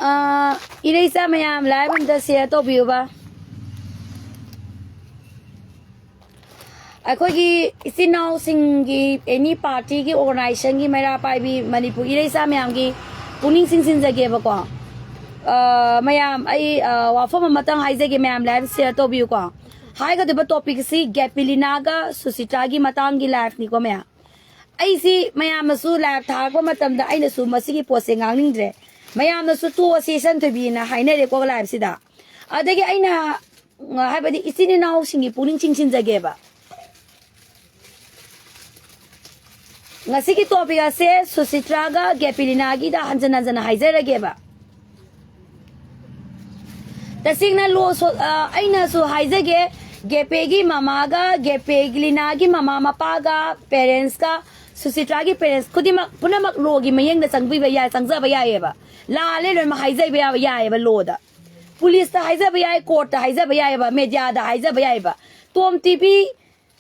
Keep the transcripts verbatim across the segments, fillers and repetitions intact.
ꯑꯥ, ꯏꯔꯩꯆꯥ ꯃꯌꯥꯝ live ꯑꯝꯇ share ꯇꯧꯕꯤꯌꯨꯕ꯫ ꯑꯩꯈꯣꯏꯒꯤ ꯏꯆꯤꯟ ꯏꯅꯥꯎꯁꯤꯡꯒꯤ, any party ꯒꯤ, organization ꯒꯤ ꯃꯩꯔꯥ ꯄꯥꯏꯕꯤ ꯃꯅꯤꯄꯨꯔ ꯏꯔꯩꯆꯥ ꯃꯌꯥꯝꯒꯤ ꯄꯨꯛꯅꯤꯡ ꯆꯤꯡꯁꯤꯟꯖꯒꯦꯕꯀꯣ꯫ ꯑꯥ, ꯃꯌꯥꯝ, ꯑꯩ, ꯑꯥ, ꯋꯥꯐꯝ ꯑꯃꯇꯪ ꯍꯥꯏꯖꯒꯦ, ꯃꯌꯥꯝ live share ꯇꯧꯕꯤꯌꯨꯀꯣ꯫ ꯍꯥꯏꯒꯗꯕ topic ꯁꯤ ꯒꯦꯄꯤꯂꯤꯅꯥꯒ ꯁꯨꯁꯤꯇ꯭ꯔꯥꯒꯤ ꯃꯇꯥꯡꯒꯤ live ꯅꯤꯀꯣ ꯃꯌꯥꯝ꯫ ꯑꯩꯁꯤ ꯃꯌꯥꯝꯅꯁꯨ live ꯊꯥꯔꯛꯄ ꯃꯇꯝꯗ ꯑꯩꯅꯁꯨ ꯃꯁꯤꯒꯤ ꯄꯣꯠꯁꯦ ꯉꯥꯡꯅꯤꯡꯗ꯭ꯔꯦ꯫ ꯃꯌꯥꯝꯅꯁꯨ ꯇꯣꯛꯑꯁꯤ ꯁꯟꯊꯣꯏꯕꯤꯅ ꯍꯥꯏꯅꯔꯦꯀꯣ live ꯁꯤꯗ꯫ ꯑꯗꯒꯤ ꯑꯩꯅ, ꯎꯝ, ꯍꯥꯏꯕꯗꯤ ꯏꯆꯤꯟ ꯏꯅꯥꯎꯁꯤꯡꯒꯤ ꯄꯨꯛꯅꯤꯡ ꯆꯤꯡꯁꯤꯟꯖꯒꯦꯕ꯫ ꯉꯁꯤꯒꯤ topic ꯑꯁꯦ ꯁꯨꯁꯤꯇ꯭ꯔꯥꯒ ꯒꯦꯄꯤꯂꯤꯅꯥꯒꯤꯗ ꯍꯟꯖꯟ ꯍꯟꯖꯟꯅ ꯍꯥꯏꯖꯔꯒꯦꯕ꯫ ꯇꯁꯦꯡꯅ ꯂꯣ ꯁꯣ-, ꯑ, ꯑꯩꯅꯁꯨ ꯍꯥꯏꯖꯒꯦ, ꯒꯦꯄꯦꯒꯤ ꯃꯃꯥꯒ ꯒꯦꯄꯦꯂꯤꯅꯥꯒꯤ ꯃꯃꯥ ꯃꯄꯥꯒ parents ꯀ ꯁꯨꯁꯤꯇ꯭ꯔꯥꯒꯤ parents ꯈꯨꯗꯤꯡꯃꯛ ꯄꯨꯝꯅꯃꯛ ꯂꯣꯒꯤ ꯃꯌꯦꯡꯗ ꯆꯪꯕꯤꯕ ꯌꯥꯏ, ꯆꯪꯖꯕ ꯌꯥꯏꯑꯕ꯫ ꯂꯥꯜꯂꯦ ꯂꯣꯏꯅꯃꯛ ꯍꯥꯏꯖꯕ ꯌꯥꯕ ꯌꯥꯏꯑꯕ ꯂꯣꯗ꯫ ꯄꯨꯂꯤꯁꯇ ꯍꯥꯏꯖꯕ ꯌꯥꯏ, ꯀꯣꯔꯠꯇ ꯍꯥꯏꯖꯕ ꯌꯥꯏꯑꯕ, ꯃꯦꯗꯤꯌꯥꯗ ꯍꯥꯏꯖꯕ ꯌꯥꯏꯑꯕ꯫ ꯇꯣꯝ ꯇꯤꯚꯤ,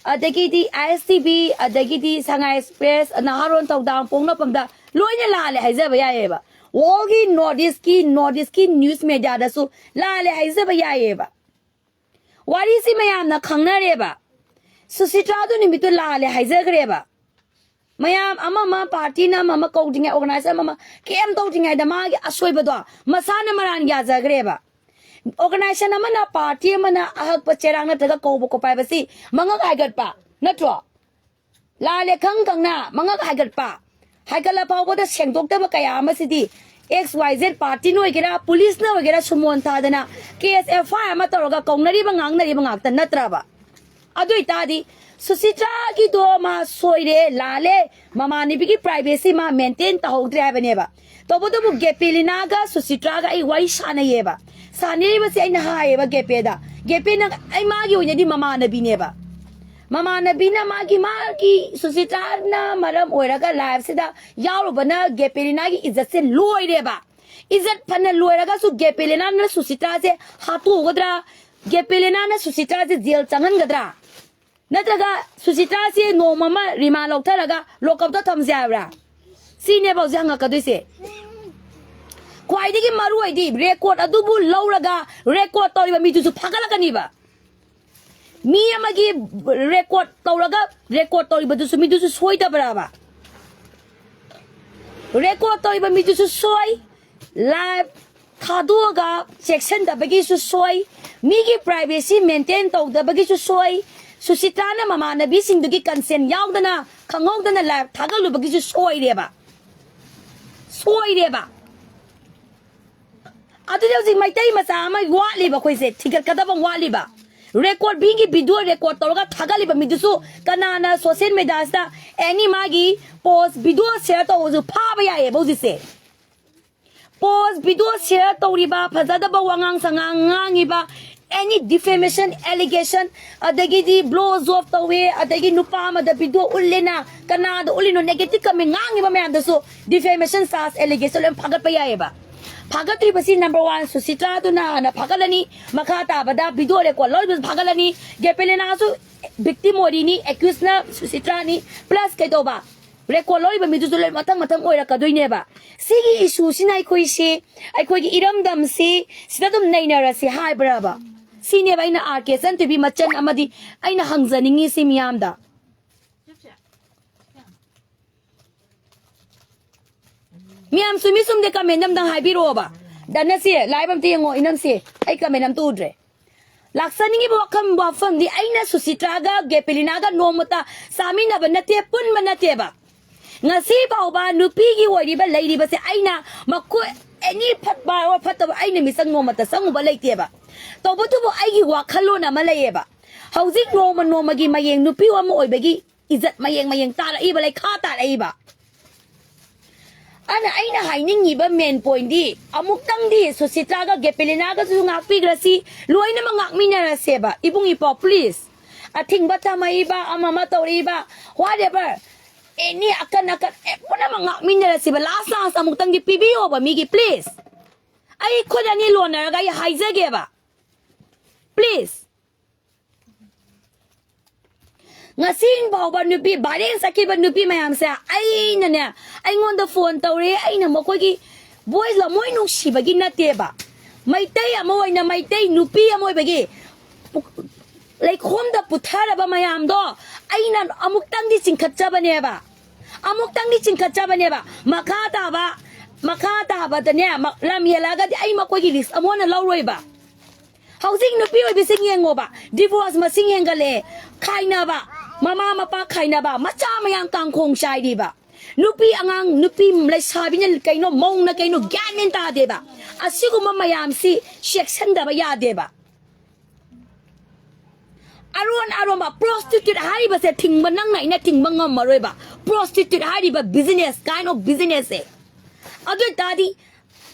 ꯑꯗꯒꯤꯗꯤ ꯑꯥꯏ ꯑꯦꯁ ꯇꯤ ꯚꯤ, ꯑꯗꯒꯤꯗꯤ ꯁꯉꯥꯏ ꯑꯦꯛꯁꯄ꯭ꯔꯦꯁ, ꯅꯍꯥꯔꯣꯟ ꯊꯧꯗꯥꯡ ꯄꯣꯛꯅꯐꯝꯗ ꯂꯣꯏꯅ ꯂꯥꯜꯂꯦ ꯍꯥꯏꯖꯕ ꯌꯥꯏꯑꯕ꯫ World ꯒꯤ North East ꯀꯤ, North East ꯀꯤ news media ꯗꯁꯨ ꯂꯥꯜꯂꯦ ꯍꯥꯏꯖꯕ ꯌꯥꯏꯑꯕ꯫ ꯋꯥꯔꯤꯁꯤ ꯃꯌꯥꯝꯅ ꯈꯪꯅꯔꯦꯕ꯫ ꯁꯨꯁꯤꯇ꯭ꯔꯥꯗꯨ ꯅꯨꯃꯤꯠꯇꯨ ꯂꯥꯜꯂꯦ ꯍꯥꯏꯖꯈ꯭ꯔꯦꯕ꯫ ꯃꯌꯥꯝ ꯑꯃ ꯑꯃ party ꯅ ꯑꯃ ꯑꯃ ꯀꯧꯗ꯭ꯔꯤꯉꯩ, organization ꯑꯃ ꯑꯃ ꯀꯩꯝ ꯇꯧꯗ꯭ꯔꯤꯉꯩꯗ ꯃꯥꯒꯤ ꯑꯁꯣꯏꯕꯗꯣ ꯃꯁꯥꯅ ꯃꯔꯥꯟ ꯌꯥꯖꯈ꯭ꯔꯦꯕ꯫ Organization ꯑꯃꯅ, party ꯑꯃꯅ ꯑꯍꯛꯄ ꯆꯦꯔꯥꯡ ꯅꯠꯇ꯭ꯔꯒ ꯀꯧꯕ ꯈꯣꯠꯄ ꯍꯥꯏꯕꯁꯤ ꯃꯉꯛ ꯍꯥꯏꯒꯠꯄ ꯅꯠꯇ꯭ꯔꯣ? ꯂꯥꯜꯂꯦ ꯈꯪ ꯈꯪꯅ ꯃꯉꯛ ꯍꯥꯏꯒꯠꯄ, ꯍꯥꯏꯒꯠꯂ ꯐꯥꯎꯕꯗ ꯁꯦꯡꯗꯣꯛꯇꯕ ꯀꯌꯥ ꯑꯃꯁꯤꯗꯤ X Y Z party ꯅ ꯑꯣꯏꯒꯦꯔꯥ, ꯄꯨꯂꯤꯁꯅ ꯑꯣꯏꯒꯦꯔꯥ, ꯁꯨꯃꯣꯟ ꯊꯥꯗꯅ case F I R ꯑꯃ ꯇꯧꯔꯒ ꯀꯧꯅꯔꯤꯕ ꯉꯥꯡꯅꯔꯤꯕ ꯉꯥꯛꯇ ꯅꯠꯇ꯭ꯔꯕ? ꯑꯗꯨ ꯑꯣꯏꯇꯥꯔꯗꯤ ꯁꯨꯁꯤꯇ꯭ꯔꯥꯒꯤꯗꯣ ꯃꯥ ꯁꯣꯏꯔꯦ, ꯂꯥꯜꯂꯦ, ꯃꯃꯥꯟꯅꯕꯤꯒꯤ privacy ꯃꯥ maintain ꯇꯧꯍꯧꯗ꯭ꯔꯦ ꯍꯥꯏꯕꯅꯦꯕ꯫ ꯇꯧꯕꯇꯕꯨ ꯒꯦꯄꯦꯂꯤꯅꯥꯒ ꯁꯨꯁꯤꯇ꯭ꯔꯥꯒ ꯑꯩ ꯋꯥꯔꯤ ꯁꯥꯟꯅꯩꯌꯦꯕ꯫ ꯁꯥꯟꯅꯔꯤꯕꯁꯦ ꯑꯩꯅ ꯍꯥꯏꯌꯦꯕ ꯒꯦꯄꯦꯗ, ꯒꯦꯄꯦꯅ ꯑꯩ ꯃꯥꯒꯤ ꯑꯣꯏꯅꯗꯤ ꯃꯃꯥꯟꯅꯕꯤꯅꯦꯕ꯫ ꯃꯃꯥꯟꯅꯕꯤꯅ ꯃꯥꯒꯤ, ꯃꯥꯒꯤ ꯁꯨꯁꯤꯇ꯭ꯔꯥꯅ ꯃꯔꯝ ꯑꯣꯏꯔꯒ live ꯁꯤꯗ ꯌꯥꯎꯔꯨꯕꯅ ꯒꯦꯄꯦꯂꯤꯅꯥꯒꯤ ꯏꯖꯠꯁꯦ ꯂꯣꯏꯔꯦꯕ꯫ ꯏꯖꯠ ꯐꯅ ꯂꯣꯏꯔꯒꯁꯨ ꯒꯦꯄꯦꯂꯤꯅꯥꯅ ꯁꯨꯁꯤꯇ꯭ꯔꯥꯁꯦ ꯍꯥꯠꯇꯣꯛꯎꯒꯗ꯭ꯔꯥ? ꯒꯦꯄꯦꯂꯤꯅꯥꯅ ꯁꯨꯁꯤꯇ꯭ꯔꯥꯁꯦ ꯖꯦꯜ ꯆꯪꯍꯟꯒꯗ꯭ꯔꯥ? ꯅꯠꯇ꯭ꯔꯒ ꯁꯨꯁꯤꯇ꯭ꯔꯥꯁꯦ ꯅꯣꯡꯃ ꯑꯃ ꯔꯤꯃꯥꯟ ꯂꯧꯊꯔꯒ ꯂꯣꯀꯞꯇ ꯊꯝꯁꯦ ꯍꯥꯏꯕ꯭ꯔꯥ? ꯁꯤꯅꯦꯕ ꯍꯧꯖꯤꯛ ꯍꯪꯉꯛꯀꯗꯣꯏꯁꯦ꯫ ꯈ꯭ꯋꯥꯏꯗꯒꯤ ꯃꯔꯨ ꯑꯣꯏꯗꯤ ꯔꯦꯀꯣꯔꯠ ꯑꯗꯨꯕꯨ ꯂꯧꯔꯒ ꯔꯦꯀꯣꯔꯠ ꯇꯧꯔꯤꯕ ꯃꯤꯗꯨꯁꯨ ꯐꯥꯒꯠꯂꯛꯀꯅꯤꯕ꯫ ꯃꯤ ꯑꯃꯒꯤ ꯔꯦꯀꯣꯔꯠ ꯇꯧꯔꯒ ꯔꯦꯀꯣꯔꯠ ꯇꯧꯔꯤꯕꯗꯨꯁꯨ ꯃꯤꯗꯨꯁꯨ ꯁꯣꯏꯗꯕ꯭ꯔꯕ? ꯔꯦꯀꯣꯔꯠ ꯇꯧꯔꯤꯕ ꯃꯤꯗꯨꯁꯨ ꯁꯣꯏ, ꯂꯥꯏꯚ ꯊꯥꯗꯣꯛꯑꯒ ꯆꯦꯛꯁꯤꯟꯗꯕꯒꯤꯁꯨ ꯁꯣꯏ, ꯃꯤꯒꯤ ꯄ꯭ꯔꯥꯏꯚꯦꯁꯤ ꯃꯦꯟꯇꯦꯟ ꯇꯧꯗꯕꯒꯤꯁꯨ ꯁꯣꯏ, ꯁꯨꯁꯤꯇ꯭ꯔꯥꯅ ꯃꯃꯥꯟꯅꯕꯤꯁꯤꯡꯗꯨꯒꯤ ꯀꯟꯁꯦꯟ ꯌꯥꯎꯗꯅ ꯈꯪꯍꯧꯗꯅ ꯂꯥꯏꯚ ꯊꯥꯒꯠꯂꯨꯕꯒꯤꯁꯨ ꯁꯣꯏꯔꯦꯕ꯫ ꯁꯣꯏꯔꯦꯕ꯫ ꯑꯗꯨꯗꯤ ꯍꯧꯖꯤꯛ ꯃꯩꯇꯩ ꯃꯆꯥ ꯑꯃ ꯋꯥꯠꯂꯤꯕ, ꯑꯩꯈꯣꯏꯁꯦ ꯊꯤꯒꯠꯀꯗꯕ ꯋꯥꯠꯂꯤꯕ꯫ ꯔꯦꯀꯣꯔꯠ, ꯃꯤꯒꯤ ꯚꯤꯗꯤꯑꯣ ꯔꯦꯀꯣꯔꯠ ꯇꯧꯔꯒ ꯊꯥꯒꯠꯂꯤꯕ ꯃꯤꯗꯨꯁꯨ ꯀꯅꯥꯅ ꯁꯣꯁꯤꯌꯦꯜ ꯃꯦꯗꯤꯌꯥꯁꯤꯗ ꯑꯦꯅꯤ ꯃꯥꯒꯤ ꯄꯣꯁ ꯚꯤꯗꯤꯑꯣ ꯁꯤꯌꯔ ꯇꯧꯕꯁꯨ ꯐꯥꯕ ꯌꯥꯏꯌꯦꯕ ꯍꯧꯖꯤꯛꯁꯦ꯫ ꯄꯣꯁ ꯚꯤꯗꯤꯑꯣ ꯁꯤꯌꯔ ꯇꯧꯔꯤꯕ, ꯐꯖꯗꯕ ꯋꯥꯉꯥꯡ ꯁꯉꯥꯡ ꯉꯥꯡꯉꯤꯕ, ꯑꯦꯅꯤ ꯗꯤꯐꯦꯃꯦꯁꯟ ꯑꯦꯂꯤꯒꯦꯁꯟ, ꯑꯗꯒꯤꯗꯤ ꯕ꯭ꯂꯣ ꯖꯣꯕ ꯇꯧꯋꯦ, ꯑꯗꯒꯤ ꯅꯨꯄꯥ ꯑꯃꯗ ꯚꯤꯗꯤꯑꯣ ꯎꯠꯂꯦꯅ ꯀꯅꯥꯗ ꯎꯠꯂꯤꯅꯣ, ꯅꯦꯒꯦꯇꯤꯚ ꯀꯃꯦꯟ ꯉꯥꯡꯉꯤꯕ ꯃꯌꯥꯝꯗꯁꯨ ꯗꯤꯐꯦꯃꯦꯁꯟ ꯆꯥꯔꯖ ꯑꯦꯂꯤꯒꯦꯁꯟ ꯂꯣꯏ ꯐꯥꯒꯠꯄ ꯌꯥꯏꯌꯦꯕ꯫ ꯐꯥꯒꯠꯇ꯭ꯔꯤꯕꯁꯤ ꯅꯝꯕꯔ ꯋꯥꯟ ꯁꯨꯁꯤꯇ꯭ꯔꯥꯗꯨꯅ ꯍꯥꯟꯅ ꯐꯥꯒꯠꯂꯅꯤ, ꯃꯈꯥ ꯇꯥꯕꯗ ꯚꯤꯗꯤꯑꯣ ꯔꯦꯀꯣꯔꯠ ꯂꯧꯔꯤꯕꯁꯨ ꯐꯥꯒꯠꯂꯅꯤ, ꯒꯦꯄꯦꯂꯤꯅꯥꯁꯨ ꯚꯤꯛꯇꯤꯝ ꯑꯣꯏꯔꯤꯅꯤ, ꯑꯦꯀ꯭ꯌꯨꯁꯅ ꯁꯨꯁꯤꯇ꯭ꯔꯥꯅꯤ, ꯄ꯭ꯂꯁ ꯀꯩꯗꯧꯕ, ꯔꯦꯀꯣꯔꯠ ꯂꯧꯔꯤꯕ ꯃꯤꯗꯨꯁꯨ ꯂꯣꯏ ꯃꯊꯪ ꯃꯊꯪ ꯑꯣꯏꯔꯛꯀꯗꯣꯏꯅꯦꯕ꯫ ꯁꯤꯒꯤ ꯏꯁꯨꯁꯤꯅ ꯑꯩꯈꯣꯏꯁꯤ, ꯑꯩꯈꯣꯏꯒꯤ ꯏꯔꯝꯗꯝꯁꯤ ꯁꯤꯗ ꯑꯗꯨꯝ ꯅꯩꯅꯔꯁꯤ ꯍꯥꯏꯕ꯭ꯔꯕ? ꯁꯤꯅꯦꯕ ꯑꯩꯅ ꯑꯥꯔ ꯀꯦ ꯆꯟꯇꯤꯕꯤ ꯃꯆꯟ ꯑꯃꯗꯤ ꯑꯩꯅ ꯍꯪꯖꯅꯤꯡꯉꯤꯁꯤ ꯃꯤꯌꯥꯝꯗ꯫ ꯃꯌꯥꯝ ꯆꯨꯝꯃꯤ ꯆꯨꯝꯗꯦ ꯀꯃꯦꯟ ꯑꯝꯇꯪ ꯍꯥꯏꯕꯤꯔꯛꯑꯣꯕ꯫ ꯗꯅꯁꯤ, ꯂꯥꯏꯚ ꯑꯝꯇ ꯌꯦꯡꯉꯣ ꯏꯅꯝꯁꯤ, ꯑꯩ ꯀꯃꯦꯟ ꯑꯝꯇ ꯎꯗ꯭ꯔꯦ꯫ ꯂꯥꯛꯆꯅꯤꯡꯉꯤꯕ ꯋꯥꯈꯜ ꯋꯥꯐꯝꯗꯤ ꯑꯩꯅ ꯁꯨꯁꯤꯇ꯭ꯔꯥꯒ ꯒꯦꯄꯦꯂꯤꯅꯥꯒ ꯅꯣꯡꯃꯇ ꯆꯥꯃꯤꯟꯅꯕ ꯅꯠꯇꯦ, ꯄꯨꯟꯕ ꯅꯠꯇꯦꯕ꯫ ꯉꯁꯤ ꯐꯥꯎꯕ ꯅꯨꯄꯤꯒꯤ ꯑꯣꯏꯔꯤꯕ ꯂꯩꯔꯤꯕꯁꯦ ꯑꯩꯅ ꯃꯈꯣꯏ ꯑꯦꯅꯤ ꯐꯠꯄ ꯑꯣꯔ ꯐꯠꯇꯕ ꯑꯩꯅ ꯃꯤꯆꯪ ꯅꯣꯡꯃꯇ ꯆꯪꯉꯨꯕ ꯂꯩꯇꯦꯕ꯫ ꯇꯧꯕꯇꯕꯨ ꯑꯩꯒꯤ ꯋꯥꯈꯜꯂꯣꯟ ꯑꯃ ꯂꯩꯌꯦꯕ꯫ ꯍꯧꯖꯤꯛ ꯅꯣꯡꯃ ꯅꯣꯡꯃꯒꯤ ꯃꯌꯦꯡ, ꯅꯨꯄꯤ ꯑꯃ ꯑꯣꯏꯕꯒꯤ ꯏꯖꯠ ꯃꯌꯦꯡ ꯃꯌꯦꯡ ꯇꯥꯔꯛꯏꯕ, ꯂꯩꯈꯥ ꯇꯥꯔꯛꯏꯕ꯫ ꯑꯗꯨꯅ ꯑꯩꯅ ꯍꯥꯏꯅꯤꯡꯉꯤꯕ ꯃꯦꯟ ꯄꯣꯏꯟꯗꯤ ꯑꯃꯨꯛꯇꯪꯗꯤ ꯁꯨꯁꯤꯇ꯭ꯔꯥꯒ ꯒꯦꯄꯦꯂꯤꯅꯥꯒꯁꯨ ꯉꯥꯛꯄꯤꯈ꯭ꯔꯁꯤ, ꯂꯣꯏꯅꯃꯛ ꯉꯥꯛꯃꯤꯟꯅꯔꯁꯦꯕ ꯏꯕꯨꯡ ꯏꯄ꯭ꯋꯥ, ꯄ꯭ꯂꯤꯖ꯫ ꯑꯊꯤꯡꯕ ꯊꯝꯃꯛꯏꯕ, ꯑꯃ ꯑꯃ ꯇꯧꯔꯛꯏꯕ, ꯋꯥꯠ ꯑꯦꯚꯔ, ꯑꯦꯅꯤ ꯑꯀꯟ ꯑꯀꯟ ꯑꯦ, ꯄꯨꯝꯅꯃꯛ ꯉꯥꯛꯃꯤꯟꯅꯔꯁꯤꯕ꯫ ꯂꯥꯁ ꯆꯥꯟꯁ ꯑꯃꯨꯛꯇꯪꯗꯤ ꯄꯤꯕꯤꯌꯣꯕ ꯃꯤꯒꯤ, ꯄ꯭ꯂꯤꯖ꯫ ꯑꯩ ꯈꯨꯠ ꯑꯅꯤ ꯂꯣꯟꯅꯔꯒ ꯑꯩ ꯍꯥꯏꯖꯒꯦꯕ, ꯄ꯭ꯂꯤꯖ꯫ ꯉꯁꯤ ꯐꯥꯎꯕ ꯅꯨꯄꯤ viral ꯆꯠꯈꯤꯕ ꯅꯨꯄꯤ ꯃꯌꯥꯝꯁꯦ ꯑꯩꯅꯅꯦ, ꯑꯩꯉꯣꯟꯗ phone ꯇꯧꯔꯦ, ꯑꯩꯅ ꯃꯈꯣꯏꯒꯤ voice ꯂꯃꯣꯏ ꯅꯨꯡꯁꯤꯕꯒꯤ ꯅꯠꯇꯦꯕ꯫ ꯃꯩꯇꯩ ꯑꯃ ꯑꯣꯏꯅ, ꯃꯩꯇꯩ ꯅꯨꯄꯤ ꯑꯃ ꯑꯣꯏꯕꯒꯤ ꯄꯨ-, ꯂꯩꯈꯣꯝꯗ ꯄꯨꯊꯔꯕ ꯃꯌꯥꯝꯗꯣ ꯑꯩꯅ ꯑꯃꯨꯛꯇꯪꯗꯤ ꯆꯤꯡꯈꯠꯆꯕꯅꯦꯕ꯫ ꯑꯃꯨꯛꯇꯪꯗꯤ ꯆꯤꯡꯈꯠꯆꯕꯅꯦꯕ꯫ ꯃꯈꯥ ꯇꯥꯕ, ꯃꯈꯥ ꯇꯥꯕꯗꯅꯦ, ꯃ-, ꯂꯝ ꯍꯦꯜꯂꯛꯑꯒꯗꯤ ꯑꯩ ꯃꯈꯣꯏꯒꯤ risk ꯑꯃꯨꯛ ꯍꯟꯅ ꯂꯧꯔꯣꯏꯕ꯫ ꯍꯧꯖꯤꯛ ꯅꯨꯄꯤ ꯑꯣꯏꯕꯤꯁꯤꯡ ꯌꯦꯡꯉꯣꯕ, divorce ꯃꯁꯤꯡ ꯍꯦꯟꯒꯠꯂꯛꯑꯦ, ꯈꯥꯏꯅꯕ, ꯃꯃꯥ ꯃꯄꯥ ꯈꯥꯏꯅꯕ, ꯃꯆꯥ ꯃꯌꯥꯝ ꯀꯥꯡꯈꯣꯡ ꯆꯥꯏꯔꯤꯕ꯫ ꯅꯨꯄꯤ ꯑꯉꯥꯡ, ꯅꯨꯄꯤ ꯂꯩꯁꯥꯕꯤꯅ ꯀꯩꯅꯣ, ꯃꯧꯅ ꯀꯩꯅꯣ, ꯒ꯭ꯌꯥꯟ ꯃꯦꯟ ꯇꯥꯗꯦꯕ꯫ ꯑꯁꯤꯒꯨꯝꯕ ꯃꯌꯥꯝꯁꯤ ꯆꯦꯛꯁꯤꯟꯗꯕ ꯌꯥꯗꯦꯕ꯫ ꯑꯔꯣꯟ ꯑꯔꯣꯟꯕ prostitute ꯍꯥꯏꯔꯤꯕꯁꯦ ꯊꯤꯡꯕ, ꯅꯪꯅ ꯑꯩꯅ ꯊꯤꯡꯕ ꯉꯝꯃꯔꯣꯏꯕ꯫ Prostitute ꯍꯥꯏꯔꯤꯕ business, kind of business ꯁꯦ꯫ ꯑꯗꯨ ꯑꯣꯏꯇꯥꯔꯗꯤ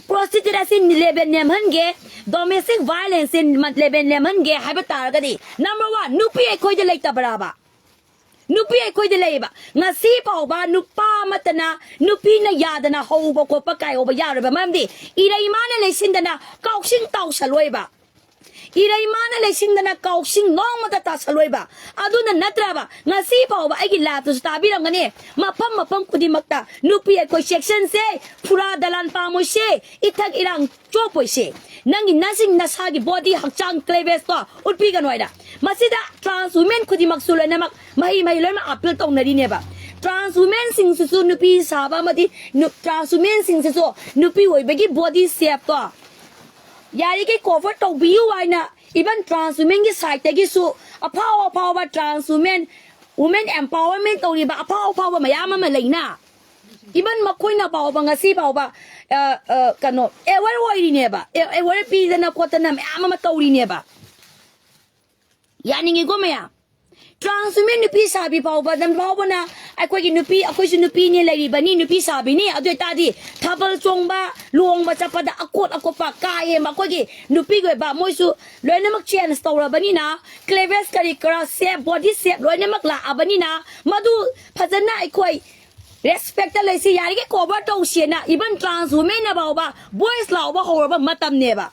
prostitute ꯑꯁꯤ level ꯅꯦꯝꯍꯟꯒꯦ, domestic violence ꯁꯦ level ꯅꯦꯝꯍꯟꯒꯦ ꯍꯥꯏꯕ ꯇꯥꯔꯒꯗꯤ, number one, ꯅꯨꯄꯤ ꯑꯩꯈꯣꯏꯗ ꯂꯩꯇꯕ꯭ꯔꯥꯕ? ꯅꯨꯄꯤ ꯑꯩꯈꯣꯏꯗ ꯂꯩꯌꯦꯕ꯫ ꯉꯁꯤ ꯐꯥꯎꯕ ꯅꯨꯄꯥ ꯑꯃꯠꯇꯅ ꯅꯨꯄꯤꯅ ꯌꯥꯗꯅ ꯍꯧꯕ ꯈꯣꯠꯄ ꯀꯥꯏꯍꯧꯕ ꯌꯥꯔꯣꯏꯕ꯫ ꯃꯔꯝꯗꯤ ꯏꯔꯩꯃꯅ ꯂꯩꯁꯤꯟꯗꯅ ꯀꯥꯎꯁꯤꯡ ꯇꯥꯎꯁꯜꯂꯣꯏꯕ꯫ ꯏꯔꯩꯃꯅ ꯂꯩꯁꯤꯟꯗꯅ ꯀꯥꯎꯁꯤꯡ ꯅꯣꯡꯃꯇ ꯇꯥꯁꯜꯂꯣꯏꯕ꯫ ꯑꯗꯨꯅ ꯅꯠꯇ꯭ꯔꯕ ꯉꯁꯤ ꯐꯥꯎꯕ ꯑꯩꯒꯤ live ꯇꯁꯨ ꯇꯥꯕꯤꯔꯝꯒꯅꯤ, ꯃꯐꯝ ꯃꯐꯝ ꯈꯨꯗꯤꯡꯃꯛꯇ ꯅꯨꯄꯤ ꯑꯩꯈꯣꯏ ꯆꯦꯛꯁꯤꯟꯁꯦ, ꯐꯨꯔꯥ ꯗꯂꯥꯟ ꯄꯥꯝꯃꯣꯏꯁꯦ, ꯏꯊꯛ ꯏꯔꯥꯡ ꯆꯣꯞꯄꯣꯏꯁꯦ꯫ ꯅꯪꯒꯤ ꯅꯁꯤꯡ ꯅꯁꯥꯒꯤ body, ꯍꯛꯆꯥꯡ, cleavage ꯇꯣ ꯎꯠꯄꯤꯒꯅꯨ ꯍꯥꯏꯅ꯫ ꯃꯁꯤꯗ trans women ꯈꯨꯗꯤꯡꯃꯛꯁꯨ ꯂꯣꯏꯅꯃꯛ ꯃꯍꯩ ꯃꯍꯩ ꯂꯣꯏꯅꯃꯛ appeal ꯇꯧꯅꯔꯤꯅꯦꯕ꯫ Trans women ꯁꯤꯡꯁꯤꯁꯨ ꯅꯨꯄꯤ ꯁꯥꯕ ꯑꯃꯗꯤ ꯅꯨ-, trans women ꯁꯤꯡꯁꯤꯁꯨ ꯅꯨꯄꯤ ꯑꯣꯏꯕꯒꯤ body shape ꯇꯣ ꯌꯥꯔꯤꯈꯩ cover ꯇꯧꯕꯤꯌꯨ ꯍꯥꯏꯅ, even trans women ꯒꯤ side ꯇꯒꯤꯁꯨ ꯑꯐꯥꯎ ꯑꯐꯥꯎꯕ trans women, women empowerment ꯇꯧꯔꯤꯕ ꯑꯐꯥꯎ ꯑꯐꯥꯎꯕ ꯃꯌꯥꯝ ꯑꯃ ꯂꯩꯅ, even ꯃꯈꯣꯏꯅ ꯐꯥꯎꯕ ꯉꯁꯤ ꯐꯥꯎꯕ, ꯑ, ꯑ, ꯀꯩꯅꯣ, aware ꯑꯣꯏꯔꯤꯅꯦꯕ, ꯑꯦ-, aware ꯄꯤꯗꯅ ꯈꯣꯠꯇꯅ ꯃꯌꯥꯝ ꯑꯃ ꯇꯧꯔꯤꯅꯦꯕ꯫ ꯌꯥꯅꯤꯡꯉꯤꯀꯣ ꯃꯌꯥꯝ? Trans women ꯅꯨꯄꯤ ꯁꯥꯕꯤ ꯐꯥꯎꯕ, ꯅꯪ ꯐꯥꯎꯕꯅ ꯑꯩꯈꯣꯏꯒꯤ ꯅꯨꯄꯤ, ꯑꯩꯈꯣꯏꯁꯨ ꯅꯨꯄꯤꯅꯤ, ꯂꯩꯔꯤꯕꯅꯤ, ꯅꯨꯄꯤ ꯁꯥꯕꯤꯅꯤ꯫ ꯑꯗꯨ ꯑꯣꯏꯇꯥꯔꯗꯤ ꯊꯥꯕꯜ ꯆꯣꯡꯕ, ꯂꯨꯍꯣꯡꯕ ꯆꯠꯄꯗ ꯑꯀꯣꯠ ꯑꯀꯣꯠꯄ ꯀꯥ ꯍꯦꯟꯕ ꯑꯩꯈꯣꯏꯒꯤ ꯅꯨꯄꯤꯒꯤ ꯑꯣꯏꯕ ꯃꯣꯏꯁꯨ ꯂꯣꯏꯅꯃꯛ change ꯇꯧꯔꯕꯅꯤꯅ, cleavage ꯀꯔꯤ ꯀꯔꯥ shape, body shape ꯂꯣꯏꯅꯃꯛ ꯂꯥꯛꯑꯕꯅꯤꯅ, ꯃꯗꯨ ꯐꯖꯅ ꯑꯩꯈꯣꯏ respect ꯇ ꯂꯩꯁꯤ, ꯌꯥꯔꯤꯈꯩ cover ꯇꯧꯁꯦꯅ even trans women ꯅ ꯐꯥꯎꯕ voice ꯂꯥꯎꯕ ꯍꯧꯔꯕ ꯃꯇꯝꯅꯦꯕ꯫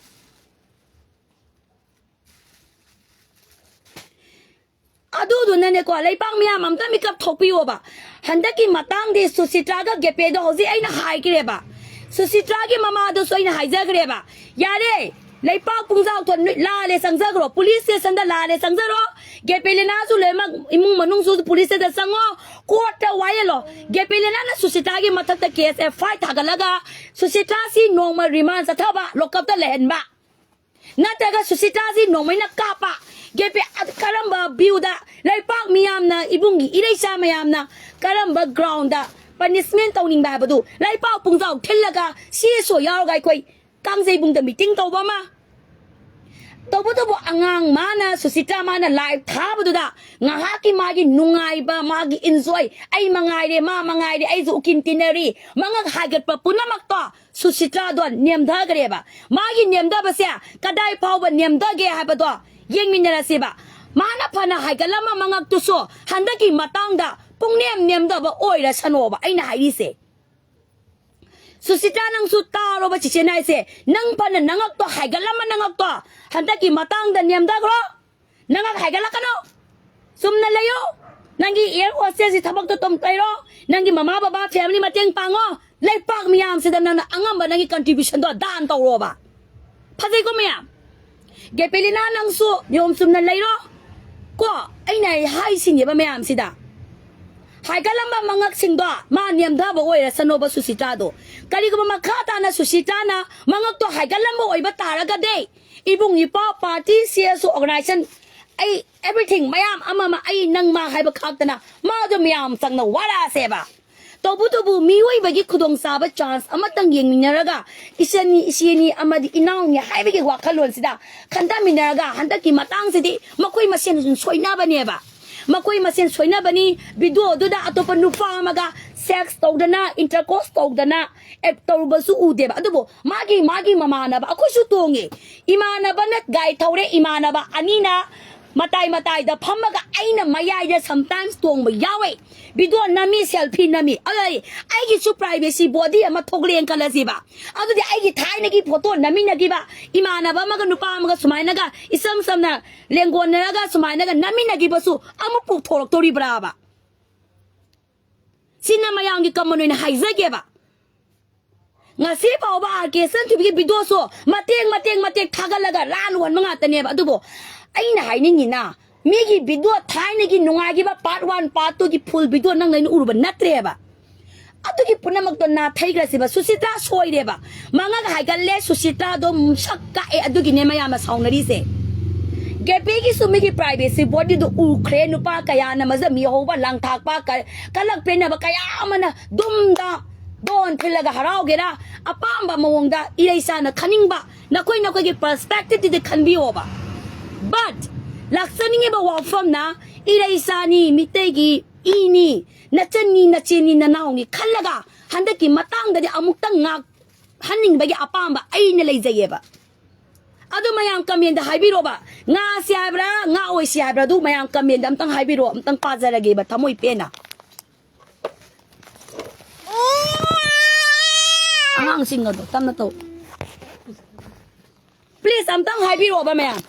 ꯑꯗꯨꯗꯨꯅꯅꯦꯀꯣ, ꯂꯩꯄꯥꯛ ꯃꯤꯌꯥꯝ ꯑꯝꯇ ꯃꯤꯀꯞ ꯊꯣꯛꯄꯤꯌꯣꯕ꯫ ꯍꯟꯗꯛꯀꯤ ꯃꯇꯥꯡꯗꯤ ꯁꯨꯁꯤꯇ꯭ꯔꯥꯒ ꯒꯦꯄꯦꯗꯣ ꯍꯧꯖꯤꯛ ꯑꯩꯅ ꯍꯥꯏꯈ꯭ꯔꯦꯕ, ꯁꯨꯁꯤꯇ꯭ꯔꯥꯒꯤ ꯃꯃꯥꯗꯨꯁꯨ ꯑꯩꯅ ꯍꯥꯏꯖꯈ꯭ꯔꯦꯕ, ꯌꯥꯔꯦ, ꯂꯩꯄꯥꯛ ꯄꯨꯡꯖꯥꯎ ꯊꯣꯟ ꯅꯣꯏ ꯂꯥꯜꯂꯦ ꯆꯪꯖꯈ꯭ꯔꯣ, ꯄꯨꯂꯤꯁ ꯁ꯭ꯇꯦꯁꯟꯗ ꯂꯥꯜꯂꯦ ꯆꯪꯖꯔꯣ, ꯒꯦꯄꯦꯂꯤꯅꯥꯁꯨ ꯂꯣꯏꯅꯃꯛ ꯏꯃꯨꯡ ꯃꯅꯨꯡꯁꯨ ꯄꯨꯂꯤꯁ ꯁ꯭ꯇꯦꯁꯟꯗ ꯆꯪꯉꯣ, ꯀꯣꯔꯠꯇ ꯋꯥꯌꯦꯜꯂꯣ꯫ ꯒꯦꯄꯦꯂꯤꯅꯥꯅ ꯁꯨꯁꯤꯇ꯭ꯔꯥꯒꯤ ꯃꯊꯛꯇ ꯀꯦꯁ ꯑꯦꯐ ꯑꯥꯏ ꯊꯥꯒꯠꯂꯒ ꯁꯨꯁꯤꯇ꯭ꯔꯥꯁꯤ ꯅꯣꯡꯃ ꯔꯤꯃꯥꯟ ꯆꯠꯊꯕ, ꯂꯣꯀꯞꯇ ꯂꯩꯍꯟꯕ꯫ ꯅꯠꯇ꯭ꯔꯒ ꯁꯨꯁꯤꯇꯥꯁꯤ ꯅꯣꯡꯃꯩꯅ ꯀꯥꯞꯄ꯫ ꯒꯦꯄꯦ ꯑꯗ ꯀꯔꯝꯕ ꯚ꯭ꯌꯨꯗ ꯂꯩꯄꯥꯛ ꯃꯤꯌꯥꯝꯅ, ꯏꯕꯨꯡꯒꯤ ꯏꯔꯩꯆꯥ ꯃꯌꯥꯝꯅ ꯀꯔꯝꯕ ꯒ꯭ꯔꯥꯎꯟꯗ ꯄꯅꯤꯁꯃꯦꯟ ꯇꯧꯅꯤꯡꯕ ꯍꯥꯏꯕꯗꯨ ꯂꯩꯄꯥꯛ ꯄꯨꯡꯖꯥꯎ ꯊꯤꯜꯂꯒ ꯁꯤ ꯑꯦꯁ ꯑꯣ ꯌꯥꯎꯔꯒ ꯑꯩꯈꯣꯏ ꯀꯥꯡꯖꯩꯕꯨꯡꯗ ꯃꯤꯇꯤꯡ ꯇꯧꯕ ꯑꯃ꯫ ꯇꯧꯕꯇꯕꯨ ꯑꯉꯥꯡ ꯃꯥꯅ, ꯁꯨꯁꯤꯇꯥ ꯃꯥꯅ ꯂꯥꯏꯚ ꯊꯥꯕꯗꯨꯗ ꯉꯥꯏꯍꯥꯛꯀꯤ ꯃꯥꯒꯤ ꯅꯨꯡꯉꯥꯏꯕ, ꯃꯥꯒꯤ ꯏꯟꯖꯣꯏ, ꯑꯩ ꯃꯉꯥꯏꯔꯦ, ꯃꯥ ꯃꯉꯥꯏꯔꯦ, ꯑꯩꯁꯨ ꯎꯀꯤꯟ ꯇꯤꯟꯅꯔꯤ, ꯃꯉꯛ ꯍꯥꯏꯒꯠꯄ ꯄꯨꯝꯅꯃꯛꯇꯣ ꯁꯨꯁꯤꯇ꯭ꯔꯥꯗꯣ ꯅꯦꯝꯊꯈ꯭ꯔꯦꯕ꯫ ꯃꯥꯒꯤ ꯅꯦꯝꯊꯕꯁꯦ ꯀꯗꯥꯏ ꯐꯥꯎꯕ ꯅꯦꯝꯊꯒꯦ ꯍꯥꯏꯕꯗꯣ ꯌꯦꯡꯃꯤꯟꯅꯔꯁꯤꯕ꯫ ꯃꯥꯅ ꯐꯅ ꯍꯥꯏꯒꯠꯂꯝꯕ ꯃꯉꯛꯇꯨꯁꯨ ꯍꯟꯗꯛꯀꯤ ꯃꯇꯥꯡꯗ ꯄꯨꯡꯅꯦꯝ ꯅꯦꯝꯊꯕ ꯑꯣꯏꯔꯁꯅꯣꯕ ꯑꯩꯅ ꯍꯥꯏꯔꯤꯁꯦ꯫ ꯁꯨꯁꯤꯇ꯭ꯔꯥ, ꯅꯪꯁꯨ ꯇꯥꯔꯣꯕ ꯆꯤꯆꯦꯅ ꯍꯥꯏꯁꯦ꯫ ꯅꯪ ꯐꯅ ꯅꯉꯛꯇꯣ ꯍꯥꯏꯒꯠꯂꯝꯕ ꯅꯉꯛꯇꯣ ꯍꯟꯗꯛꯀꯤ ꯃꯇꯥꯡꯗ ꯅꯦꯝꯊꯈ꯭ꯔꯣ꯫ ꯅꯉꯛ ꯍꯥꯏꯒꯠꯂꯛꯀꯅꯣ꯫ ꯆꯨꯝꯅ ꯂꯩꯌꯣ꯫ ꯅꯪꯒꯤ ꯑꯦꯌꯔ ꯍꯣꯁꯇꯦꯁꯀꯤ ꯊꯕꯛꯇꯣ ꯇꯧ ꯂꯩꯔꯣ꯫ ꯅꯪꯒꯤ ꯃꯃꯥ ꯕꯕꯥ ꯐꯦꯃꯤꯂꯤ ꯃꯇꯦꯡ ꯄꯥꯡꯉꯣ꯫ ꯂꯩꯄꯥꯛ ꯃꯤꯌꯥꯝꯁꯤꯗ ꯅꯪꯅ ꯑꯉꯝꯕ ꯅꯪꯒꯤ ꯀꯟꯇ꯭ꯔꯤꯕ꯭ꯌꯨꯁꯟꯗꯣ ꯗꯥꯟ ꯇꯧꯔꯣꯕ꯫ ꯐꯖꯩꯀꯣ ꯃꯌꯥꯝ? ꯒꯦꯄꯦꯂꯤꯅꯥ, ꯅꯪꯁꯨ ꯅꯤꯌꯣꯝ ꯆꯨꯝꯅ ꯂꯩꯔꯣ꯫ ꯀꯣ, ꯑꯩꯅ ꯍꯥꯏꯁꯤꯅꯦꯕ ꯃꯌꯥꯝꯁꯤꯗ꯫ ꯍꯥꯏꯒꯠꯂꯝꯕ ꯃꯉꯛꯁꯤꯡꯗꯣ ꯃꯥ ꯅꯦꯝꯊꯕ ꯑꯣꯏꯔꯁꯅꯣꯕ ꯁꯨꯁꯤꯇ꯭ꯔꯥꯗꯣ꯫ ꯀꯔꯤꯒꯨꯝꯕ ꯃꯈꯥ ꯇꯥꯅ ꯁꯨꯁꯤꯇ꯭ꯔꯥꯅ ꯃꯉꯛꯇꯣ ꯍꯥꯏꯒꯠꯂꯝꯕ ꯑꯣꯏꯕ ꯇꯥꯔꯒꯗꯤ ꯏꯕꯨꯡ ꯏꯄꯥ ꯄꯥꯔꯇꯤ, ꯁꯤ ꯑꯦꯁ ꯑꯣ ꯑꯣꯔꯒꯅꯥꯏꯖꯦꯁꯟ, ꯑꯩ ꯑꯦꯚ꯭ꯔꯤꯊꯤꯡ ꯃꯌꯥꯝ ꯑꯃ ꯑꯃ, ꯑꯩ ꯅꯪ ꯃꯥ ꯍꯥꯏꯕ ꯈꯥꯛꯇꯅ ꯃꯥꯗꯣ ꯃꯌꯥꯝ ꯆꯪꯅ ꯋꯥꯔꯛꯑꯁꯦꯕ꯫ ꯇꯧꯕꯇꯕꯨ ꯃꯤꯑꯣꯏꯕꯒꯤ ꯈꯨꯗꯣꯡꯆꯥꯕ ꯆꯥꯟꯁ ꯑꯃꯇꯪ ꯌꯦꯡꯃꯤꯟꯅꯔꯒ ꯏꯆꯟꯅꯤ, ꯏꯆꯦꯅꯤ ꯑꯃꯗꯤ ꯏꯅꯥꯎꯅꯤ ꯍꯥꯏꯕꯒꯤ ꯋꯥꯈꯜꯂꯣꯟꯁꯤꯗ ꯈꯟꯊꯃꯤꯟꯅꯔꯒ ꯍꯟꯗꯛꯀꯤ ꯃꯇꯥꯡꯁꯤꯗꯤ ꯃꯈꯣꯏ ꯃꯁꯦꯟ ꯑꯗꯨꯝ ꯁꯣꯏꯅꯕꯅꯦꯕ꯫ ꯃꯈꯣꯏ ꯃꯁꯦꯟ ꯁꯣꯏꯅꯕꯅꯤ꯫ ꯚꯤꯗꯤꯑꯣꯗꯨꯗ ꯑꯇꯣꯞꯄ ꯅꯨꯄꯥ ꯑꯃꯒ ꯁꯦꯛꯁ ꯇꯧꯗꯅ, ꯏꯟꯇꯔꯀꯣꯔꯁ ꯇꯧꯗꯅ, ꯑꯦꯛ ꯇꯧꯔꯨꯕꯁꯨ ꯎꯗꯦꯕ꯫ ꯑꯗꯨꯕꯨ ꯃꯥꯒꯤ, ꯃꯥꯒꯤ ꯃꯃꯥꯟꯅꯕ ꯑꯩꯈꯣꯏꯁꯨ ꯇꯣꯡꯉꯦ꯫ ꯏꯃꯥꯟꯅꯕꯅ ꯒꯥꯔꯤ ꯊꯧꯔꯦ, ꯏꯃꯥꯟꯅꯕ ꯑꯅꯤꯅ ꯃꯇꯥꯏ ꯃꯇꯥꯏꯗ ꯐꯝꯃꯒ ꯑꯩꯅ ꯃꯌꯥꯏꯗ sometimes ꯇꯣꯡꯕ ꯌꯥꯎꯋꯦ꯫ ꯚꯤꯗꯤꯑꯣ ꯅꯝꯃꯤ, ꯁꯦꯜꯐꯤ ꯅꯝꯃꯤ꯫ ꯑꯗꯨꯗꯤ ꯑꯩꯒꯤꯁꯨ privacy body ꯑꯃ ꯊꯣꯛꯂꯦꯅ ꯈꯜꯂꯁꯤꯕ꯫ ꯑꯗꯨꯗꯤ ꯑꯩꯒꯤ ꯊꯥꯏꯅꯒꯤ ꯐꯣꯇꯣ ꯅꯝꯃꯤꯟꯅꯈꯤꯕ ꯏꯃꯥꯟꯅꯕ ꯑꯃꯒ ꯅꯨꯄꯥ ꯑꯃꯒ ꯁꯨꯃꯥꯏꯅꯒ ꯏꯁꯝ ꯁꯝꯅ ꯂꯦꯡꯒꯣꯟꯅꯔꯒ ꯁꯨꯃꯥꯏꯅꯒ ꯅꯝꯃꯤꯟꯅꯈꯤꯕꯁꯨ ꯑꯃꯨꯛ ꯄꯨꯊꯣꯔꯛꯇꯣꯔꯤꯕ꯭ꯔꯥꯕ? ꯁꯤꯅ ꯃꯌꯥꯝꯒꯤ common ꯑꯣꯏꯅ ꯍꯥꯏꯖꯒꯦꯕ꯫ ꯉꯁꯤ ꯐꯥꯎꯕ ꯑꯥꯔ ꯀꯦ ꯁꯟꯊꯤꯕꯤꯒꯤ ꯚꯤꯗꯤꯑꯣꯁꯨ ꯃꯇꯦꯛ ꯃꯇꯦꯛ ꯃꯇꯦꯛ ꯊꯥꯒꯠꯂꯒ ꯂꯥꯟ ꯎꯍꯟꯕ ꯉꯥꯛꯇꯅꯦꯕ꯫ ꯑꯗꯨꯕꯨ ꯑꯩꯅ ꯍꯥꯏꯅꯤꯡꯉꯤꯅ, ꯃꯤꯒꯤ ꯚꯤꯗꯤꯑꯣ ꯊꯥꯏꯅꯒꯤ ꯅꯨꯡꯉꯥꯏꯈꯤꯕ part one, part twoꯒꯤ full video ꯅꯪ ꯂꯣꯏꯅ ꯎꯔꯨꯕ ꯅꯠꯇ꯭ꯔꯦꯕ꯫ ꯑꯗꯨꯒꯤ ꯄꯨꯝꯅꯃꯛꯇꯣ ꯅꯥꯊꯩꯈ꯭ꯔꯁꯤꯕ꯫ ꯁꯨꯁꯤꯇ꯭ꯔꯥ ꯁꯣꯏꯔꯦꯕ꯫ ꯃꯉꯛ ꯍꯥꯏꯒꯠꯂꯦ, ꯁꯨꯁꯤꯇ꯭ꯔꯥꯗꯣ ꯁꯛ ꯀꯛꯑꯦ, ꯑꯗꯨꯒꯤꯅꯦ ꯃꯌꯥꯝꯅ ꯁꯥꯎꯅꯔꯤꯁꯦ꯫ ꯒꯦꯄꯤꯒꯤꯁꯨ ꯃꯤꯒꯤ privacy bodyꯗꯨ ꯎꯈ꯭ꯔꯦ꯫ ꯅꯨꯄꯥ ꯀꯌꯥꯅ ꯃꯖ ꯃꯤꯍꯧꯕ ꯂꯥꯡꯊꯥꯛꯄ ꯀ-, ꯀꯂꯛ ꯄꯦꯟꯅꯕ ꯀꯌꯥ ꯑꯃꯅ ꯗꯨꯝꯗ ꯗꯣꯟ ꯊꯤꯜꯂꯒ ꯍꯔꯥꯎꯒꯦꯔꯥ, ꯑꯄꯥꯝꯕ ꯃꯑꯣꯡꯗ ꯏꯔꯩꯆꯥꯅ ꯈꯟꯅꯤꯡꯕ ꯅꯈꯣꯏ ꯅꯈꯣꯏꯒꯤ perspectiveꯇꯨꯗꯤ ꯈꯟꯕꯤꯌꯣꯕ꯫ But ꯂꯥꯛꯆꯅꯤꯡꯉꯤꯕ ꯋꯥꯐꯝꯅ ꯏꯔꯩꯆꯥꯅꯤ, ꯃꯤꯇꯩꯒꯤ ꯏꯅꯤ, ꯅꯆꯟꯅꯤ, ꯅꯆꯦꯅꯤ, ꯅꯅꯥꯎꯅꯤ ꯈꯜꯂꯒ ꯍꯟꯗꯛꯀꯤ ꯃꯇꯥꯡꯗꯗꯤ ꯑꯃꯨꯛꯇꯪ ꯉꯥꯛ ꯍꯟꯅꯤꯡꯕꯒꯤ ꯑꯄꯥꯝꯕ ꯑꯩꯅ ꯂꯩꯖꯩꯌꯦꯕ꯫ ꯑꯗꯨ ꯃꯌꯥꯝ commentꯗ ꯍꯥꯏꯕꯤꯔꯣꯕ꯫ ꯉꯥꯁꯤ ꯍꯥꯏꯕ꯭ꯔꯥ, ꯉꯥ ꯑꯣꯏꯁꯤ ꯍꯥꯏꯕ꯭ꯔꯥ? ꯑꯗꯨ ꯃꯌꯥꯝ commentꯗ ꯑꯝꯇꯪ ꯍꯥꯏꯕꯤꯔꯣ, ꯑꯝꯇꯪ ꯄꯥꯖꯔꯒꯦꯕ ꯊꯃꯣꯏ ꯄꯦꯟꯅ꯫ ꯑꯉꯥꯡꯁꯤꯡ ꯑꯗꯣ ꯇꯞꯅ ꯇꯧ꯫ Please, ꯑꯝꯇꯪ ꯍꯥꯏꯕꯤꯔꯛꯑꯣꯕ ꯃꯌꯥꯝ꯫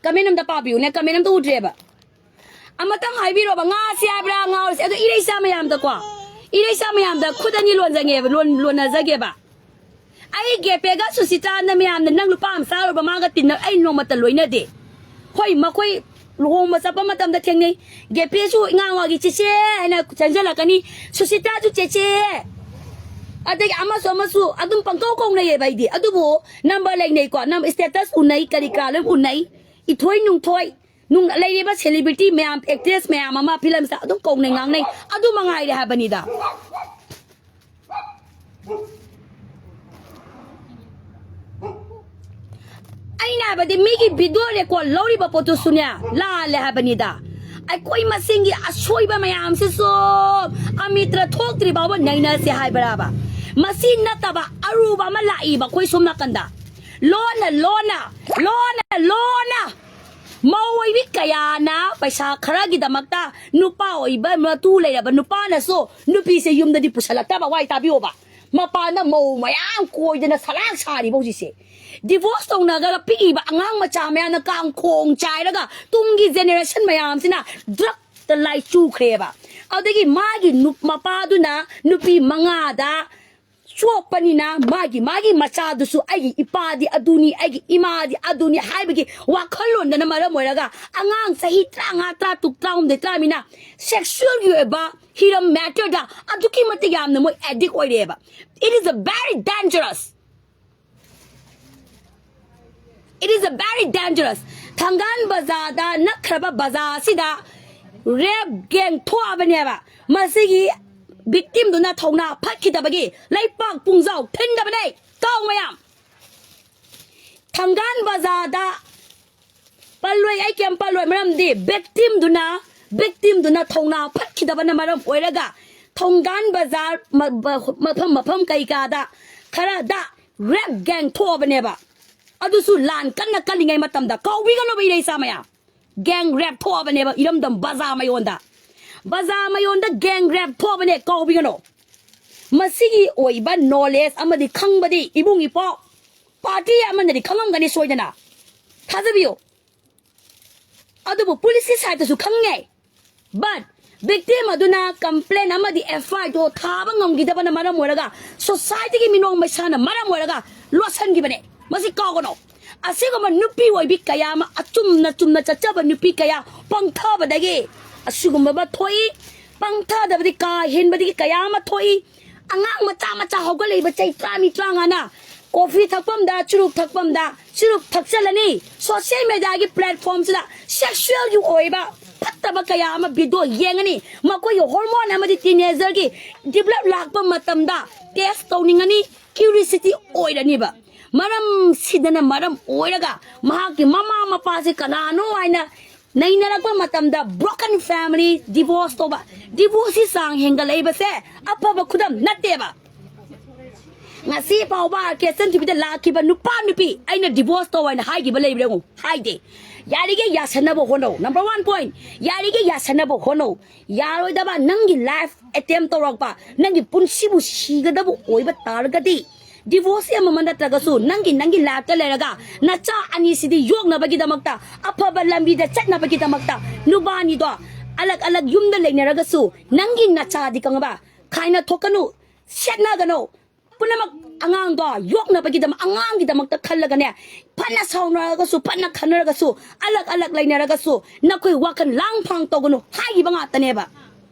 Comment ꯑꯝꯇ ꯄꯥꯕꯤꯌꯨꯅꯦ, comment ꯑꯝꯇ ꯎꯗ꯭ꯔꯦꯕ꯫ ꯑꯃꯇꯪ ꯍꯥꯏꯕꯤꯔꯛꯑꯣꯕ, ꯉꯥꯁꯤ ꯍꯥꯏꯕ꯭ꯔꯥ, ꯉꯥ ꯑꯣꯏꯔꯁꯤ? ꯑꯗꯣ ꯏꯔꯩꯆꯥ ꯃꯌꯥꯝꯗꯀꯣ, ꯏꯔꯩꯆꯥ ꯃꯌꯥꯝꯗ ꯈꯨꯠ ꯑꯅꯤ ꯂꯣꯟꯖꯒꯦꯕ, ꯂꯣꯟ-, ꯂꯣꯟꯅꯖꯒꯦꯕ꯫ ꯑꯩ ꯒꯦꯄꯦꯒ ꯁꯨꯁꯤꯇꯥꯅ ꯃꯌꯥꯝꯅ ꯅꯪ ꯂꯨꯄꯥ ꯑꯃ ꯆꯥꯔꯨꯕ ꯃꯥꯒ ꯇꯤꯟꯅ ꯑꯩ ꯅꯣꯡꯃꯇ ꯂꯣꯏꯅꯗꯦ꯫ ꯍꯣꯏ, ꯃꯈꯣꯏ ꯂꯨꯍꯣꯡꯕ ꯆꯠꯄ ꯃꯇꯝꯗ ꯊꯦꯡꯅꯩ꯫ ꯒꯦꯄꯦꯁꯨ ꯏꯉꯥꯡ ꯋꯥꯒꯤ "ꯆꯦꯆꯦ" ꯍꯥꯏꯅ ꯆꯪꯁꯤꯜꯂꯛꯀꯅꯤ꯫ ꯁꯨꯁꯤꯇꯥꯁꯨ "ꯆꯦꯆꯦ", ꯑꯗꯒꯤ ꯑꯃꯁꯨ ꯑꯃꯁꯨ ꯑꯗꯨꯝ ꯄꯪꯀꯧ ꯀꯧꯅꯩꯌꯦꯕ ꯑꯩꯗꯤ꯫ ꯑꯗꯨꯕꯨ number ꯂꯩꯅꯩꯀꯣ, number status ꯎꯅꯩ, ꯀꯔꯤ ꯀꯔꯥ ꯂꯣꯏ ꯎꯅꯩ꯫ ꯏꯊꯣꯏ ꯅꯨꯡꯊꯣꯏ, ꯅꯨꯡ-, ꯂꯩꯔꯤꯕ celebrity ꯃꯌꯥꯝ, actress ꯃꯌꯥꯝ ꯑꯃ film star ꯑꯗꯨꯝ ꯀꯧꯅꯩ ꯉꯥꯡꯅꯩ꯫ ꯑꯗꯨ ꯃꯉꯥꯏꯔꯦ ꯍꯥꯏꯕꯅꯤꯗ꯫ ꯑꯩꯅ ꯍꯥꯏꯕꯗꯤ ꯃꯤꯒꯤ video record ꯂꯧꯔꯤꯕ ꯄꯣꯠꯇꯨꯁꯨꯅꯦ ꯂꯥꯜꯂꯦ ꯍꯥꯏꯕꯅꯤꯗ꯫ ꯑꯩꯈꯣꯏ ꯃꯁꯦꯟꯒꯤ ꯑꯁꯣꯏꯕ ꯃꯌꯥꯝꯁꯤꯁꯨ ꯑꯃꯤꯇ꯭ꯔ ꯊꯣꯛꯇ꯭ꯔꯤ ꯐꯥꯎꯕ ꯅꯩꯅꯁꯦ ꯍꯥꯏꯕ꯭ꯔꯕ? ꯃꯁꯤ ꯅꯠꯇꯕ ꯑꯔꯨꯕ ꯑꯃ ꯂꯥꯛꯏꯕ ꯑꯩꯈꯣꯏ ꯁꯣꯝ ꯅꯥꯀꯟꯗ꯫ ꯂꯣꯟꯅ, ꯂꯣꯟꯅ, ꯂꯣꯟꯅ, ꯂꯣꯟꯅ ꯃꯧ ꯑꯣꯏꯕꯤ ꯀꯌꯥꯅ ꯄꯩꯁꯥ ꯈꯔꯒꯤꯗꯃꯛꯇ ꯅꯨꯄꯥ ꯑꯣꯏꯕ ꯃꯇꯨ ꯂꯩꯔꯕ ꯅꯨꯄꯥꯅꯁꯨ ꯅꯨꯄꯤꯁꯦ ꯌꯨꯝꯗꯗꯤ ꯄꯨꯁꯜꯂꯛꯇꯕ꯫ ꯋꯥꯏ ꯇꯥꯕꯤꯌꯣꯕ꯫ ꯃꯄꯥꯟꯗ ꯃꯧ ꯃꯌꯥꯝ ꯀꯣꯏꯗꯅ ꯁꯂꯥꯛ ꯁꯥꯔꯤꯕ ꯍꯧꯖꯤꯛꯁꯦ꯫ ꯗꯤꯚꯣꯔꯁ ꯇꯧꯅꯈ꯭ꯔꯒ ꯄꯤꯛꯏꯕ ꯑꯉꯥꯡ ꯃꯆꯥ ꯃꯌꯥꯝꯅ ꯀꯥꯡꯈꯣꯡ ꯆꯥꯏꯔꯒ ꯇꯨꯡꯒꯤ ꯖꯦꯅꯦꯔꯦꯁꯟ ꯃꯌꯥꯝꯁꯤꯅ ꯗ꯭ꯔꯛꯇ ꯂꯥꯏ ꯆꯨꯈ꯭ꯔꯦꯕ꯫ ꯑꯗꯨꯗꯒꯤ ꯃꯥꯒꯤ ꯅꯨ- ꯃꯄꯥꯗꯨꯅ ꯅꯨꯄꯤ ꯃꯉꯥꯗ ꯆꯣꯞꯄꯅꯤꯅ ꯃꯥꯒꯤ ꯃꯥꯒꯤ ꯃꯆꯥꯗꯨꯁꯨ ꯑꯩꯒꯤ ꯏꯄꯥꯗꯤ ꯑꯗꯨꯅꯤ, ꯑꯩꯒꯤ ꯏꯃꯥꯗꯤ ꯑꯗꯨꯅꯤ ꯍꯥꯏꯕꯒꯤ ꯋꯥꯈꯜꯂꯣꯟꯗꯅ ꯃꯔꯝ ꯑꯣꯏꯔꯒ ꯑꯉꯥꯡ ꯆꯍꯤ ꯇꯔꯥꯃꯉꯥ, ꯇꯔꯥꯇꯔꯨꯛ, ꯇꯔꯥꯍꯨꯝꯗꯣꯏ, ꯇꯔꯥꯃꯔꯤꯅ ꯁꯦꯛꯁꯨꯑꯦꯜꯒꯤ ꯑꯣꯏꯕ ꯍꯤꯔꯝ ꯃꯦꯇꯔꯗ ꯑꯗꯨꯛꯀꯤ ꯃꯇꯤꯛ ꯌꯥꯝꯅ ꯃꯣꯏ addict ꯑꯣꯏꯔꯛꯑꯦꯕ꯫ It is a very dangerous. It is a very dangerous. ꯊꯪꯒꯥꯜ ꯕꯖꯥꯔꯗ ꯅꯛꯈ꯭ꯔꯕ ꯕꯖꯥꯔ ꯑꯁꯤꯗ ꯔꯦꯞ ꯒꯦꯡ ꯊꯣꯛꯑꯕꯅꯦꯕ꯫ ꯃꯁꯤꯒꯤ ꯚꯤꯛꯇꯤꯝꯗꯨꯅ ꯊꯧꯅꯥ ꯐꯠꯈꯤꯗꯕꯒꯤ ꯂꯩꯄꯥꯛ ꯄꯨꯡꯖꯥꯎ ꯊꯤꯟꯗꯕꯅꯦ꯫ ꯀꯥꯎ ꯃꯌꯥꯝ꯫ ꯊꯪꯒꯥꯜ ꯕꯖꯥꯔꯗ ꯄꯜꯂꯣꯏ, ꯑꯩ ꯀꯩꯝ ꯄꯜꯂꯣꯏ, ꯃꯔꯝꯗꯤ ꯚꯤꯛꯇꯤꯝꯗꯨꯅ ꯚꯤꯛꯇꯤꯝꯗꯨꯅ ꯊꯧꯅꯥ ꯐꯠꯈꯤꯗꯕꯅ ꯃꯔꯝ ꯑꯣꯏꯔꯒ ꯊꯣꯡꯒꯥꯟ ꯕꯖꯥꯔ ꯃ- ꯃ- ꯃꯐꯝ ꯃꯐꯝ ꯀꯩꯀꯥꯗ ꯈꯔꯗ ꯔꯦꯞ ꯒꯦꯡ ꯊꯣꯛꯑꯕꯅꯦꯕ꯫ ꯑꯗꯨꯁꯨ ꯂꯥꯟ ꯀꯟꯅ ꯀꯜꯂꯤꯉꯩ ꯃꯇꯝꯗ꯫ ꯀꯥꯎꯕꯤꯒꯅꯣꯕ ꯏꯔꯩꯆꯥ ꯃꯌꯥꯝ꯫ ꯒꯦꯡ ꯔꯦꯞ ꯊꯣꯛꯑꯕꯅꯦꯕ ꯏꯔꯝꯗꯝ ꯕꯖꯥꯔ ꯃꯌꯣꯟꯗ꯫ ꯕꯖꯥꯔ ꯃꯌꯣꯟꯗ ꯒꯦꯡ ꯔꯦꯞ ꯊꯣꯛꯑꯕꯅꯦ, ꯀꯥꯎꯕꯤꯒꯅꯣ꯫ ꯃꯁꯤꯒꯤ ꯑꯣꯏꯕ ꯅꯣꯂꯦꯖ ꯑꯃꯗꯤ ꯈꯪꯕꯗꯤ ꯏꯕꯨꯡ ꯏꯄ꯭ꯋꯥ ꯄꯥꯔꯇꯤ ꯑꯃꯅꯗꯤ ꯈꯪꯉꯝꯒꯅꯤ ꯁꯣꯏꯗꯅ꯫ ꯊꯥꯖꯕꯤꯌꯨ꯫ ꯑꯗꯨꯕꯨ ꯄꯨꯂꯤꯁꯀꯤ ꯁꯥꯏꯠꯇꯁꯨ ꯈꯪꯉꯦ꯫ But ꯚꯤꯛꯇꯤꯝ ꯑꯗꯨꯅ ꯀꯝꯄ꯭ꯂꯦꯟ ꯑꯃꯗꯤ ꯑꯦꯐ ꯑꯥꯏ ꯑꯥꯔꯗꯣ ꯊꯥꯕ ꯉꯝꯈꯤꯗꯕꯅ ꯃꯔꯝ ꯑꯣꯏꯔꯒ, ꯁꯣꯁꯥꯏꯇꯤꯒꯤ ꯃꯤꯅꯣꯛ ꯃꯩꯁꯥꯅ ꯃꯔꯝ ꯑꯣꯏꯔꯒ ꯂꯣꯠꯁꯤꯟꯈꯤꯕꯅꯦ꯫ ꯃꯁꯤ ꯀꯥꯎꯒꯅꯣ꯫ ꯑꯁꯤꯒꯨꯝꯕ ꯅꯨꯄꯤ ꯑꯣꯏꯕꯤ ꯀꯌꯥ ꯑꯃ, ꯑꯆꯨꯝꯅ ꯆꯨꯝꯅ ꯆꯠꯆꯕ ꯅꯨꯄꯤ ꯀꯌꯥ ꯄꯪꯊꯕꯗꯒꯤ ꯑꯁꯤꯒꯨꯝꯕ ꯑꯃ ꯊꯣꯛꯏ꯫ ꯄꯪꯊꯗꯕꯗꯤ ꯀꯥ ꯍꯦꯟꯕꯗꯒꯤ ꯀꯌꯥ ꯑꯃ ꯊꯣꯛꯏ꯫ ꯑꯉꯥꯡ ꯃꯆꯥ ꯃꯆꯥ ꯍꯧꯒꯠꯂꯛꯏꯕ ꯆꯍꯤ ꯇꯔꯥꯃꯔꯤ, ꯇꯔꯥꯃꯉꯥꯅ ꯀꯣꯐꯤ ꯊꯛꯐꯝꯗ, ꯆꯨꯔꯨꯞ ꯊꯛꯐꯝꯗ ꯆꯨꯔꯨꯞ ꯊꯛꯆꯜꯂꯅꯤ꯫ ꯁꯣꯁꯤꯌꯦꯜ ꯃꯦꯗꯤꯌꯥꯒꯤ ꯄ꯭ꯂꯦꯠꯐꯣꯝꯁꯤꯗ ꯁꯦꯛꯁꯨꯑꯦꯜꯒꯤ ꯑꯣꯏꯕ ꯐꯠꯇꯕ ꯀꯌꯥ ꯑꯃ ꯚꯤꯗꯤꯑꯣ ꯌꯦꯡꯉꯅꯤ꯫ ꯃꯈꯣꯏꯒꯤ ꯍꯣꯔꯃꯣꯟ ꯑꯃꯗꯤ ꯇꯤꯅꯦꯖꯔꯒꯤ ꯗꯤꯕꯂꯞ ꯂꯥꯛꯄ ꯃꯇꯝꯗ ꯇꯦꯁ ꯇꯧꯅꯤꯡꯉꯅꯤ, ꯀ꯭ꯌꯨꯔꯤꯁꯤꯇꯤ ꯑꯣꯏꯔꯅꯤꯕ꯫ ꯃꯔꯝ ꯁꯤꯗꯅ ꯃꯔꯝ ꯑꯣꯏꯔꯒ ꯃꯍꯥꯛꯀꯤ ꯃꯃꯥ ꯃꯄꯥꯁꯦ ꯀꯅꯥꯅꯣ ꯍꯥꯏꯅ ꯅꯩꯅꯔꯛꯄ ꯃꯇꯝꯗ ꯕ꯭ꯔꯣꯀꯟ ꯐꯦꯃꯤꯂꯤ, ꯗꯤꯚꯣꯔꯁ ꯇꯧꯕ꯫ ꯗꯤꯚꯣꯔꯁꯁꯤ ꯆꯥꯡ ꯍꯦꯟꯒꯠꯂꯛꯏꯕꯁꯦ ꯑꯐꯕ ꯈꯨꯗꯝ ꯅꯠꯇꯦꯕ꯫ ꯉꯁꯤ ꯐꯥꯎꯕ ꯑꯥꯔ ꯀꯦ ꯁꯟ ꯇꯤꯚꯤꯗ ꯂꯥꯛꯈꯤꯕ ꯅꯨꯄꯥ ꯅꯨꯄꯤ ꯑꯩꯅ ꯗꯤꯚꯣꯔꯁ ꯇꯧ ꯍꯥꯏꯅ ꯍꯥꯏꯈꯤꯕ ꯂꯩꯕ꯭ꯔꯥ ꯌꯦꯡꯉꯨ? ꯍꯥꯏꯗꯦ꯫ ꯌꯥꯔꯤꯈꯩ ꯌꯥꯁꯟꯅꯕ ꯍꯣꯠꯅꯧ꯫ Number one point, ꯌꯥꯔꯤꯈꯩ ꯌꯥꯁꯟꯅꯕ ꯍꯣꯠꯅꯧ꯫ ꯌꯥꯔꯣꯏꯗꯕ, ꯅꯪꯒꯤ life attempt ꯇꯧꯔꯛꯄ, ꯅꯪꯒꯤ ꯄꯨꯟꯁꯤꯕꯨ ꯁꯤꯒꯗꯕ ꯑꯣꯏꯕ ꯇꯥꯔꯒꯗꯤ, divorce ꯑꯃꯃ ꯅꯠꯇ꯭ꯔꯒꯁꯨ, ꯅꯪꯒꯤ, ꯅꯪꯒꯤ lifeꯇ ꯂꯩꯔꯒ ꯅꯆꯥ ꯑꯅꯤꯁꯤꯗꯤ ꯌꯣꯛꯅꯕꯒꯤꯗꯃꯛꯇ, ꯑꯐꯕ ꯂꯝꯕꯤꯗ ꯆꯠꯅꯕꯒꯤꯗꯃꯛꯇ, ꯅꯨꯕꯥꯅꯤꯗꯣ ꯑꯂꯛ ꯑꯂꯛ ꯌꯨꯝꯗ ꯂꯩꯅꯔꯒꯁꯨ, ꯅꯪꯒꯤ ꯅꯆꯥꯗꯤ ꯈꯪꯉꯕ, ꯈꯥꯏꯅ ꯊꯣꯛꯀꯅꯨ, ꯁꯦꯠꯅꯒꯅꯨ꯫ ꯄꯨꯝꯅꯃꯛ ꯑꯉꯥꯡꯗꯣ ꯌꯣꯛꯅꯕꯒꯤꯗꯃꯛ, ꯑꯉꯥꯡꯒꯤꯗꯃꯛꯇ ꯈꯜꯂꯒꯅꯦ, ꯐꯅ ꯁꯥꯎꯅꯔꯒꯁꯨ, ꯐꯅ ꯈꯟꯅꯔꯒꯁꯨ, ꯑꯂꯛ ꯑꯂꯛ ꯂꯩꯅꯔꯒꯁꯨ, ꯅꯈꯣꯏ ꯋꯥꯈꯜ ꯂꯥꯡ ꯐꯥꯡ ꯇꯧꯒꯅꯨ ꯍꯥꯏꯈꯤꯕ ꯉꯥꯛꯇꯅꯦꯕ꯫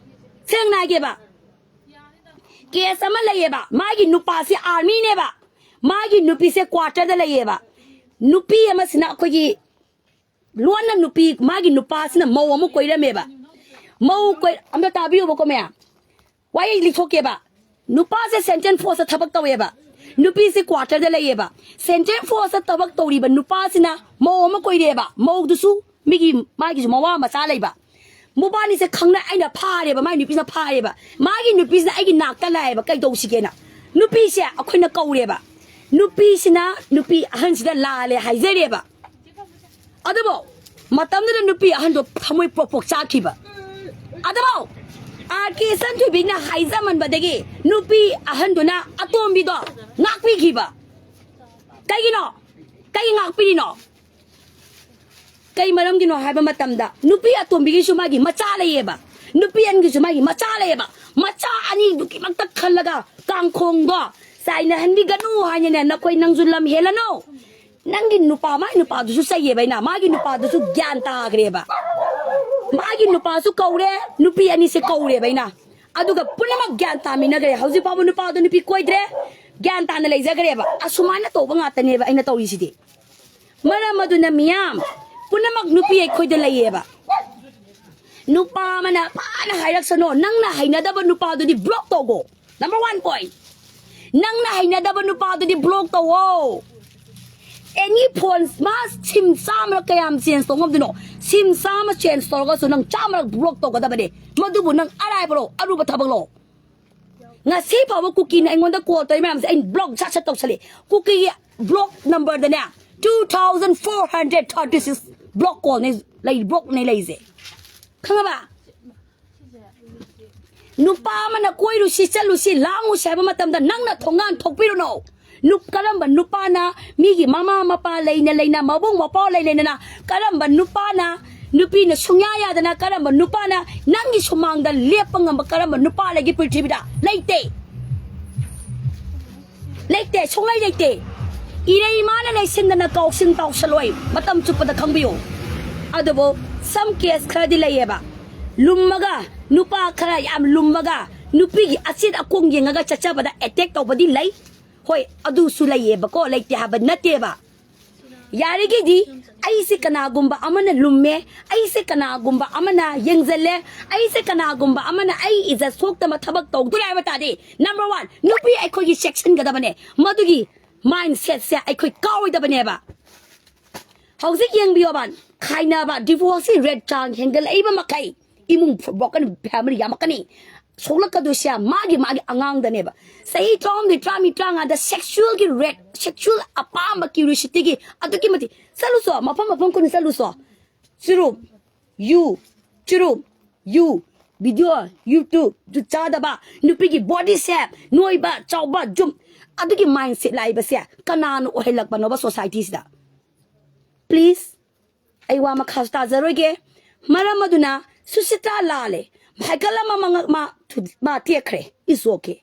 ꯁꯦꯡꯅ ꯍꯥꯏꯒꯦꯕ, case ꯑꯃ ꯂꯩꯌꯦꯕ, ꯃꯥꯒꯤ ꯅꯨꯄꯥꯁꯤ armyꯅꯦꯕ, ꯃꯥꯒꯤ ꯅꯨꯄꯤꯁꯦ quarterꯗ ꯂꯩꯌꯦꯕ꯫ ꯅꯨꯄꯤ ꯑꯃꯁꯤꯅ ꯑꯩꯈꯣꯏꯒꯤ ꯂꯣꯟꯅ ꯅꯨꯄꯤ, ꯃꯥꯒꯤ ꯅꯨꯄꯥꯁꯤꯅ ꯃꯧ ꯑꯃ ꯀꯣꯏꯔꯝꯃꯦꯕ꯫ ꯃꯧ ꯀꯣꯏ-, ꯑꯝꯇ ꯇꯥꯕꯤꯌꯨꯕꯀꯣ ꯃꯌꯥꯝ, ꯋꯥꯔꯤ ꯂꯤꯊꯣꯛꯀꯦꯕ꯫ ꯅꯨꯄꯥꯁꯦ central forceꯇ ꯊꯕꯛ ꯇꯧꯋꯦꯕ, ꯅꯨꯄꯤꯁꯦ quarterꯗ ꯂꯩꯌꯦꯕ꯫ Central forceꯇ ꯊꯕꯛ ꯇꯧꯔꯤꯕ ꯅꯨꯄꯥꯁꯤꯅ ꯃꯧ ꯑꯃ ꯀꯣꯏꯔꯦꯕ, ꯃꯧꯗꯨꯁꯨ ꯃꯤꯒꯤ, ꯃꯥꯒꯤꯁꯨ ꯃꯋꯥ ꯃꯆꯥ ꯂꯩꯕ꯫ ꯃꯕꯥꯅꯤꯁꯦ ꯈꯪꯅ ꯑꯩꯅ ꯐꯥꯔꯦꯕ, ꯃꯥꯒꯤ ꯅꯨꯄꯤꯁꯤꯅ ꯐꯥꯔꯦꯕ꯫ ꯃꯥꯒꯤ ꯅꯨꯄꯤꯁꯤꯅ ꯑꯩꯒꯤ ꯅꯥꯛꯇ ꯂꯥꯛꯑꯦꯕ, ꯀꯩꯗꯧꯁꯤꯒꯦꯅ꯫ ꯅꯨꯄꯤꯁꯦ ꯑꯩꯈꯣꯏꯅ ꯀꯧꯔꯦꯕ꯫ ꯅꯨꯄꯤꯁꯤꯅ ꯅꯨꯄꯤ ꯑꯍꯟꯁꯤꯗ ꯂꯥꯜꯂꯦ ꯍꯥꯏꯖꯔꯦꯕ꯫ ꯑꯗꯨꯕꯨ ꯃꯇꯝꯗꯨꯗ ꯅꯨꯄꯤ ꯑꯍꯟꯗꯣ ꯊꯃꯣꯏ ꯄ꯭ꯔꯣꯛ ꯄ꯭ꯔꯣꯛ ꯆꯥꯛꯈꯤꯕ꯫ ꯑꯗꯨꯕꯨ ꯑꯥꯔ ꯀꯦ ꯏꯆꯟꯊꯣꯏꯕꯤꯅ ꯍꯥꯏꯖꯃꯟꯕꯗꯒꯤ ꯅꯨꯄꯤ ꯑꯍꯟꯗꯨꯅ ꯑꯇꯣꯝꯕꯤꯗꯣ ꯉꯥꯛꯄꯤꯈꯤꯕ꯫ ꯀꯩꯒꯤꯅꯣ? ꯀꯩ ꯉꯥꯛꯄꯤꯔꯤꯅꯣ? ꯀꯩ ꯃꯔꯝꯒꯤꯅꯣ ꯍꯥꯏꯕ ꯃꯇꯝꯗ, ꯅꯨꯄꯤ ꯑꯇꯣꯝꯕꯤꯒꯤꯁꯨ ꯃꯥꯒꯤ ꯃꯆꯥ ꯂꯩꯌꯦꯕ, ꯅꯨꯄꯤ ꯑꯍꯟꯒꯤꯁꯨ ꯃꯥꯒꯤ ꯃꯆꯥ ꯂꯩꯌꯦꯕ꯫ ꯃꯆꯥ ꯑꯅꯤꯗꯨꯒꯤꯃꯛꯇ ꯈꯜꯂꯒ ꯀꯥꯡꯈꯣꯡꯗꯣ ꯆꯥꯏꯅꯍꯟꯕꯤꯒꯅꯨ ꯍꯥꯏꯅꯅꯦ, ꯅꯈꯣꯏ ꯅꯪꯁꯨ ꯂꯝ ꯍꯦꯜꯂꯅꯨ꯫ ꯅꯪꯒꯤ ꯅꯨꯄꯥ, ꯃꯥꯒꯤ ꯅꯨꯄꯥꯗꯨꯁꯨ ꯆꯩꯌꯦꯕ ꯑꯩꯅ, ꯃꯥꯒꯤ ꯅꯨꯄꯥꯗꯨꯁꯨ ꯒ꯭ꯌꯥꯟ ꯇꯥꯈ꯭ꯔꯦꯕ꯫ ꯃꯥꯒꯤ ꯅꯨꯄꯥꯁꯨ ꯀꯧꯔꯦ, ꯅꯨꯄꯤ ꯑꯅꯤꯁꯦ ꯀꯧꯔꯦꯕ ꯑꯩꯅ꯫ ꯑꯗꯨꯒ ꯄꯨꯝꯅꯃꯛ ꯒ꯭ꯌꯥꯟ ꯇꯥꯃꯤꯟꯅꯈ꯭ꯔꯦ꯫ ꯍꯧꯖꯤꯛ ꯐꯥꯎꯕ ꯅꯨꯄꯥꯗꯣ ꯅꯨꯄꯤ ꯀꯣꯏꯗ꯭ꯔꯦ, ꯒ꯭ꯌꯥꯟ ꯇꯥꯅ ꯂꯩꯖꯈ꯭ꯔꯦꯕ꯫ ꯑꯁꯨꯃꯥꯏꯅ ꯇꯧꯕ ꯉꯥꯛꯇꯅꯦꯕ ꯑꯩꯅ ꯇꯧꯔꯤꯁꯤꯗꯤ꯫ ꯃꯔꯝ ꯑꯗꯨꯅ ꯃꯤꯌꯥꯝ ꯄꯨꯝꯅꯃꯛ ꯅꯨꯄꯤ ꯑꯩꯈꯣꯏꯗ ꯂꯩꯌꯦꯕ꯫ ꯅꯨꯄꯥ ꯑꯃꯅ ꯐꯅ ꯍꯥꯏꯔꯛꯁꯅꯣ, ꯅꯪꯅ ꯍꯩꯅꯗꯕ ꯅꯨꯄꯥꯗꯨꯗꯤ block ꯇꯧꯒꯣ꯫ Number one point, ꯅꯪꯅ ꯍꯩꯅꯗꯕ ꯅꯨꯄꯥꯗꯨꯗꯤ block ꯇꯧꯋꯣ꯫ Any phone, ꯃꯥ sim ꯆꯥꯝꯃꯔꯛ ꯀꯌꯥꯝ change ꯇꯧ ꯉꯝꯗꯣꯏꯅꯣ? Sim ꯆꯥꯝꯃ change ꯇꯧꯔꯒꯁꯨ ꯅꯪ ꯆꯥꯝꯃꯔꯛ block ꯇꯧꯒꯗꯕꯅꯦ꯫ ꯃꯗꯨꯕꯨ ꯅꯪ ꯑꯔꯥꯏꯕꯔꯣ? ꯑꯔꯨꯕ ꯊꯕꯛꯂꯣ? ꯉꯁꯤ ꯐꯥꯎꯕ ꯀꯨꯀꯤꯅ ꯑꯩꯉꯣꯟꯗ call ꯇꯧꯔꯤ ꯃꯌꯥꯝꯁꯦ ꯑꯩꯅ block ꯁꯠ ꯁꯠ ꯇꯧꯁꯜꯂꯤ꯫ ꯀꯨꯀꯤꯒꯤ block numberꯗꯅꯦ two thousand four hundred thirty six꯫ Block ꯀꯣꯜꯅꯦ ꯂꯩ ꯕ꯭ꯂꯣꯛꯅꯦ ꯂꯩꯁꯦ꯫ ꯈꯪꯉꯕ? ꯅꯨꯄꯥ ꯑꯃꯅ ꯀꯣꯏꯔꯨꯁꯤ ꯆꯠꯂꯨꯁꯤ ꯂꯥꯡꯉꯨꯁꯤ ꯍꯥꯏꯕ ꯃꯇꯝꯗ ꯅꯪꯅ ꯊꯣꯡꯒꯥꯟ ꯊꯣꯛꯄꯤꯔꯨꯅꯣ꯫ ꯅꯨꯞ ꯀꯔꯝꯕ ꯅꯨꯄꯥꯅ ꯃꯤꯒꯤ ꯃꯃꯥ ꯃꯄꯥ ꯂꯩꯅ ꯂꯩꯅ ꯃꯕꯨꯡ ꯃꯄꯥ ꯂꯩ ꯂꯩꯅꯅ ꯀꯔꯝꯕ ꯅꯨꯄꯥꯅ ꯅꯨꯄꯤꯅ ꯁꯨꯡꯌꯥ ꯌꯥꯗꯅ ꯀꯔꯝꯕ ꯅꯨꯄꯥꯅ ꯅꯪꯒꯤ ꯁꯨꯃꯥꯡꯗ ꯂꯦꯞꯄ ꯉꯝꯕ ꯀꯔꯝꯕ ꯅꯨꯄꯥ ꯂꯩꯒꯦ ꯄ꯭ꯔꯤꯊꯤꯕꯤꯗ? ꯂꯩꯇꯦ꯫ ꯂꯩꯇꯦ, ꯁꯨꯡꯂꯩ ꯂꯩꯇꯦ꯫ ꯏꯔꯩ ꯏꯃꯥꯅ ꯂꯩꯁꯤꯟꯗꯅ ꯀꯥꯎꯁꯤꯟ ꯇꯥꯎꯁꯜꯂꯣꯏ꯫ ꯃꯇꯝ ꯆꯨꯞꯄꯗ ꯈꯪꯕꯤꯌꯨ꯫ ꯑꯗꯨꯕꯨ some case ꯈꯔꯗꯤ ꯂꯩꯌꯦꯕ꯫ ꯂꯨꯝꯃꯒ, ꯅꯨꯄꯥ ꯈꯔ ꯌꯥꯝ ꯂꯨꯝꯃꯒ ꯅꯨꯄꯤꯒꯤ ꯑꯆꯦꯠ ꯑꯀꯣꯡ ꯌꯦꯡꯉꯒ ꯆꯠꯆꯕꯗ ꯑꯦꯇꯦꯛ ꯇꯧꯕꯗꯤ ꯂꯩ꯫ ꯍꯣꯏ, ꯑꯗꯨꯁꯨ ꯂꯩꯌꯦꯕꯀꯣ, ꯂꯩꯇꯦ ꯍꯥꯏꯕ ꯅꯠꯇꯦꯕ꯫ ꯌꯥꯔꯤꯈꯩꯗꯤ ꯑꯩꯁꯦ ꯀꯅꯥꯒꯨꯝꯕ ꯑꯃꯅ ꯂꯨꯝꯃꯦ, ꯑꯩꯁꯦ ꯀꯅꯥꯒꯨꯝꯕ ꯑꯃꯅ ꯌꯦꯡꯁꯤꯜꯂꯦ, ꯑꯩꯁꯦ ꯀꯅꯥꯒꯨꯝꯕ ꯑꯃꯅ ꯑꯩ ꯏꯖꯠ ꯁꯣꯛꯇꯕ ꯊꯕꯛ ꯇꯧꯗꯣꯔꯦ ꯍꯥꯏꯕ ꯇꯥꯔꯗꯤ, number one, ꯅꯨꯄꯤ ꯑꯩꯈꯣꯏꯒꯤ ꯆꯦꯛꯁꯤꯟꯒꯗꯕꯅꯦ꯫ ꯃꯗꯨꯒꯤ ꯃꯥꯏꯟꯁꯦꯠꯁꯦ ꯑꯩꯈꯣꯏ ꯀꯥꯎꯔꯣꯏꯗꯕꯅꯦꯕ꯫ ꯍꯧꯖꯤꯛ ꯌꯦꯡꯕꯤꯌꯣꯕ, ꯈꯥꯏꯅꯕ, ꯗꯤꯚꯣꯔꯁꯀꯤ ꯔꯦꯠ ꯆꯥꯡ ꯍꯦꯟꯒꯠꯂꯛꯏꯕ ꯃꯈꯩ ꯏꯃꯨꯡ ꯕ꯭ꯔꯣꯀꯟ ꯐꯦꯃꯤꯂꯤ ꯌꯥꯝꯃꯛꯀꯅꯤ꯫ ꯁꯣꯛꯂꯛꯀꯗꯣꯏꯁꯦ ꯃꯥꯒꯤ ꯃꯥꯒꯤ ꯑꯉꯥꯡꯗꯅꯦꯕ꯫ ꯆꯍꯤ ꯇꯔꯥꯍꯨꯝꯗꯣꯏ, ꯇꯔꯥꯃꯔꯤ, ꯇꯔꯥꯃꯉꯥꯗ ꯁꯦꯛꯁꯨꯋꯦꯜꯒꯤ ꯔꯦꯠ, ꯁꯦꯛꯁꯨꯋꯦꯜ ꯑꯄꯥꯝꯕ ꯀ꯭ꯌꯨꯔꯤꯌꯣꯁꯤꯇꯤꯒꯤ ꯑꯗꯨꯛꯀꯤ ꯃꯇꯤꯛ ꯆꯠꯂꯨꯁꯣ, ꯃꯐꯝ ꯃꯐꯝ ꯈꯨꯗꯤꯡ ꯆꯠꯂꯨꯁꯣ꯫ ꯆꯨꯔꯨꯞ, ꯌꯨ, ꯆꯨꯔꯨꯞ, ꯌꯨ, ꯚꯤꯗꯤꯑꯣ, ꯌꯨꯇ꯭ꯌꯨꯕ, ꯖꯨꯠ ꯆꯥꯗꯕ, ꯅꯨꯄꯤꯒꯤ ꯕꯣꯗꯤ ꯁꯦꯞ, ꯅꯣꯏꯕ, ꯆꯥꯎꯕ, ꯖꯨꯝ, ꯑꯗꯨꯒꯤ ꯃꯥꯏꯟꯁꯦꯠ ꯂꯥꯛꯏꯕꯁꯦ ꯀꯅꯥꯅ ꯑꯣꯏꯍꯜꯂꯛꯄꯅꯣꯕ ꯁꯣꯁꯥꯏꯇꯤꯁꯤꯗ? ꯄ꯭ꯂꯤꯖ, ꯑꯩ ꯋꯥ ꯃꯈꯥꯁꯨ ꯇꯥꯖꯔꯣꯏꯒꯦ꯫ ꯃꯔꯝ ꯑꯗꯨꯅ ꯁꯨꯁꯤꯇꯥ ꯂꯥꯜꯂꯦ꯫ ꯍꯥꯏꯀꯠ ꯑꯃ ꯃꯉꯛ ꯃꯥ ꯊꯨ-, ꯃꯥ ꯇꯦꯛꯈ꯭ꯔꯦ꯫ It's okay꯫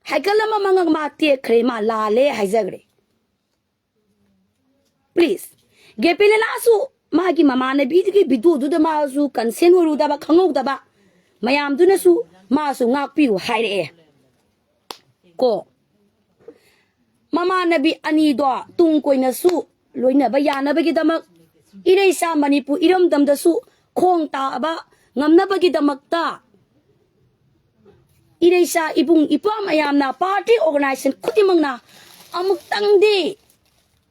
ꯍꯥꯏꯀꯠ ꯑꯃ ꯃꯉꯛ ꯃꯥ ꯇꯦꯛꯈ꯭ꯔꯦ, ꯃꯥ ꯂꯥꯜꯂꯦ ꯍꯥꯏꯖꯈ꯭ꯔꯦ꯫ ꯄ꯭ꯂꯤꯖ꯫ ꯒꯦꯄꯤꯂꯤꯅꯥꯁꯨ ꯃꯥꯒꯤ ꯃꯃꯥꯟꯅꯕꯤꯗꯨꯒꯤ ꯚꯤꯗꯤꯑꯣꯗꯨꯗ ꯃꯥꯁꯨ ꯀꯟꯁꯦꯟ ꯑꯣꯏꯔꯨꯗꯕ, ꯈꯪꯍꯧꯗꯕ ꯃꯌꯥꯝꯗꯨꯅꯁꯨ ꯃꯥꯁꯨ ꯉꯥꯛꯄꯤꯌꯨ ꯍꯥꯏꯔꯛꯑꯦ꯫ ꯀꯣ꯫ ꯃꯃꯥꯟꯅꯕꯤ ꯑꯅꯤꯗꯣ ꯇꯨꯡ ꯀꯣꯏꯅꯁꯨ ꯂꯣꯏꯅꯕ ꯌꯥꯅꯕꯒꯤꯗꯃꯛ, ꯏꯔꯩꯆꯥ ꯃꯅꯤꯄꯨꯔ ꯏꯔꯝꯗꯝꯗꯁꯨ ꯈꯣꯡ ꯇꯥꯕ ꯉꯝꯅꯕꯒꯤꯗꯃꯛꯇ, ꯏꯔꯩꯆꯥ ꯏꯕꯨꯡ ꯏꯄ꯭ꯋꯥ ꯃꯌꯥꯝꯅ, ꯄꯥꯔꯇꯤ ꯑꯣꯔꯒꯅꯥꯏꯖꯦꯁꯟ ꯈꯨꯗꯤꯡꯃꯛꯅ ꯑꯃꯨꯛꯇꯪꯗꯤ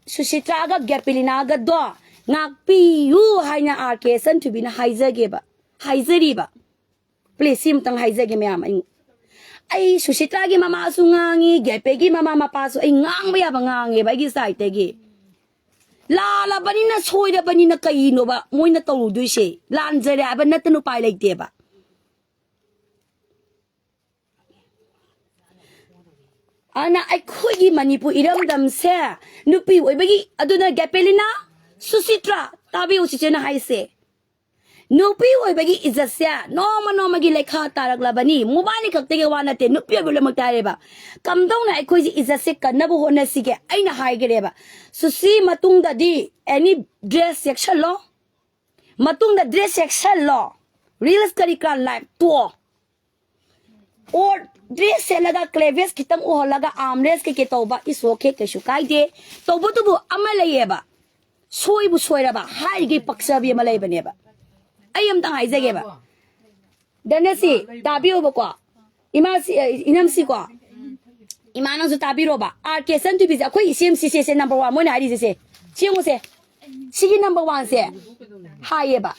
ꯁꯨꯁꯤꯇ꯭ꯔꯥꯒ ꯒꯦꯄꯤꯂꯤꯅꯥꯒꯗꯣ ꯉꯥꯛꯄꯤꯌꯨ ꯍꯥꯏꯅ ꯑꯥꯔ ꯀꯦ ꯁꯟꯊꯨꯕꯤꯅ ꯍꯥꯏꯖꯒꯦꯕ, ꯍꯥꯏꯖꯔꯤꯕ꯫ ꯄ꯭ꯂꯤꯖ, ꯁꯤ ꯑꯃꯇꯪ ꯍꯥꯏꯖꯒꯦ ꯃꯌꯥꯝ꯫ ꯑꯩ, ꯑꯩ ꯁꯨꯁꯤꯇ꯭ꯔꯥꯒꯤ ꯃꯃꯥꯁꯨ ꯉꯥꯡꯉꯤ, ꯒꯦꯄꯦꯒꯤ ꯃꯃꯥ ꯃꯄꯥꯁꯨ ꯑꯩ ꯉꯥꯡꯕ ꯌꯥꯕ ꯉꯥꯡꯉꯦꯕ ꯑꯩꯒꯤ ꯁꯥꯏꯠꯇꯒꯤ꯫ ꯂꯥꯜꯂꯕꯅꯤꯅ, ꯁꯣꯏꯔꯕꯅꯤꯅ ꯀꯩꯅꯣꯕ ꯃꯣꯏꯅ ꯇꯧꯔꯨꯗꯣꯏꯁꯦ? ꯂꯥꯟꯖꯔꯦ ꯍꯥꯏꯕ ꯅꯠꯇꯅ ꯎꯄꯥꯏ ꯂꯩꯇꯦꯕ꯫ ꯑꯗꯨꯅ ꯑꯩꯈꯣꯏꯒꯤ ꯃꯅꯤꯄꯨꯔ ꯏꯔꯝꯗꯝꯁꯦ ꯅꯨꯄꯤ ꯑꯣꯏꯕꯒꯤ, ꯑꯗꯨꯅ ꯒꯦꯄꯦꯂꯤꯅꯥ, ꯁꯨꯁꯤꯇ꯭ꯔꯥ, ꯇꯥꯕꯤꯌꯨ ꯆꯤꯆꯦꯅ ꯍꯥꯏꯁꯦ꯫ ꯅꯨꯄꯤ ꯑꯣꯏꯕꯒꯤ ꯏꯖꯠꯁꯦ ꯅꯣꯡꯃ ꯅꯣꯡꯃꯒꯤ ꯂꯩꯈꯥ ꯇꯥꯔꯛꯂꯕꯅꯤ꯫ ꯃꯣꯕꯥꯏꯜ ꯈꯛꯇꯒꯤ ꯋꯥ ꯅꯠꯇꯦ, ꯅꯨꯄꯤ ꯑꯣꯏꯕ ꯂꯣꯏꯅꯃꯛꯇ ꯍꯥꯏꯔꯦꯕ꯫ ꯀꯝꯗꯧꯅ ꯑꯩꯈꯣꯏꯁꯦ ꯏꯖꯠꯁꯦ ꯀꯟꯅꯕ ꯍꯣꯠꯅꯁꯤꯒꯦ? ꯑꯩꯅ ꯍꯥꯏꯈ꯭ꯔꯦꯕ, ꯁꯨꯁꯤ ꯃꯇꯨꯡꯗꯗꯤ ꯑꯦꯅꯤ ꯗ꯭ꯔꯦꯁ ꯁꯦꯛꯁꯜꯂꯣ, ꯃꯇꯨꯡꯗ ꯗ꯭ꯔꯦꯁ ꯁꯦꯛꯁꯜꯂꯣ, ꯔꯤꯜꯁ ꯀꯔꯤ ꯀꯔꯥ ꯂꯥꯏꯚ ꯇꯣꯛꯑꯣ꯫ ꯑꯣꯔ ꯗ꯭ꯔꯦꯁ ꯁꯦꯠꯂꯒ ꯀ꯭ꯂꯦꯚꯦꯁ ꯈꯤꯇꯪ ꯎꯍꯜꯂꯒ ꯑꯥꯔꯝ ꯔꯦꯁ ꯀꯩꯀꯩ ꯇꯧꯕ, ꯏꯁ ꯑꯣꯀꯦ, ꯀꯩꯁꯨ ꯀꯥꯏꯗꯦ꯫ ꯇꯧꯕꯇꯕꯨ ꯑꯃ ꯂꯩꯌꯦꯕ, ꯁꯣꯏꯕꯨ ꯁꯣꯏꯔꯕ ꯍꯥꯏꯔꯤꯒꯤ ꯄꯛꯆꯕꯤ ꯑꯃ ꯂꯩꯕꯅꯦꯕ꯫ ꯑꯩ ꯑꯝꯇꯪ ꯍꯥꯏꯖꯒꯦꯕ, ꯗꯅꯁꯤ, ꯇꯥꯕꯤꯌꯣꯕꯀꯣ, ꯏꯃꯥꯁꯤ, ꯏꯅꯝꯁꯤꯀꯣ, ꯏꯃꯥ ꯅꯪꯁꯨ ꯇꯥꯕꯤꯔꯣꯕ꯫ ꯑꯥꯔ ꯀꯦ ꯆꯟꯊꯣꯏꯕꯤꯁꯦ ꯑꯩꯈꯣꯏ ꯏꯆꯦꯝ ꯁꯤꯁꯦ, ꯁꯦ ꯅꯝꯕꯔ ꯋꯥꯟ ꯃꯣꯏꯅ ꯍꯥꯏꯔꯤꯁꯦ, ꯁꯦ ꯁꯦꯡꯉꯨꯁꯦ꯫ ꯁꯤꯒꯤ ꯅꯝꯕꯔ ꯋꯥꯟꯁꯦ ꯍꯥꯏꯌꯦꯕ꯫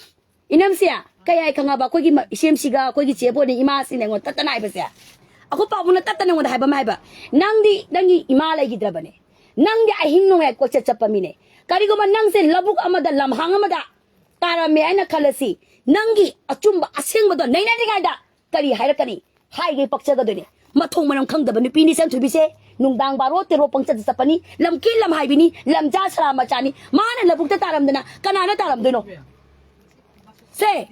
ꯏꯅꯝꯁꯦ, ꯀꯩ ꯍꯥꯏ ꯈꯪꯉꯕ? ꯑꯩꯈꯣꯏꯒꯤ ꯃ-, ꯏꯆꯦꯝꯁꯤꯒ ꯑꯩꯈꯣꯏꯒꯤ ꯆꯦ ꯕꯣꯅꯤ ꯏꯃꯥꯁꯤꯅ ꯑꯩꯉꯣꯟꯗ ꯇꯠꯇꯅ ꯍꯥꯏꯕꯁꯦ, ꯑꯩꯈꯣꯏ ꯄꯥꯕꯨꯡꯅ ꯇꯠꯇꯅ ꯑꯩꯉꯣꯟꯗ ꯍꯥꯏꯕ ꯑꯃ ꯍꯥꯏꯕ, "ꯅꯪꯗꯤ ꯅꯪꯒꯤ ꯏꯃꯥ ꯂꯩꯈꯤꯗ꯭ꯔꯕꯅꯦ, ꯅꯪꯗꯤ ꯑꯍꯤꯡ ꯅꯣꯡꯌꯥꯏ ꯀꯣꯏꯆꯠ ꯆꯠꯄ ꯃꯤꯅꯦ꯫ ꯀꯔꯤꯒꯨꯝꯕ ꯅꯪꯁꯦ ꯂꯧꯕꯨꯛ ꯑꯃꯗ, ꯂꯝꯍꯥꯡ ꯑꯃꯗ ꯇꯥꯔꯝꯃꯦ ꯍꯥꯏꯅ ꯈꯜꯂꯁꯤ, ꯅꯪꯒꯤ ꯑꯆꯨꯝꯕ ꯑꯁꯦꯡꯕꯗꯣ ꯅꯩꯅꯗ꯭ꯔꯤꯉꯩꯗ ꯀꯔꯤ ꯍꯥꯏꯔꯛꯀꯅꯤ?" ꯍꯥꯏꯒꯦ ꯄꯛꯆꯒꯗꯣꯏꯅꯦ꯫ ꯃꯊꯣꯡ ꯃꯔꯝ ꯈꯪꯗꯕ ꯅꯨꯄꯤꯅꯤ ꯆꯟꯊꯣꯏꯕꯤꯁꯦ꯫ ꯅꯨꯡꯗꯥꯡ ꯕꯥꯔꯣ ꯇꯦꯔꯣ ꯄꯪꯆꯠꯇ ꯆꯠꯄꯅꯤ, ꯂꯝꯀꯤ ꯂꯝꯍꯥꯏꯕꯤꯅꯤ, ꯂꯝꯖꯥ ꯁꯔꯥ ꯃꯆꯥꯅꯤ꯫ ꯃꯥꯅ ꯂꯧꯕꯨꯛꯇ ꯇꯥꯔꯝꯗꯅ ꯀꯅꯥꯅ ꯇꯥꯔꯝꯗꯣꯏꯅꯣ? ꯁꯦ,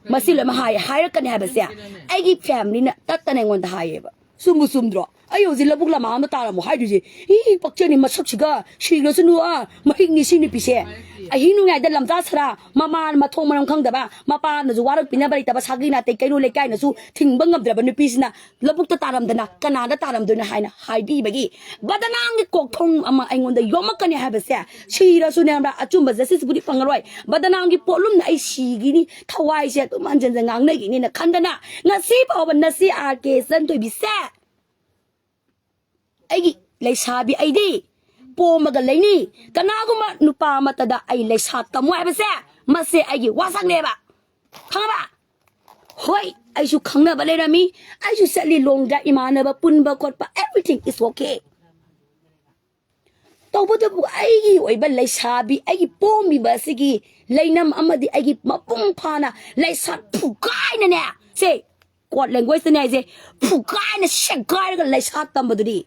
ꯃꯁꯤ ꯂꯣꯏꯅꯃꯛ ꯍꯥꯏ, ꯍꯥꯏꯔꯛꯀꯅꯤ ꯍꯥꯏꯕꯁꯦ ꯑꯩꯒꯤ ꯐꯦꯃꯤꯂꯤꯅ ꯇꯠꯇꯅ ꯑꯩꯉꯣꯟꯗ ꯍꯥꯏꯌꯦꯕ꯫ ꯆꯨꯝꯕꯨ ꯆꯨꯝꯗ꯭ꯔꯣ? ꯑꯩ ꯍꯧꯖꯤꯛ ꯂꯧꯕꯨꯛ ꯂꯝꯍꯥꯡꯗ ꯇꯥꯔꯝꯃꯣ ꯍꯥꯏꯗꯣꯏꯁꯦ? ꯏ, ꯄꯛꯆꯅꯤ, ꯃꯁꯛꯁꯤꯒ ꯁꯤꯈ꯭ꯔꯁꯅꯨ, ꯑꯥ, ꯃꯍꯤꯛꯅꯤ ꯁꯤ ꯅꯨꯄꯤꯁꯦ꯫ ꯑꯍꯤꯡ ꯅꯣꯡꯌꯥꯏꯗ ꯂꯝꯖꯥ ꯁꯔꯥ, ꯃꯃꯥ ꯃꯊꯣꯡ ꯃꯔꯝ ꯈꯪꯗꯕ, ꯃꯄꯥꯅꯁꯨ ꯋꯥꯔꯛꯄꯤꯅꯕ ꯂꯩꯇꯕ, ꯁꯥꯒꯩ ꯅꯥꯇꯩ ꯀꯩꯔꯣꯜ ꯂꯩꯀꯥꯏꯅꯁꯨ ꯊꯤꯡꯕ ꯉꯝꯗ꯭ꯔꯕ ꯅꯨꯄꯤꯁꯤꯅ ꯂꯧꯕꯨꯛꯇ ꯇꯥꯔꯝꯗꯅ ꯀꯅꯥꯗ ꯇꯥꯔꯝꯗꯣꯏꯅꯣ ꯍꯥꯏꯅ ꯍꯥꯏꯕꯤꯕꯒꯤ ꯕꯗꯅꯥꯝꯒꯤ ꯀꯣꯛꯊꯣꯡ ꯑꯃ ꯑꯩꯉꯣꯟꯗ ꯌꯣꯝꯃꯛꯀꯅꯤ ꯍꯥꯏꯕꯁꯦ, ꯁꯤꯔꯁꯨꯅꯦ ꯈꯪꯕ꯭ꯔꯥ, ꯑꯆꯨꯝꯕ ꯖꯁꯇꯤꯁꯄꯨꯗꯤ ꯐꯪꯉꯔꯣꯏ꯫ ꯕꯗꯅꯥꯝꯒꯤ ꯄꯣꯠꯂꯨꯝꯅ ꯑꯩ ꯁꯤꯈꯤꯅꯤ, ꯊꯋꯥꯏꯁꯦ ꯑꯗꯨꯝ ꯍꯟꯖꯟ ꯍꯟꯖꯟ ꯉꯥꯡꯅꯈꯤꯅꯤꯅ ꯈꯟꯗꯅ ꯉꯁꯤ ꯐꯥꯎꯕ ꯅꯁꯤ ꯑꯥꯔ ꯀꯦ ꯆꯟꯊꯣꯏꯕꯤꯁꯦ ꯑꯩꯒꯤ ꯂꯩꯁꯥꯕꯤ ꯑꯩꯗꯤ ꯄꯣꯝꯃꯒ ꯂꯩꯅꯤ꯫ ꯀꯅꯥꯒꯨꯝꯕ ꯅꯨꯄꯥ ꯑꯃꯠꯇꯗ ꯑꯩ ꯂꯩꯁꯥ ꯇꯝꯃꯣ ꯍꯥꯏꯕꯁꯦ, ꯃꯁꯦ ꯑꯩꯒꯤ ꯋꯥꯁꯛꯅꯦꯕ꯫ ꯈꯪꯉꯕ? ꯍꯣꯏ, ꯑꯩꯁꯨ ꯈꯪꯅꯕ ꯂꯩꯔꯝꯃꯤ, ꯑꯩꯁꯨ ꯆꯠꯂꯤ ꯂꯣꯡꯗ ꯏꯃꯥꯟꯅꯕ ꯄꯨꯟꯕ ꯈꯣꯠꯄ, everything is okay꯫ ꯇꯧꯕꯇꯕꯨ ꯑꯩꯒꯤ ꯑꯣꯏꯕ ꯂꯩꯁꯥꯕꯤ, ꯑꯩꯒꯤ ꯄꯣꯝꯃꯤꯕ ꯑꯁꯤꯒꯤ ꯂꯩꯅꯝ ꯑꯃꯗꯤ ꯑꯩꯒꯤ ꯃꯄꯨꯡ ꯐꯥꯅ ꯂꯩꯁꯥ ꯐꯨꯒꯥꯏꯅꯅꯦ, ꯁꯦ, ꯀꯣꯔꯠ ꯂꯦꯡꯒ꯭ꯋꯦꯖꯇꯅꯦ ꯍꯥꯏꯁꯦ, ꯐꯨꯒꯥꯏꯅ ꯁꯦꯒꯥꯏꯔꯒ ꯂꯩꯁꯥ ꯇꯝꯕꯗꯨꯗꯤ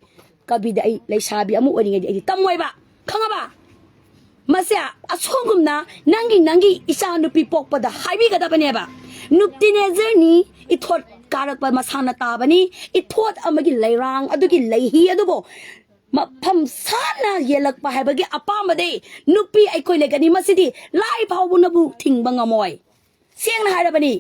ꯀꯕꯤꯗ ꯑꯩ ꯂꯩꯁꯥꯕꯤ ꯑꯃ ꯑꯣꯏꯔꯤꯉꯩꯗꯤ ꯑꯩꯗꯤ ꯇꯝꯃꯣꯏꯕ, ꯈꯪꯉꯕ? ꯃꯁꯦ ꯑꯁꯣꯝꯒꯨꯝꯅ ꯅꯪꯒꯤ, ꯅꯪꯒꯤ ꯏꯆꯥ ꯅꯨꯄꯤ ꯄꯣꯛꯄꯗ ꯍꯥꯏꯕꯤꯒꯗꯕꯅꯦꯕ, ꯅꯨꯞꯇꯤꯅꯦꯖꯔꯅꯤ, ꯏꯊꯣꯠ ꯀꯥꯔꯛꯄ ꯃꯁꯥꯅ ꯇꯥꯕꯅꯤ, ꯏꯊꯣꯠ ꯑꯃꯒꯤ ꯂꯩꯔꯥꯡ ꯑꯗꯨꯒꯤ ꯂꯩꯍꯤ ꯑꯗꯨꯕꯨ ꯃꯐꯝ ꯁꯥꯅ ꯌꯦꯜꯂꯛꯄ ꯍꯥꯏꯕꯒꯤ ꯑꯄꯥꯝꯕꯗꯤ ꯅꯨꯄꯤ ꯑꯩꯈꯣꯏ ꯂꯩꯒꯅꯤ, ꯃꯁꯤꯗꯤ ꯂꯥꯏ ꯐꯥꯎꯕꯅꯕꯨ ꯊꯤꯡꯕ ꯉꯝꯃꯣꯏ꯫ ꯁꯦꯡꯅ ꯍꯥꯏꯔꯕꯅꯤ,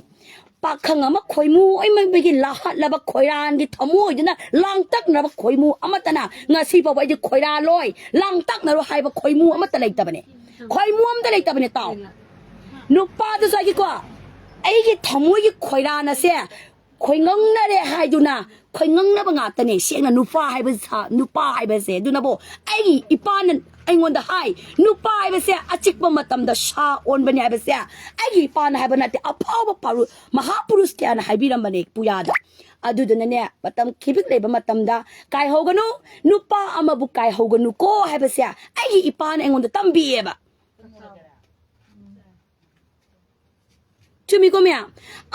ꯄꯥꯈꯪ ꯑꯃ ꯈꯣꯏꯃꯨ ꯑꯣꯏꯃꯟꯕꯒꯤ ꯂꯥꯍꯠꯂꯕ ꯈꯣꯏꯔꯥꯟꯒꯤ ꯊꯃꯣꯏꯗꯨꯅ ꯂꯥꯡꯇꯛꯅꯔꯕ ꯈꯣꯏꯃꯨ ꯑꯃꯠꯇꯅ ꯉꯁꯤ ꯐꯥꯎꯕ ꯑꯩꯗꯤ ꯈꯣꯏꯔꯥꯜꯂꯣꯏ, ꯂꯥꯡꯇꯛꯅꯔꯣ ꯍꯥꯏꯕ ꯈꯣꯏꯃꯨ ꯑꯃꯠꯇ ꯂꯩꯇꯕꯅꯦ꯫ ꯈꯣꯏꯃꯨ ꯑꯃꯠꯇ ꯂꯩꯇꯕꯅꯦ꯫ ꯇꯥꯎ, ꯅꯨꯄꯥꯗꯨꯁꯨ ꯑꯩꯒꯤꯀꯣ, ꯑꯩꯒꯤ ꯊꯃꯣꯏꯒꯤ ꯈꯣꯏꯔꯥꯟ ꯑꯁꯦ ꯈꯣꯏꯉꯪꯅꯔꯦ ꯍꯥꯏꯗꯨꯅ, ꯈꯣꯏꯉꯪꯅꯕ ꯉꯥꯛꯇꯅꯦ꯫ ꯁꯦꯡꯅ ꯅꯨꯄꯥ ꯍꯥꯏꯕ ꯁꯥ-, ꯅꯨꯄꯥ ꯍꯥꯏꯕꯁꯦ, ꯑꯗꯨꯅꯕꯨ ꯑꯩꯒꯤ ꯏꯄꯥꯅ ꯑꯩꯉꯣꯟꯗ ꯍꯥꯏ, ꯅꯨꯄꯥ ꯍꯥꯏꯕꯁꯦ ꯑꯆꯤꯛꯄ ꯃꯇꯝꯗ ꯁꯥ ꯑꯣꯟꯕꯅꯤ ꯍꯥꯏꯕꯁꯦ ꯑꯩꯒꯤ ꯏꯄꯥꯅ ꯍꯥꯏꯕ ꯅꯠꯇꯦ, ꯑꯐꯥꯎꯕ ꯄꯥꯔꯨ-, ꯃꯍꯥꯄꯨꯔꯨꯁ ꯀꯌꯥꯅ ꯍꯥꯏꯕꯤꯔꯝꯕꯅꯦ ꯄꯨꯌꯥꯗ꯫ ꯑꯗꯨꯗꯨꯅꯅꯦ, ꯃꯇꯝ ꯈꯤꯕꯤꯛ ꯂꯩꯕ ꯃꯇꯝꯗ ꯀꯥꯏꯍꯧꯒꯅꯨ, ꯅꯨꯄꯥ ꯑꯃꯕꯨ ꯀꯥꯏꯍꯧꯒꯅꯨꯀꯣ ꯍꯥꯏꯕꯁꯦ ꯑꯩꯒꯤ ꯏꯄꯥꯅ ꯑꯩꯉꯣꯟꯗ ꯇꯝꯕꯤꯌꯦꯕ꯫ ꯆꯨꯝꯃꯤꯀꯣ ꯃꯌꯥꯝ?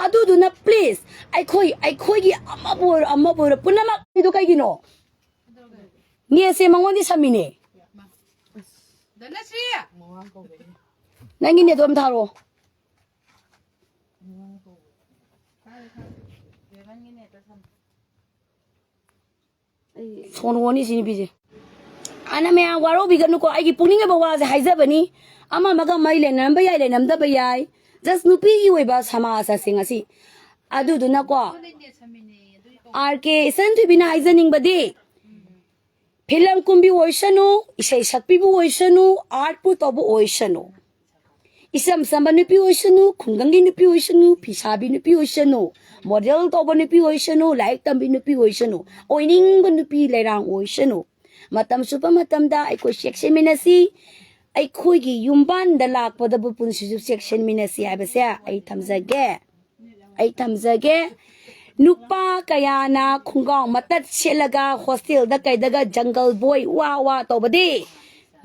ꯑꯗꯨꯗꯨꯅ please, ꯑꯩꯈꯣꯏ, ꯑꯩꯈꯣꯏꯒꯤ ꯑꯃꯕꯨ ꯑꯣꯏꯔꯣ, ꯑꯃꯕꯨ ꯑꯣꯏꯔꯣ, ꯄꯨꯝꯅꯃꯛ ꯏꯗꯣ ꯀꯩꯒꯤꯅꯣ? ꯅꯦꯁꯦ ꯃꯉꯣꯟꯗꯤ ꯁꯝꯃꯤꯅꯦ꯫ ꯅꯪꯒꯤ ꯅꯦꯠꯇꯣ ꯑꯝ ꯊꯥꯔꯣ꯫ ꯁꯣꯅꯣꯅꯤ ꯁꯤ ꯅꯨꯄꯤꯁꯦ꯫ ꯑꯅ ꯃꯌꯥꯝ ꯋꯥꯔꯧꯕꯤꯒꯅꯨꯀꯣ, ꯑꯩꯒꯤ ꯄꯨꯛꯅꯤꯡ ꯑꯣꯏꯕ ꯋꯥꯁꯦ ꯍꯥꯏꯖꯕꯅꯤ꯫ ꯑꯃ ꯑꯃꯒ ꯃꯔꯤ ꯂꯩꯅꯔꯝꯕ ꯌꯥꯏ, ꯂꯩꯅꯔꯝꯗꯕ ꯌꯥꯏ꯫ Just ꯅꯨꯄꯤꯒꯤ ꯑꯣꯏꯕ ꯁꯃꯥꯖ ꯑꯁꯦ ꯉꯁꯤ꯫ ꯑꯗꯨꯗꯨꯅꯀꯣ, ꯑꯥꯔ ꯀꯦ ꯏꯆꯟꯊꯣꯏꯕꯤꯅ ꯍꯥꯏꯖꯅꯤꯡꯕꯗꯤ, ꯐꯤꯂꯝ ꯀꯨꯝꯕꯤ ꯑꯣꯏꯁꯅꯨ, ꯏꯁꯩ ꯁꯛꯄꯤꯕꯨ ꯑꯣꯏꯁꯅꯨ, ꯑꯥꯔꯠꯄꯨ ꯇꯧꯕ ꯑꯣꯏꯁꯅꯨ, ꯏꯆꯝ ꯆꯝꯕ ꯅꯨꯄꯤ ꯑꯣꯏꯁꯅꯨ, ꯈꯨꯡꯒꯪꯒꯤ ꯅꯨꯄꯤ ꯑꯣꯏꯁꯅꯨ, ꯐꯤꯁꯥꯕꯤ ꯅꯨꯄꯤ ꯑꯣꯏꯁꯅꯨ, ꯃꯣꯗꯦꯜ ꯇꯧꯕ ꯅꯨꯄꯤ ꯑꯣꯏꯁꯅꯨ, ꯂꯥꯏꯔꯤꯛ ꯇꯝꯕꯤ ꯅꯨꯄꯤ ꯑꯣꯏꯁꯅꯨ, ꯑꯣꯏꯅꯤꯡꯕ ꯅꯨꯄꯤ ꯂꯩꯔꯥꯡ ꯑꯣꯏꯁꯅꯨ, ꯃꯇꯝ ꯆꯨꯞꯄ ꯃꯇꯝꯗ ꯑꯩꯈꯣꯏ ꯆꯦꯛꯁꯤꯟꯃꯤꯟꯅꯁꯤ꯫ ꯑꯩꯈꯣꯏꯒꯤ ꯌꯨꯝꯕꯥꯟꯗ ꯂꯥꯛꯄꯗꯕꯨ ꯄꯨꯟꯁꯤꯁꯨ ꯆꯦꯛꯁꯤꯟꯃꯤꯟꯅꯁꯤ ꯍꯥꯏꯕꯁꯦ ꯑꯩ ꯊꯝꯖꯒꯦ꯫ ꯑꯩ ꯊꯝꯖꯒꯦ꯫ ꯅꯨꯄꯥ ꯀꯌꯥꯅ ꯈꯣꯡꯒ꯭ꯔꯥꯎ ꯃꯇꯠ ꯁꯦꯠꯂꯒ ꯍꯣꯁꯇꯦꯜꯗ ꯀꯩꯗꯒ ꯖꯪꯒꯜ ꯕꯣꯏ ꯋꯥ ꯋꯥ ꯇꯧꯕꯗꯤ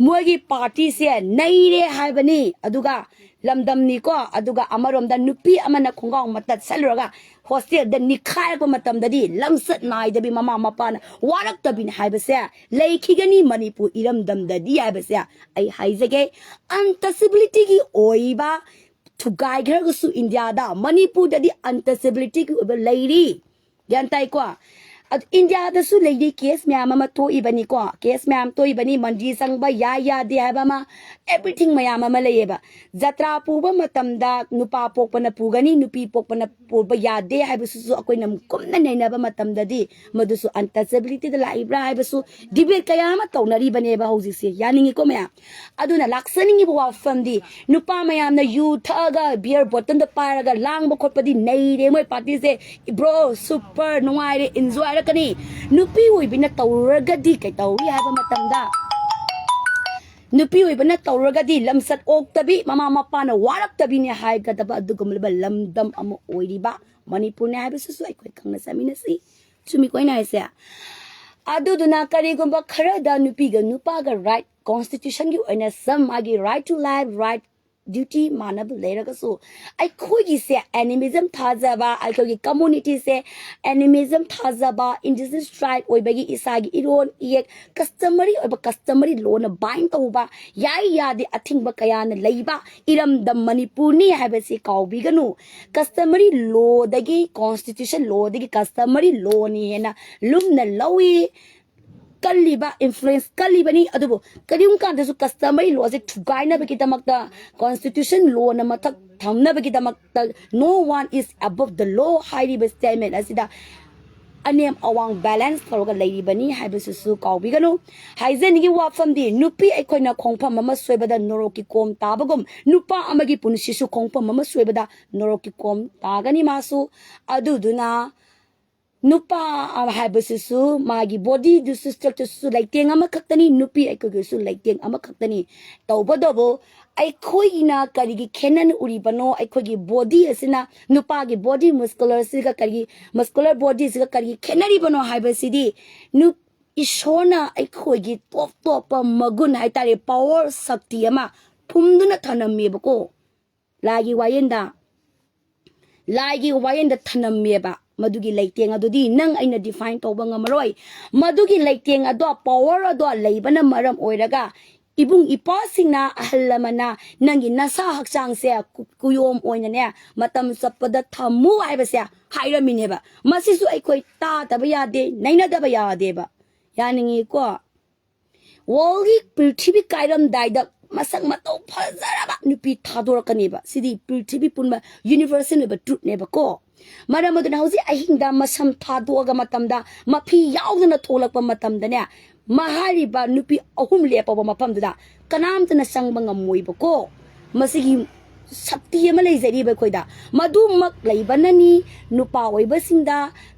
ꯃꯣꯏꯒꯤ ꯄꯥꯔꯇꯤꯁꯦ ꯅꯩꯔꯦ ꯍꯥꯏꯕꯅꯤ꯫ ꯑꯗꯨꯒ ꯂꯝꯗꯝꯅꯤꯀꯣ, ꯑꯗꯨꯒ ꯑꯃꯔꯣꯝꯗ ꯅꯨꯄꯤ ꯑꯃꯅ ꯈꯣꯡꯒ꯭ꯔꯥꯎ ꯃꯇꯠ ꯁꯠꯂꯨꯔꯒ ꯍꯣꯁꯇꯦꯜꯗ ꯅꯤꯛꯈꯥꯏꯔꯛꯄ ꯃꯇꯝꯗꯗꯤ ꯂꯝꯆꯠ ꯅꯥꯏꯗꯕꯤ ꯃꯃꯥ ꯃꯄꯥꯅ ꯋꯥꯔꯛꯇꯕꯤꯅꯤ ꯍꯥꯏꯕꯁꯦ ꯂꯩꯈꯤꯒꯅꯤ ꯃꯅꯤꯄꯨꯔ ꯏꯔꯝꯗꯝꯗꯗꯤ ꯍꯥꯏꯕꯁꯦ ꯑꯩ ꯍꯥꯏꯖꯒꯦ꯫ ꯑꯟꯇꯆꯦꯕꯤꯂꯤꯇꯤꯒꯤ ꯑꯣꯏꯕ ꯊꯨꯒꯥꯏꯈ꯭ꯔꯒꯁꯨ ꯏꯟꯗꯤꯌꯥꯗ, ꯃꯅꯤꯄꯨꯔꯗꯗꯤ ꯑꯟꯇꯆꯦꯕꯤꯂꯤꯇꯤꯒꯤ ꯑꯣꯏꯕ ꯂꯩꯔꯤ꯫ ꯒ꯭ꯌꯥꯟ ꯇꯥꯏꯀꯣ? ꯑꯗꯨ ꯏꯟꯗꯤꯌꯥꯗꯁꯨ ꯂꯩꯔꯤ, ꯀꯦꯁ ꯃꯌꯥꯝ ꯑꯃ ꯊꯣꯛꯏꯕꯅꯤꯀꯣ, ꯀꯦꯁ ꯃꯌꯥꯝ ꯊꯣꯛꯏꯕꯅꯤ, ꯃꯟꯗꯤꯔ ꯆꯪꯕ ꯌꯥꯏ ꯌꯥꯗꯦ ꯍꯥꯏꯕ ꯑꯃ, ꯑꯦꯚ꯭ꯔꯤꯊꯤꯡ ꯃꯌꯥꯝ ꯑꯃ ꯂꯩꯌꯦꯕ꯫ ꯖꯇ꯭ꯔꯥ ꯄꯨꯕ ꯃꯇꯝꯗ ꯅꯨꯄꯥ ꯄꯣꯛꯄꯅ ꯄꯨꯒꯅꯤ, ꯅꯨꯄꯤ ꯄꯣꯛꯄꯅ ꯄꯨꯕ ꯌꯥꯗꯦ ꯍꯥꯏꯕꯁꯤꯁꯨ ꯑꯩꯈꯣꯏꯅ ꯀꯨꯞꯅ ꯅꯩꯅꯕ ꯃꯇꯝꯗꯗꯤ ꯃꯗꯨꯁꯨ ꯑꯟꯇꯆꯦꯕꯤꯂꯤꯇꯤꯗ ꯂꯥꯛꯏꯕ꯭ꯔꯥ ꯍꯥꯏꯕꯁꯨ ꯗꯤꯕꯦꯠ ꯀꯌꯥ ꯑꯃ ꯇꯧꯅꯔꯤꯕꯅꯦꯕ ꯍꯧꯖꯤꯛꯁꯦ꯫ ꯌꯥꯅꯤꯡꯉꯤꯀꯣ ꯃꯌꯥꯝ? ꯑꯗꯨꯅ ꯂꯥꯛꯆꯅꯤꯡꯉꯤꯕ ꯋꯥꯐꯝꯗꯤ, ꯅꯨꯄꯥ ꯃꯌꯥꯝꯅ ꯌꯨ ꯊꯛꯑꯒ ꯕꯤꯌꯔ ꯕꯣꯇꯜꯗ ꯄꯥꯏꯔꯒ ꯂꯥꯡꯕ ꯈꯣꯠꯄꯗꯤ ꯅꯩꯔꯦ ꯃꯣꯏ ꯄꯥꯔꯇꯤꯁꯦ꯫ ꯕ꯭ꯔꯣ, ꯁꯨꯄꯔ ꯅꯨꯡꯉꯥꯏꯔꯦ, ꯏꯟꯖꯣꯏ ꯍꯥꯏꯔꯛꯀꯅꯤ꯫ ꯅꯨꯄꯤ ꯑꯣꯏꯕꯤꯅ ꯇꯧꯔꯨꯔꯒꯗꯤ ꯀꯩꯇꯧꯏ ꯍꯥꯏꯕ ꯃꯇꯝꯗ, ꯅꯨꯄꯤ ꯑꯣꯏꯕꯅ ꯇꯧꯔꯒꯗꯤ ꯂꯝꯆꯠ ꯑꯣꯛꯇꯕꯤ, ꯃꯃꯥ ꯃꯄꯥꯅ ꯋꯥꯔꯛꯇꯕꯤꯅꯤ ꯍꯥꯏꯒꯗꯕ ꯑꯗꯨꯒꯨꯝꯂꯕ ꯂꯝꯗꯝ ꯑꯃ ꯑꯣꯏꯔꯤꯕ ꯃꯅꯤꯄꯨꯔꯅꯤ ꯍꯥꯏꯕꯁꯤꯁꯨ ꯑꯩꯈꯣꯏ ꯈꯪꯅ ꯆꯥꯃꯤꯟꯅꯁꯤ꯫ ꯆꯨꯝꯃꯤꯀꯣ ꯑꯩꯅ ꯍꯥꯏꯁꯦ? ꯑꯗꯨꯗꯨꯅ ꯀꯔꯤꯒꯨꯝꯕ ꯈꯔꯗ ꯅꯨꯄꯤꯒ ꯅꯨꯄꯥꯒ ꯔꯥꯏꯠ, ꯀꯣꯟꯁꯇꯤꯇ꯭ꯌꯨꯁꯟꯒꯤ ꯑꯣꯏꯅ ꯁꯝ ꯃꯥꯒꯤ right to life, right duty ꯃꯥꯟꯅꯕ ꯂꯩꯔꯒꯁꯨ, ꯑꯩꯈꯣꯏꯒꯤꯁꯦ ꯑꯦꯅꯤꯃꯤꯖꯝ ꯊꯥꯖꯕ, ꯑꯩꯈꯣꯏꯒꯤ ꯀꯝꯃꯨꯅꯤꯇꯤꯁꯦ ꯑꯦꯅꯤꯃꯤꯖꯝ ꯊꯥꯖꯕ, ꯏꯟꯗꯤꯖꯤꯅꯁ ꯇ꯭ꯔꯥꯏꯕ ꯑꯣꯏꯕꯒꯤ ꯏꯁꯥꯒꯤ ꯏꯔꯣꯟ ꯏꯌꯦꯛ, ꯀꯁꯇꯃꯔꯤ ꯑꯣꯏꯕ ꯀꯁꯇꯃꯔꯤ ꯂꯣꯅ ꯕꯥꯏꯟ ꯇꯧꯕ, ꯌꯥꯏ ꯌꯥꯗꯦ ꯑꯊꯤꯡꯕ ꯀꯌꯥꯅ ꯂꯩꯕ ꯏꯔꯝꯗꯝ ꯃꯅꯤꯄꯨꯔꯅꯤ ꯍꯥꯏꯕꯁꯤ ꯀꯥꯎꯕꯤꯒꯅꯨ꯫ ꯀꯁꯇꯃꯔꯤ ꯂꯣꯗꯒꯤ, ꯀꯣꯟꯁꯇꯤꯇ꯭ꯌꯨꯁꯟ ꯂꯣꯗꯒꯤ ꯀꯁꯇꯃꯔꯤ ꯂꯣꯅ ꯍꯦꯟꯅ ꯂꯨꯝꯅ ꯂꯧꯏ꯫ ꯀꯜꯂꯤꯕ, ꯏꯟꯐ꯭ꯂꯨꯌꯦꯟꯁ ꯀꯜꯂꯤꯕꯅꯤ꯫ ꯑꯗꯨꯕꯨ ꯀꯔꯤꯒꯨꯝꯕ ꯀꯥꯟꯗꯁꯨ ꯀꯁꯇꯃꯔꯤ ꯂꯣꯁꯦ ꯊꯨꯒꯥꯏꯅꯕꯒꯤꯗꯃꯛꯇ, ꯀꯣꯟꯁꯇꯤꯇ꯭ꯌꯨꯁꯟ ꯂꯣꯅ ꯃꯊꯛ ꯊꯝꯅꯕꯒꯤꯗꯃꯛꯇ, "No one is above the law" ꯍꯥꯏꯔꯤꯕ ꯁ꯭ꯇꯦꯠꯃꯦꯟ ꯑꯁꯤꯗ ꯑꯅꯦꯝ ꯑꯋꯥꯡ ꯕꯦꯂꯦꯟꯁ ꯇꯧꯔꯒ ꯂꯩꯔꯤꯕꯅꯤ ꯍꯥꯏꯕꯁꯤꯁꯨ ꯀꯥꯎꯕꯤꯒꯅꯨ꯫ ꯍꯥꯏꯖꯅꯤꯡꯉꯤ ꯋꯥꯐꯝꯗꯤ, ꯅꯨꯄꯤ ꯑꯩꯈꯣꯏꯅ ꯈꯣꯡꯐꯝ ꯑꯃ ꯁꯣꯏꯕꯗ ꯅꯣꯔꯣꯛꯀꯤ ꯀꯣꯝ ꯇꯥꯕꯒꯨꯝ, ꯅꯨꯄꯥ ꯑꯃꯒꯤ ꯄꯨꯟꯁꯤꯁꯨ ꯈꯣꯡꯐꯝ ꯑꯃ ꯁꯣꯏꯕꯗ ꯅꯣꯔꯣꯛꯀꯤ ꯀꯣꯝ ꯇꯥꯒꯅꯤ ꯃꯥꯁꯨ꯫ ꯑꯗꯨꯗꯨꯅ ꯅꯨꯄꯥ ꯍꯥꯏꯕꯁꯤꯁꯨ ꯃꯥꯒꯤ ꯕꯣꯗꯤꯗꯨꯁꯨ, ꯁ꯭ꯇ꯭ꯔꯛꯆꯔꯁꯨ ꯂꯩꯇꯦꯡ ꯑꯃꯈꯛꯇꯅꯤ, ꯅꯨꯄꯤ ꯑꯩꯈꯣꯏꯒꯤꯁꯨ ꯂꯩꯇꯦꯡ ꯑꯃꯈꯛꯇꯅꯤ꯫ ꯇꯧꯕꯇꯕꯨ ꯑꯩꯈꯣꯏꯅ ꯀꯔꯤꯒꯤ ꯈꯦꯠꯅꯅ ꯎꯔꯤꯕꯅꯣ? ꯑꯩꯈꯣꯏꯒꯤ ꯕꯣꯗꯤ ꯑꯁꯤꯅ, ꯅꯨꯄꯥꯒꯤ ꯕꯣꯗꯤ ꯃꯁꯀꯨꯂꯔꯁꯤꯒ ꯀꯔꯤꯒꯤ, ꯃꯁꯀꯨꯂꯔ ꯕꯣꯗꯤꯁꯤꯒ ꯀꯔꯤꯒꯤ ꯈꯦꯠꯅꯔꯤꯕꯅꯣ ꯍꯥꯏꯕꯁꯤꯗꯤ, ꯅꯨ-, ꯏꯁꯣꯔꯅ ꯑꯩꯈꯣꯏꯒꯤ ꯇꯣꯞ ꯇꯣꯞꯄ ꯃꯒꯨꯟ ꯍꯥꯏꯇꯥꯔꯦ, ꯄꯋꯥꯔ, ꯁꯛꯇꯤ ꯑꯃ ꯐꯨꯝꯗꯨꯅ ꯊꯅꯝꯃꯦꯕꯀꯣ ꯂꯥꯏꯒꯤ ꯋꯥꯌꯦꯟꯗ꯫ ꯂꯥꯏꯒꯤ ꯋꯥꯌꯦꯟꯗ ꯊꯅꯝꯃꯦꯕ꯫ ꯃꯗꯨꯒꯤ ꯂꯩꯇꯦꯡ ꯑꯗꯨꯗꯤ ꯅꯪ ꯑꯩꯅ ꯗꯤꯐꯥꯏꯟ ꯇꯧꯕ ꯉꯝꯃꯔꯣꯏ꯫ ꯃꯗꯨꯒꯤ ꯂꯩꯇꯦꯡ ꯑꯗꯣ, ꯄꯋꯥꯔ ꯑꯗꯣ ꯂꯩꯕꯅ ꯃꯔꯝ ꯑꯣꯏꯔꯒ ꯏꯕꯨꯡ ꯏꯄꯥꯁꯤꯡꯅ, ꯑꯍꯜ ꯂꯃꯟꯅ ꯅꯪꯒꯤ ꯅꯁꯥ ꯍꯛꯆꯥꯡꯁꯦ ꯀꯨ-, ꯀꯨꯌꯣꯝ ꯑꯣꯏꯅꯅꯦ ꯃꯇꯝ ꯆꯠꯄꯗ ꯊꯝꯃꯨ ꯍꯥꯏꯕꯁꯦ ꯍꯥꯏꯔꯝꯃꯤꯅꯦꯕ꯫ ꯃꯁꯤꯁꯨ ꯑꯩꯈꯣꯏ ꯇꯥꯗꯕ ꯌꯥꯗꯦ, ꯅꯩꯅꯗꯕ ꯌꯥꯗꯦꯕ꯫ ꯌꯥꯅꯤꯡꯉꯤꯀꯣ? ꯋꯥꯔꯜꯒꯤ ꯄ꯭ꯔꯤꯊꯤꯕꯤ ꯀꯥꯏꯔꯝꯗꯥꯏꯗ ꯃꯁꯛ ꯃꯇꯧ ꯐꯖꯔꯕ ꯅꯨꯄꯤ ꯊꯥꯗꯣꯔꯛꯀꯅꯦꯕ꯫ ꯁꯤꯗꯤ ꯄ꯭ꯔꯤꯊꯤꯕꯤ ꯄꯨꯝꯕ ꯌꯨꯅꯤꯚꯔꯁꯦꯜ ꯑꯣꯏꯕ ꯇ꯭ꯔꯨꯠꯅꯦꯕꯀꯣ꯫ ꯃꯔꯝ ꯑꯗꯨꯅ ꯍꯧꯖꯤꯛ ꯑꯍꯤꯡꯗ ꯃꯁꯝ ꯊꯥꯗꯣꯛꯑꯒ ꯃꯇꯝꯗ, ꯃꯐꯤ ꯌꯥꯎꯗꯅ ꯊꯣꯛꯂꯛꯄ ꯃꯇꯝꯗꯅꯦ, ꯃꯍꯥꯔꯤꯕ ꯅꯨꯄꯤ ꯑꯍꯨꯝ ꯂꯦꯞꯄꯕ ꯃꯐꯝꯗꯨꯗ ꯀꯅꯥꯝꯇꯅ ꯆꯪꯕ ꯉꯝꯃꯣꯏꯕꯀꯣ꯫ ꯃꯁꯤꯒꯤ ꯁꯛꯇꯤ ꯑꯃ ꯂꯩꯖꯔꯤꯕ ꯑꯩꯈꯣꯏꯗ꯫ ꯃꯗꯨꯃꯛ ꯂꯩꯕꯅꯅꯤ ꯅꯨꯄꯥ ꯑꯣꯏꯕꯁꯤꯡꯗ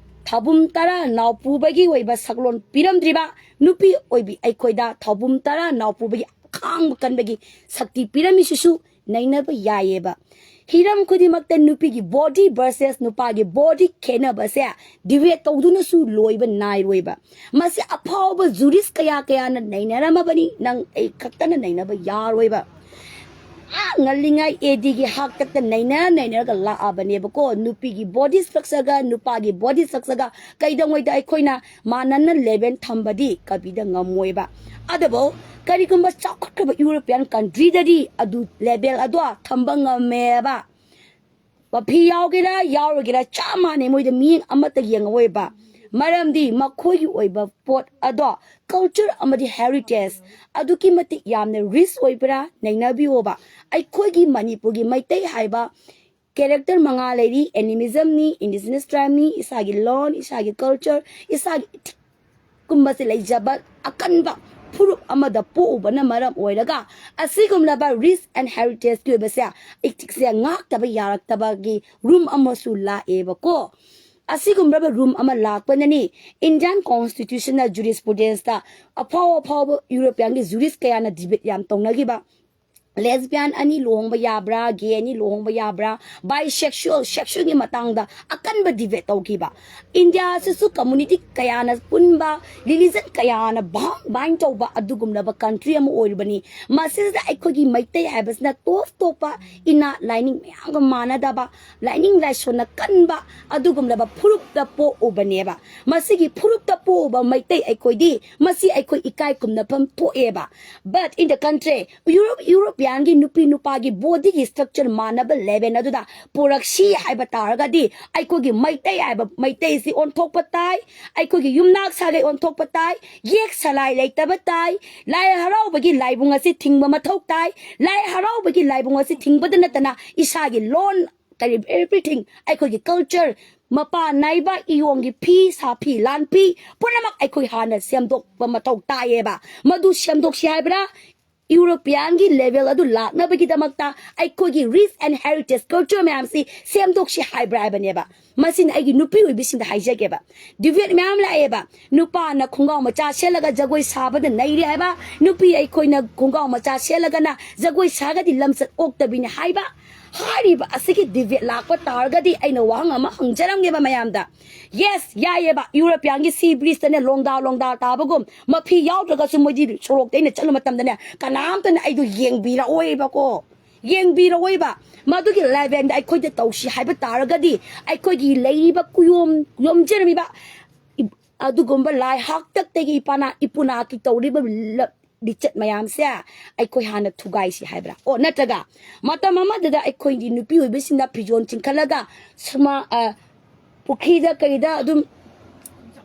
ꯊꯥꯕꯨꯝ ꯇꯔꯥ ꯅꯥꯎꯄꯨꯕꯒꯤ ꯑꯣꯏꯕ ꯁꯛꯂꯣꯟ ꯄꯤꯔꯝꯗ꯭ꯔꯤꯕ꯫ ꯅꯨꯄꯤ ꯑꯣꯏꯕꯤ ꯑꯩꯈꯣꯏꯗ ꯊꯥꯕꯨꯝ ꯇꯔꯥ ꯅꯥꯎꯄꯨꯕꯒꯤ ꯈꯥꯡꯕ ꯀꯟꯕꯒꯤ ꯁꯛꯇꯤ ꯄꯤꯔꯝꯃꯤꯁꯤꯁꯨ ꯅꯩꯅꯕ ꯌꯥꯏꯌꯦꯕ꯫ ꯍꯤꯔꯝ ꯈꯨꯗꯤꯡꯃꯛꯇ ꯅꯨꯄꯤꯒꯤ ꯕꯣꯗꯤ ꯚꯔꯁꯦꯁ ꯅꯨꯄꯥꯒꯤ ꯕꯣꯗꯤ ꯈꯦꯠꯅꯕꯁꯦ ꯗꯤꯕꯦꯠ ꯇꯧꯗꯨꯅꯁꯨ ꯂꯣꯏꯕ ꯅꯥꯏꯔꯣꯏꯕ꯫ ꯃꯁꯤ ꯑꯐꯥꯎꯕ ꯖꯨꯔꯤꯁ ꯀꯌꯥ ꯀꯌꯥꯅ ꯅꯩꯅꯔꯝꯃꯕꯅꯤ, ꯅꯪ ꯑꯩ ꯈꯛꯇꯅ ꯅꯩꯅꯕ ꯌꯥꯔꯣꯏꯕ꯫ ꯑꯥ, ꯉꯜꯂꯤꯉꯩ ꯑꯦ ꯗꯤꯒꯤ ꯍꯥꯛꯇꯛꯇ ꯅꯩꯅꯔ ꯅꯩꯅꯔꯒ ꯂꯥꯛꯑꯕꯅꯦꯕꯀꯣ꯫ ꯅꯨꯄꯤꯒꯤ ꯕꯣꯗꯤ ꯁ꯭ꯇ꯭ꯔꯛꯆꯔꯒ ꯅꯨꯄꯥꯒꯤ ꯕꯣꯗꯤ ꯁ꯭ꯇ꯭ꯔꯛꯆꯔꯒ ꯀꯩꯗꯧꯉꯩꯗ ꯑꯩꯈꯣꯏꯅ ꯃꯥꯟꯅꯅ ꯂꯦꯚꯦꯜ ꯊꯝꯕꯗꯤ ꯀꯕꯤꯗ ꯉꯝꯃꯣꯏꯕ꯫ ꯑꯗꯨꯕꯨ ꯀꯔꯤꯒꯨꯝꯕ ꯆꯥꯎꯈꯠꯈ꯭ꯔꯕ ꯌꯨꯔꯣꯄꯤꯌꯥꯟ ꯀꯟꯇ꯭ꯔꯤꯗꯗꯤ ꯑꯗꯨ ꯂꯦꯚꯦꯜ ꯑꯗꯣ ꯊꯝꯕ ꯉꯝꯃꯦꯕ꯫ ꯃꯐꯤ ꯌꯥꯎꯒꯦꯔꯥ ꯌꯥꯎꯔꯣꯏꯒꯦꯔꯥ ꯆꯞ ꯃꯥꯟꯅꯩ, ꯃꯣꯏꯗ ꯃꯤꯠꯌꯦꯡ ꯑꯃꯠꯇ ꯌꯦꯡꯉꯛꯑꯣꯏꯕ꯫ ꯃꯔꯝꯗꯤ ꯃꯈꯣꯏꯒꯤ ꯑꯣꯏꯕ ꯄꯣꯠ ꯑꯗꯣ, ꯀꯜꯆꯔ ꯑꯃꯗꯤ ꯍꯦꯔꯤꯇꯦꯖ ꯑꯗꯨꯛꯀꯤ ꯃꯇꯤꯛ ꯌꯥꯝꯅ ꯔꯤꯆ ꯑꯣꯏꯕ꯭ꯔꯥ ꯅꯩꯅꯕꯤꯌꯣꯕ꯫ ꯑꯩꯈꯣꯏꯒꯤ ꯃꯅꯤꯄꯨꯔꯒꯤ ꯃꯩꯇꯩ ꯍꯥꯏꯕ ꯀꯦꯔꯦꯛꯇꯔ ꯃꯉꯥ ꯂꯩꯔꯤ: ꯑꯦꯅꯤꯃꯤꯖꯝꯅꯤ, ꯏꯟꯗꯤꯖꯤꯅꯁ ꯇ꯭ꯔꯥꯏꯕꯅꯤ, ꯏꯁꯥꯒꯤ ꯂꯣꯟ, ꯏꯁꯥꯒꯤ ꯀꯜꯆꯔ, ꯏꯁꯥꯒꯤ ꯏꯊꯤꯛ ꯀꯨꯝꯕꯁꯦ ꯂꯩꯖꯕ ꯑꯀꯟꯕ ꯐꯨꯔꯨꯞ ꯑꯃꯗ ꯄꯣꯛꯎꯕꯅ ꯃꯔꯝ ꯑꯣꯏꯔꯒ ꯑꯁꯤꯒꯨꯝꯂꯕ ꯔꯤꯆ ꯑꯦꯟ ꯍꯦꯔꯤꯇꯦꯖꯀꯤ ꯑꯣꯏꯕꯁꯦ ꯏꯊꯤꯛꯁꯦ ꯉꯥꯛꯇꯕ ꯌꯥꯔꯛꯇꯕꯒꯤ ꯔꯨꯝ ꯑꯃꯁꯨ ꯂꯥꯛꯑꯦꯕꯀꯣ꯫ ꯑꯁꯤꯒꯨꯝꯂꯕ ꯔꯨꯝ ꯑꯃ ꯂꯥꯛꯄꯅꯅꯤ ꯏꯟꯗꯤꯌꯥꯟ ꯀꯣꯟꯁꯇꯤꯇ꯭ꯌꯨꯁꯟꯅ ꯖꯨꯔꯤꯁꯄ꯭ꯔꯨꯗꯦꯟꯁꯇ ꯑꯐꯥꯎ ꯑꯐꯥꯎꯕ ꯌꯨꯔꯣꯄꯤꯌꯥꯟꯒꯤ ꯖꯨꯔꯤꯁ ꯀꯌꯥꯅ ꯗꯤꯕꯦꯠ ꯌꯥꯝ ꯇꯧꯅꯈꯤꯕ lesbian ꯑꯅꯤ ꯂꯨꯍꯣꯡꯕ ꯌꯥꯕ꯭ꯔꯥ, gay ꯑꯅꯤ ꯂꯨꯍꯣꯡꯕ ꯌꯥꯕ꯭ꯔꯥ, bisexual, sexualꯒꯤ ꯃꯇꯥꯡꯗ ꯑꯀꯟꯕ debate ꯇꯧꯈꯤꯕ꯫ ꯏꯟꯗꯤꯌꯥꯁꯤꯁꯨ community ꯀꯌꯥꯅ ꯄꯨꯟꯕ, religion ꯀꯌꯥꯅ bound, bind ꯇꯧꯕ ꯑꯗꯨꯒꯨꯝꯂꯕ country ꯑꯃ ꯑꯣꯏꯔꯤꯕꯅꯤ꯫ ꯃꯁꯤꯗ ꯑꯩꯈꯣꯏꯒꯤ ꯃꯩꯇꯩ ꯍꯥꯏꯕꯁꯤꯅ top topꯄ ꯏꯅꯥꯠ ꯂꯥꯏꯅꯤꯡ ꯃꯌꯥꯝꯒ ꯃꯥꯟꯅꯗꯕ, ꯂꯥꯏꯅꯤꯡ ꯂꯥꯏꯁꯣꯟꯅ ꯀꯟꯕ ꯑꯗꯨꯒꯨꯝꯂꯕ ꯐꯨꯔꯨꯞꯇ ꯄꯣꯛꯎꯕꯅꯦꯕ꯫ ꯃꯁꯤꯒꯤ ꯐꯨꯔꯨꯞꯇ ꯄꯣꯛꯎꯕ ꯃꯩꯇꯩ ꯑꯩꯈꯣꯏꯗꯤ ꯃꯁꯤ ꯑꯩꯈꯣꯏ ꯏꯀꯥꯏ ꯈꯨꯝꯅꯐꯝ ꯊꯣꯛꯑꯦꯕ꯫ But in the country, Europe, Europeanꯒꯤ ꯅꯨꯄꯤ ꯅꯨꯄꯥꯒꯤ bodyꯒꯤ structure ꯃꯥꯟꯅꯕ level ꯑꯗꯨꯗ ꯄꯨꯔꯛꯁꯤ ꯍꯥꯏꯕ ꯇꯥꯔꯒꯗꯤ ꯑꯩꯈꯣꯏꯒꯤ ꯃꯩꯇꯩ ꯍꯥꯏꯕ ꯃꯩꯇꯩꯁꯤ ꯑꯣꯟꯊꯣꯛꯄ ꯇꯥꯏ, ꯑꯩꯈꯣꯏꯒꯤ ꯌꯨꯝꯅꯥꯛ ꯁꯥꯒꯩ ꯑꯣꯟꯊꯣꯛꯄ ꯇꯥꯏ, ꯌꯦꯛ ꯁꯂꯥꯏ ꯂꯩꯇꯕ ꯇꯥꯏ, ꯂꯥꯏ ꯍꯔꯥꯎꯕꯒꯤ ꯂꯥꯏꯕꯨꯡ ꯑꯁꯤ ꯊꯤꯡꯕ ꯃꯊꯧ ꯇꯥꯏ꯫ ꯂꯥꯏ ꯍꯔꯥꯎꯕꯒꯤ ꯂꯥꯏꯕꯨꯡ ꯑꯁꯤ ꯊꯤꯡꯕꯗ ꯅꯠꯇꯅ ꯏꯁꯥꯒꯤ ꯂꯣꯟ, ꯀꯔꯤ, everything, ꯑꯩꯈꯣꯏꯒꯤ culture, ꯃꯄꯥꯟ ꯅꯥꯏꯕ ꯏꯌꯣꯡꯒꯤ ꯐꯤ, ꯁꯥꯐꯤ, ꯂꯥꯟꯐꯤ ꯄꯨꯝꯅꯃꯛ ꯑꯩꯈꯣꯏ ꯍꯥꯟꯅ ꯁꯦꯝꯗꯣꯛꯄ ꯃꯊꯧ ꯇꯥꯏꯌꯦꯕ꯫ ꯃꯗꯨ ꯁꯦꯝꯗꯣꯛꯁꯤ ꯍꯥꯏꯕ꯭ꯔꯥ? Europeanꯒꯤ level ꯑꯗꯨ ꯂꯥꯛꯅꯕꯒꯤꯗꯃꯛꯇ ꯑꯩꯈꯣꯏꯒꯤ rich and heritage culture ꯃꯌꯥꯝꯁꯤ ꯁꯦꯝꯗꯣꯛꯁꯤ ꯍꯥꯏꯕ꯭ꯔꯥ ꯍꯥꯏꯕꯅꯦꯕ꯫ ꯃꯁꯤꯅ ꯑꯩꯒꯤ ꯅꯨꯄꯤ ꯑꯣꯏꯕꯤꯁꯤꯡꯗ ꯍꯥꯏꯖꯒꯦꯕ꯫ Debate ꯃꯌꯥꯝ ꯂꯥꯛꯑꯦꯕ꯫ ꯅꯨꯄꯥꯅ ꯈꯣꯡꯒ꯭ꯔꯥꯎ ꯃꯆꯥ ꯁꯦꯠꯂꯒ ꯖꯒꯣꯏ ꯁꯥꯕꯗ ꯅꯩꯔꯦ ꯍꯥꯏꯕ, ꯅꯨꯄꯤ ꯑꯩꯈꯣꯏꯅ ꯈꯣꯡꯒ꯭ꯔꯥꯎ ꯃꯆꯥ ꯁꯦꯠꯂꯒꯅ ꯖꯒꯣꯏ ꯁꯥꯒꯗꯤ ꯂꯝꯆꯠ ꯑꯣꯛꯇꯕꯤꯅꯤ ꯍꯥꯏꯕ꯫ ꯍꯥꯏꯔꯤꯕ ꯑꯁꯤꯒꯤ debate ꯂꯥꯛꯄ ꯇꯥꯔꯒꯗꯤ ꯑꯩꯅ ꯋꯥꯍꯪ ꯑꯃ ꯍꯪꯖꯔꯝꯒꯦꯕ ꯃꯌꯥꯝꯗ꯫ Yes, ꯌꯥꯏꯌꯦꯕ, Europeanꯒꯤ sea breezeꯇꯅꯦ ꯂꯣꯡꯗꯥ ꯂꯣꯡꯗꯥ ꯇꯥꯕꯒꯨꯝ, ꯃꯐꯤ ꯌꯥꯎꯗ꯭ꯔꯒꯁꯨ ꯃꯣꯏꯗꯤ ꯁꯣꯔꯣꯛꯇ ꯑꯩꯅ ꯆꯠꯂꯨ ꯃꯇꯝꯗꯅꯦ ꯀꯅꯥꯝꯇꯅ ꯑꯩꯗꯣ ꯌꯦꯡꯕꯤꯔꯛꯑꯣꯏꯕꯀꯣ, ꯌꯦꯡꯕꯤꯔꯛꯑꯣꯏꯕ꯫ ꯃꯗꯨꯒꯤ levelꯗ ꯑꯩꯈꯣꯏꯗ ꯇꯧꯁꯤ ꯍꯥꯏꯕ ꯇꯥꯔꯒꯗꯤ ꯑꯩꯈꯣꯏꯒꯤ ꯂꯩꯔꯤꯕ ꯀꯨꯌꯣꯝ ꯌꯣꯝꯖꯔꯝꯃꯤꯕ ꯏ-, ꯑꯗꯨꯒꯨꯝꯕ ꯂꯥꯏ ꯍꯥꯛꯇꯛꯇꯒꯤ ꯏꯄꯥꯅ ꯏꯄꯨꯅꯥꯛꯀꯤ ꯇꯧꯔꯤꯕ ꯂ-, ꯂꯤꯆꯠ ꯃꯌꯥꯝꯁꯦ ꯑꯩꯈꯣꯏ ꯍꯥꯟꯅ ꯊꯨꯒꯥꯏꯁꯤ ꯍꯥꯏꯕ꯭ꯔꯥ? ꯑꯣ, ꯅꯠꯇ꯭ꯔꯒ ꯃꯇꯝ ꯑꯃꯗꯨꯗ ꯑꯩꯈꯣꯏꯒꯤ ꯅꯨꯄꯤ ꯑꯣꯏꯕꯁꯤꯡꯅ ꯐꯤꯖꯣꯜ ꯆꯤꯡꯈꯠꯂꯒ ꯁꯨꯃꯥ-, ꯑ, ꯄꯨꯈ꯭ꯔꯤꯗ ꯀꯩꯗ ꯑꯗꯨꯝ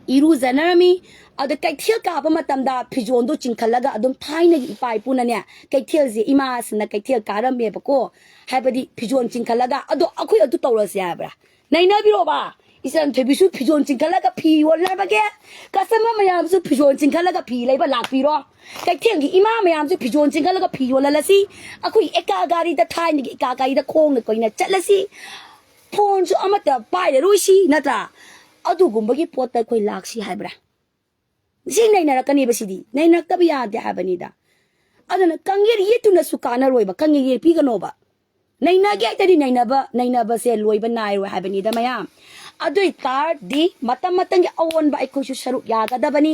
ꯏꯔꯨꯖꯅꯔꯝꯃꯤ꯫ ꯑꯗ ꯀꯩꯊꯦꯜ ꯀꯥꯕ ꯃꯇꯝꯗ ꯐꯤꯖꯣꯜꯗꯣ ꯆꯤꯡꯈꯠꯂꯒ ꯑꯗꯨꯝ ꯊꯥꯏꯅꯒꯤ ꯏꯄꯥ ꯏꯄꯨꯅꯅꯦ, ꯀꯩꯊꯦꯜꯁꯦ ꯏꯃꯥꯁꯤꯅ ꯀꯩꯊꯦꯜ ꯀꯥꯔꯝꯃꯦꯕꯀꯣ, ꯍꯥꯏꯕꯗꯤ ꯐꯤꯖꯣꯜ ꯆꯤꯡꯈꯠꯂꯒ꯫ ꯑꯗꯣ ꯑꯩꯈꯣꯏ ꯑꯗꯨ ꯇꯧꯔꯁꯦ ꯍꯥꯏꯕ꯭ꯔꯥ? ꯅꯩꯅꯕꯤꯔꯣꯕ꯫ ꯏꯆꯟ ꯊꯣꯏꯕꯤꯁꯨ ꯐꯤꯖꯣꯜ ꯆꯤꯡꯈꯠꯂꯒ ꯐꯤ ꯌꯣꯜꯂꯕꯒꯦ, customer ꯃꯌꯥꯝꯁꯨ ꯐꯤꯖꯣꯜ ꯆꯤꯡꯈꯠꯂꯒ ꯐꯤ ꯂꯩꯕ ꯂꯥꯛꯄꯤꯔꯣ꯫ ꯀꯩꯊꯦꯜꯒꯤ ꯏꯃꯥ ꯃꯌꯥꯝꯁꯨ ꯐꯤꯖꯣꯜ ꯆꯤꯡꯈꯠꯂꯒ ꯐꯤ ꯌꯣꯜꯍꯜꯂꯁꯤ꯫ ꯑꯩꯈꯣꯏ ꯑꯦꯀꯥ ꯒꯥꯔꯤꯗ, ꯊꯥꯏꯅꯒꯤ ꯑꯦꯀꯥ ꯒꯥꯔꯤꯗ ꯈꯣꯡꯅ ꯀꯣꯏꯅ ꯆꯠꯂꯁꯤ꯫ ꯐꯣꯟꯁꯨ ꯑꯃꯠꯇ ꯄꯥꯏꯔꯔꯣꯏꯁꯤ, ꯅꯠꯇ꯭ꯔꯥ? ꯑꯗꯨꯒꯨꯝꯕꯒꯤ ꯄꯣꯠꯇ ꯑꯩꯈꯣꯏ ꯂꯥꯛꯁꯤ ꯍꯥꯏꯕ꯭ꯔꯥ? ꯁꯤ ꯅꯩꯅꯔꯛꯀꯅꯦꯕ꯫ ꯁꯤꯗꯤ ꯅꯩꯅꯔꯛꯇꯕ ꯌꯥꯗꯦ ꯍꯥꯏꯕꯅꯤꯗ꯫ ꯑꯗꯨꯅ ꯀꯪꯌꯦꯠ ꯌꯦꯠꯇꯨꯅꯁꯨ ꯀꯥꯟꯅꯔꯣꯏꯕ, ꯀꯪꯌꯦꯠ ꯌꯦꯠꯄꯤꯒꯅꯣꯕ꯫ ꯅꯩꯅꯒꯦ ꯍꯥꯏꯇꯗꯤ ꯅꯩꯅꯕ, ꯅꯩꯅꯕꯁꯦ ꯂꯣꯏꯕ ꯅꯥꯏꯔꯣꯏ ꯍꯥꯏꯕꯅꯤꯗ ꯃꯌꯥꯝ꯫ ꯑꯗꯨ ꯑꯣꯏ ꯇꯥꯔꯗꯤ ꯃꯇꯝ ꯃꯇꯝꯒꯤ ꯑꯑꯣꯟꯕ ꯑꯩꯈꯣꯏꯁꯨ ꯁꯔꯨꯛ ꯌꯥꯒꯗꯕꯅꯤ꯫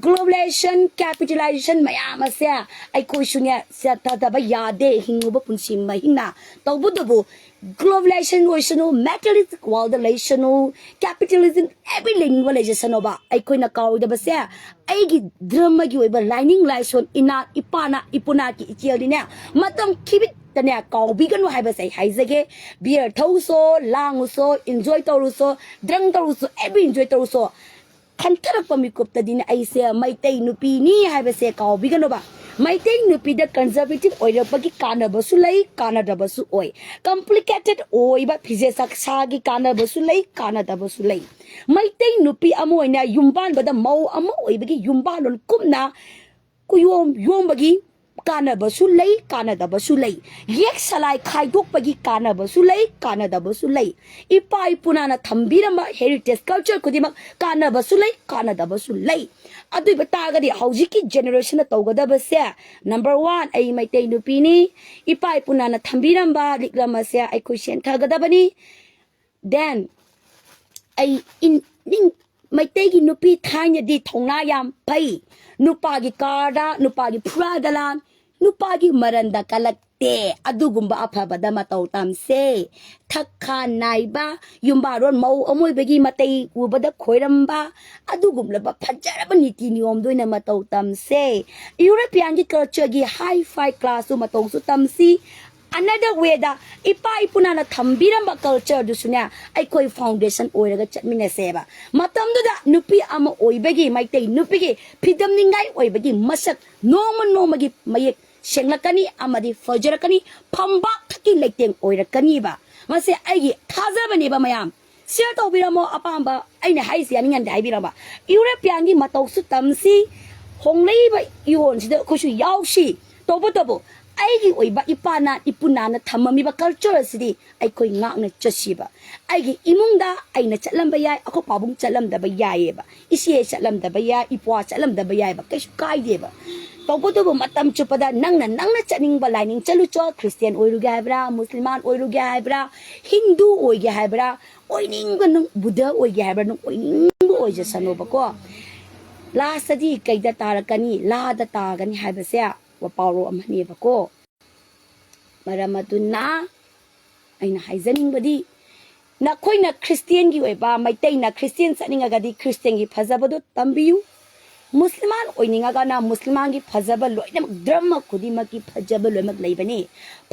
Globalization, capitalization ꯃꯌꯥꯝ ꯑꯁꯦ ꯑꯩꯈꯣꯏꯁꯨꯅꯦ ꯆꯠꯊꯗꯕ ꯌꯥꯗꯦ, ꯍꯤꯡꯉꯨꯕ ꯄꯨꯟꯁꯤ ꯃꯍꯤꯡꯅ꯫ ꯇꯧꯕꯇꯕꯨ globalization ꯑꯣꯏꯁꯅꯨ, materialistic world ꯂꯩꯁꯅꯨ, capitalism every ꯂꯩꯅꯤꯡꯕ ꯂꯩꯖꯁꯅꯣꯕ, ꯑꯩꯈꯣꯏꯅ ꯀꯥꯎꯔꯣꯏꯗꯕꯁꯦ ꯑꯩꯒꯤ ꯙꯔꯃꯒꯤ ꯑꯣꯏꯕ ꯂꯥꯏꯅꯤꯡ ꯂꯥꯏꯁꯣꯟ, ꯏꯅꯥꯠ ꯏꯄꯥꯅ ꯏꯄꯨꯅꯥꯛꯀꯤ ꯏꯆꯦꯜꯗꯤꯅꯦ ꯃꯇꯝ ꯈꯤꯕꯤꯛꯇꯅꯦ ꯀꯥꯎꯕꯤꯒꯅꯨ ꯍꯥꯏꯕꯁꯦ ꯑꯩ ꯍꯥꯏꯖꯒꯦ꯫ Beer ꯊꯧꯁꯣ, ꯂꯥꯡꯉꯨꯁꯣ, enjoy ꯇꯧꯔꯨꯁꯣ, drink ꯇꯧꯔꯨꯁꯣ, every enjoy ꯇꯧꯔꯨꯁꯣ꯫ ꯈꯟꯊꯔꯛꯄ ꯃꯤꯀꯨꯞꯇꯗꯤꯅꯦ ꯑꯩꯁꯦ ꯃꯩꯇꯩ ꯅꯨꯄꯤꯅꯤ ꯍꯥꯏꯕꯁꯦ ꯀꯥꯎꯕꯤꯒꯅꯨꯕ꯫ ꯃꯩꯇꯩ ꯅꯨꯄꯤꯗ conservative ꯑꯣꯏꯔꯛꯄꯒꯤ ꯀꯥꯟꯅꯕꯁꯨ ꯂꯩ, ꯀꯥꯟꯅꯗꯕꯁꯨ ꯑꯣꯏ꯫ Complicated ꯑꯣꯏꯕ ꯐꯤꯖꯦꯠ ꯆꯥꯛꯆꯥꯒꯤ ꯀꯥꯟꯅꯕꯁꯨ ꯂꯩ, ꯀꯥꯟꯅꯗꯕꯁꯨ ꯂꯩ꯫ ꯃꯩꯇꯩ ꯅꯨꯄꯤ ꯑꯃ ꯑꯣꯏꯅ ꯌꯨꯝꯕꯥꯟꯕꯗ ꯃꯧ ꯑꯃ ꯑꯣꯏꯕꯒꯤ ꯌꯨꯝꯕꯥꯂꯣꯟ ꯀꯨꯞꯅ ꯀꯨꯌꯣꯝ ꯌꯣꯝꯕꯒꯤ ꯀꯥꯟꯅꯕꯁꯨ ꯂꯩ, ꯀꯥꯟꯅꯗꯕꯁꯨ ꯂꯩ꯫ ꯌꯦꯛ ꯁꯂꯥꯏ ꯈꯥꯏꯗꯣꯛꯄꯒꯤ ꯀꯥꯟꯅꯕꯁꯨ ꯂꯩ, ꯀꯥꯟꯅꯗꯕꯁꯨ ꯂꯩ꯫ ꯏꯄꯥ ꯏꯄꯨꯅꯥꯅ ꯊꯝꯕꯤꯔꯝꯕ heritage culture ꯈꯨꯗꯤꯡꯃꯛ ꯀꯥꯟꯅꯕꯁꯨ ꯂꯩ, ꯀꯥꯟꯅꯗꯕꯁꯨ ꯂꯩ꯫ ꯑꯗꯨ ꯑꯣꯏꯕ ꯇꯥꯔꯒꯗꯤ ꯍꯧꯖꯤꯛꯀꯤ generationꯅ ꯇꯧꯒꯗꯕꯁꯦ, number one, ꯑꯩ ꯃꯩꯇꯩ ꯅꯨꯄꯤꯅꯤ, ꯏꯄꯥ ꯏꯄꯨꯅꯥꯅ ꯊꯝꯕꯤꯔꯝꯕ ꯂꯤꯛꯂꯝ ꯑꯁꯦ ꯑꯩꯈꯣꯏ ꯁꯦꯟꯊꯒꯗꯕꯅꯤ꯫ Then ꯑꯩ ꯏꯟ-, ꯅꯤꯡ-, ꯃꯩꯇꯩꯒꯤ ꯅꯨꯄꯤ ꯊꯥꯏꯅꯗꯤ ꯊꯧꯅꯥ ꯌꯥꯝ ꯐꯩ꯫ ꯅꯨꯄꯥꯒꯤ ꯀꯥꯔꯗ, ꯅꯨꯄꯥꯒꯤ ꯐꯨꯔꯥꯗ ꯂꯥꯟ, ꯅꯨꯄꯥꯒꯤ ꯃꯔꯟꯗ ꯀꯜꯂꯛꯇꯦ꯫ ꯑꯗꯨꯒꯨꯝꯕ ꯑꯐꯕꯗ ꯃꯇꯧ ꯇꯝꯁꯦ꯫ ꯊꯛ ꯈꯥ ꯅꯥꯏꯕ, ꯌꯨꯝꯕꯥꯔꯣꯟ ꯃꯧ ꯑꯃꯣꯏꯕꯒꯤ ꯃꯇꯩ ꯎꯕꯗ ꯈꯣꯏꯔꯝꯕ, ꯑꯗꯨꯒꯨꯝꯂꯕ ꯐꯖꯔꯕ ꯅꯤꯇꯤ ꯅꯤꯌꯣꯝꯗ ꯑꯣꯏꯅ ꯃꯇꯧ ꯇꯝꯁꯦ꯫ Europeanꯒꯤ cultureꯒꯤ high-fi classꯇꯨ ꯃꯇꯧꯁꯨ ꯇꯝꯁꯤ꯫ Another wayꯗ ꯏꯄꯥ ꯏꯄꯨꯅꯥꯅ ꯊꯝꯕꯤꯔꯝꯕ cultureꯗꯨꯁꯨꯅꯦ ꯑꯩꯈꯣꯏ foundation ꯑꯣꯏꯔꯒ ꯆꯠꯃꯤꯟꯅꯁꯦꯕ꯫ ꯃꯇꯝꯗꯨꯗ ꯅꯨꯄꯤ ꯑꯃ ꯑꯣꯏꯕꯒꯤ, ꯃꯩꯇꯩ ꯅꯨꯄꯤꯒꯤ ꯐꯤꯗꯝꯅꯤꯡꯉꯥꯏ ꯑꯣꯏꯕꯒꯤ ꯃꯁꯛ ꯅꯣꯡꯃ ꯅꯣꯡꯃꯒꯤ ꯃꯌꯦꯛ ꯁꯦꯡꯂꯛꯀꯅꯤ ꯑꯃꯗꯤ ꯐꯖꯔꯛꯀꯅꯤ, ꯐꯝꯕꯥꯛ ꯊꯛꯀꯤ ꯂꯩꯇꯦꯡ ꯑꯣꯏꯔꯛꯀꯅꯤꯕ꯫ ꯃꯁꯦ ꯑꯩꯒꯤ ꯊꯥꯖꯕꯅꯦꯕ ꯃꯌꯥꯝ꯫ Share ꯇꯧꯕꯤꯔꯝꯃꯣ ꯑꯄꯥꯝꯕ, ꯑꯩꯅ ꯍꯥꯏꯔꯤꯁꯦ ꯌꯥꯅꯤꯡ ꯌꯥꯅꯤꯡꯗꯦ ꯍꯥꯏꯕꯤꯔꯝꯕ꯫ Europeanꯒꯤ ꯃꯇꯧꯁꯨ ꯇꯝꯁꯤ, ꯍꯣꯡꯂꯛꯏꯕ ꯏꯌꯣꯟꯁꯤꯗ ꯑꯩꯈꯣꯏꯁꯨ ꯌꯥꯎꯁꯤ꯫ ꯇꯧꯕꯇꯕꯨ ꯑꯩꯒꯤ ꯑꯣꯏꯕ ꯏꯄꯥꯅ ꯏꯄꯨꯅꯥꯅ ꯊꯝꯃꯝꯃꯤꯕ culture ꯑꯁꯤꯗꯤ ꯑꯩꯈꯣꯏ ꯉꯥꯛꯅ ꯆꯠꯁꯤꯕ꯫ ꯑꯩꯒꯤ ꯏꯃꯨꯡꯗ ꯑꯩꯅ ꯆꯠꯂꯝꯕ ꯌꯥꯏ, ꯑꯩꯈꯣꯏ ꯄꯥꯕꯨꯡ ꯆꯠꯂꯝꯗꯕ ꯌꯥꯏꯌꯦꯕ, ꯏꯆꯦ ꯆꯠꯂꯝꯗꯕ ꯌꯥꯏ, ꯏꯄ꯭ꯋꯥ ꯆꯠꯂꯝꯗꯕ ꯌꯥꯏꯕ, ꯀꯩꯁꯨ ꯀꯥꯏꯗꯦꯕ꯫ ꯇꯧꯕꯇꯕꯨ ꯃꯇꯝ ꯆꯨꯞꯄꯗ ꯅꯪꯅ, ꯅꯪꯅ ꯆꯠꯅꯤꯡꯕ ꯂꯥꯏꯅꯤꯡ ꯆꯠꯂꯨꯆꯣ, ꯈ꯭ꯔꯤꯁꯇꯤꯌꯥꯟ ꯑꯣꯏꯔꯨꯒꯦ ꯍꯥꯏꯕ꯭ꯔꯥ, ꯃꯨꯁꯂꯤꯃꯥꯟ ꯑꯣꯏꯔꯨꯒꯦ ꯍꯥꯏꯕ꯭ꯔꯥ, ꯍꯤꯟꯗꯨ ꯑꯣꯏꯒꯦ ꯍꯥꯏꯕ꯭ꯔꯥ, ꯑꯣꯏꯅꯤꯡꯕ ꯅꯪ ꯕꯨꯙ ꯑꯣꯏꯒꯦ ꯍꯥꯏꯕ꯭ꯔꯥ, ꯅꯪ ꯑꯣꯏꯅꯤꯡꯕ ꯑꯣꯏꯖꯁꯅꯣꯕꯀꯣ꯫ ꯂꯥꯁꯇꯗꯤ ꯀꯩꯗ ꯇꯥꯔꯛꯀꯅꯤ? ꯂꯥꯗ ꯇꯥꯒꯅꯤ ꯍꯥꯏꯕꯁꯦ ꯄꯥꯎꯔꯧ ꯑꯃꯅꯦꯕꯀꯣ꯫ ꯃꯔꯝ ꯑꯗꯨꯅ ꯑꯩꯅ ꯍꯥꯏꯖꯅꯤꯡꯕꯗꯤ, ꯅꯈꯣꯏꯅ ꯈ꯭ꯔꯤꯁꯇꯤꯌꯥꯟꯒꯤ ꯑꯣꯏꯕ, ꯃꯩꯇꯩꯅ ꯈ꯭ꯔꯤꯁꯇꯤꯌꯥꯟ ꯆꯠꯅꯤꯡꯉꯒꯗꯤ ꯈ꯭ꯔꯤꯁꯇꯤꯌꯥꯟꯒꯤ ꯐꯖꯕꯗꯨ ꯇꯝꯕꯤꯌꯨ, ꯃꯨꯁꯂꯤꯃꯥꯟ ꯑꯣꯏꯅꯤꯡꯉꯒꯅ ꯃꯨꯁꯂꯤꯃꯥꯟꯒꯤ ꯐꯖꯕ ꯂꯣꯏꯅꯃꯛ, ꯙꯔꯃ ꯈꯨꯗꯤꯡꯃꯛꯀꯤ ꯐꯖꯕ ꯂꯣꯏꯅꯃꯛ ꯂꯩꯕꯅꯤ꯫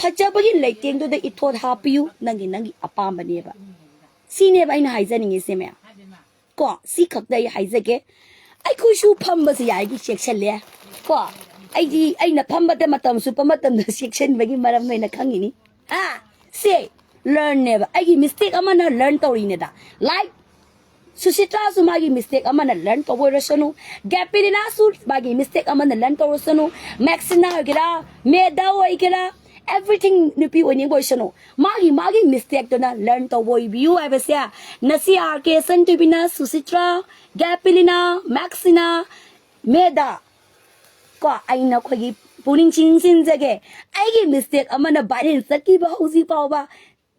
ꯐꯖꯕꯒꯤ ꯂꯩꯇꯦꯡꯗꯨꯗ ꯏꯊꯣꯠ ꯍꯥꯞꯄꯤꯌꯨ, ꯅꯪꯒꯤ, ꯅꯪꯒꯤ ꯑꯄꯥꯝꯕꯅꯦꯕ꯫ ꯁꯤꯅꯦꯕ ꯑꯩꯅ ꯍꯥꯏꯖꯅꯤꯡꯉꯤꯁꯦ ꯃꯌꯥꯝ꯫ ꯀꯣ, ꯁꯤ ꯈꯛꯇ ꯑꯩ ꯍꯥꯏꯖꯒꯦ꯫ ꯑꯩꯈꯣꯏꯁꯨ ꯐꯝꯕꯁꯦ ꯌꯥꯔꯤꯒꯩ ꯆꯦꯛꯁꯜꯂꯦ꯫ ꯀꯣ, ꯑꯩꯗꯤ ꯑꯩꯅ ꯐꯝꯕꯗ ꯃꯇꯝ ꯆꯨꯞꯄ ꯃꯇꯝꯗ ꯆꯦꯛꯁꯟꯕꯒꯤ ꯃꯔꯝ ꯅꯣꯏꯅ ꯈꯪꯉꯤꯅꯤ꯫ ꯍꯥ? ꯁꯦ, ꯂꯔꯟꯅꯦꯕ꯫ ꯑꯩꯒꯤ ꯃꯤꯁꯇꯦꯛ ꯑꯃꯅ ꯂꯔꯟ ꯇꯧꯔꯤꯅꯦꯗ꯫ ꯂꯥꯏꯛ, ꯁꯨꯁꯤꯇ꯭ꯔꯥꯁꯨ ꯃꯥꯒꯤ ꯃꯤꯁꯇꯦꯛ ꯑꯃꯅ ꯂꯔꯟ ꯇꯧꯕ ꯑꯣꯏꯔꯁꯅꯨ, ꯒꯦꯄꯤꯂꯤꯅꯥꯁꯨ ꯃꯥꯒꯤ ꯃꯤꯁꯇꯦꯛ ꯑꯃꯅ ꯂꯔꯟ ꯇꯧꯔꯁꯅꯨ, ꯃꯦꯛꯁꯤꯅꯥ ꯑꯣꯏꯒꯦꯔꯥ, ꯃꯦꯗꯥ ꯑꯣꯏꯒꯦꯔꯥ, ꯑꯦꯚ꯭ꯔꯤꯊꯤꯡ ꯅꯨꯄꯤ ꯑꯣꯏꯅꯤꯡꯕ ꯑꯣꯏꯁꯅꯨ, ꯃꯥꯒꯤ, ꯃꯥꯒꯤ ꯃꯤꯁꯇꯦꯛꯇꯨꯅ ꯂꯔꯟ ꯇꯧꯕ ꯑꯣꯏꯕꯤꯌꯨ ꯍꯥꯏꯕꯁꯦ ꯉꯁꯤ ꯑꯥꯔ ꯀꯦ ꯁꯟꯇꯣꯏꯕꯤꯅ, ꯁꯨꯁꯤꯇ꯭ꯔꯥ, ꯒꯦꯄꯤꯂꯤꯅꯥ, ꯃꯦꯛꯁꯤꯅꯥ, ꯃꯦꯗꯥ, ꯀꯣ, ꯑꯩ ꯅꯈꯣꯏꯒꯤ ꯄꯨꯛꯅꯤꯡ ꯆꯤꯡꯁꯤꯟꯖꯒꯦ꯫ ꯑꯩꯒꯤ ꯃꯤꯁꯇꯦꯛ ꯑꯃꯅ ꯚꯥꯏꯔꯦꯜ ꯆꯠꯈꯤꯕ ꯍꯧꯖꯤꯛ ꯐꯥꯎꯕ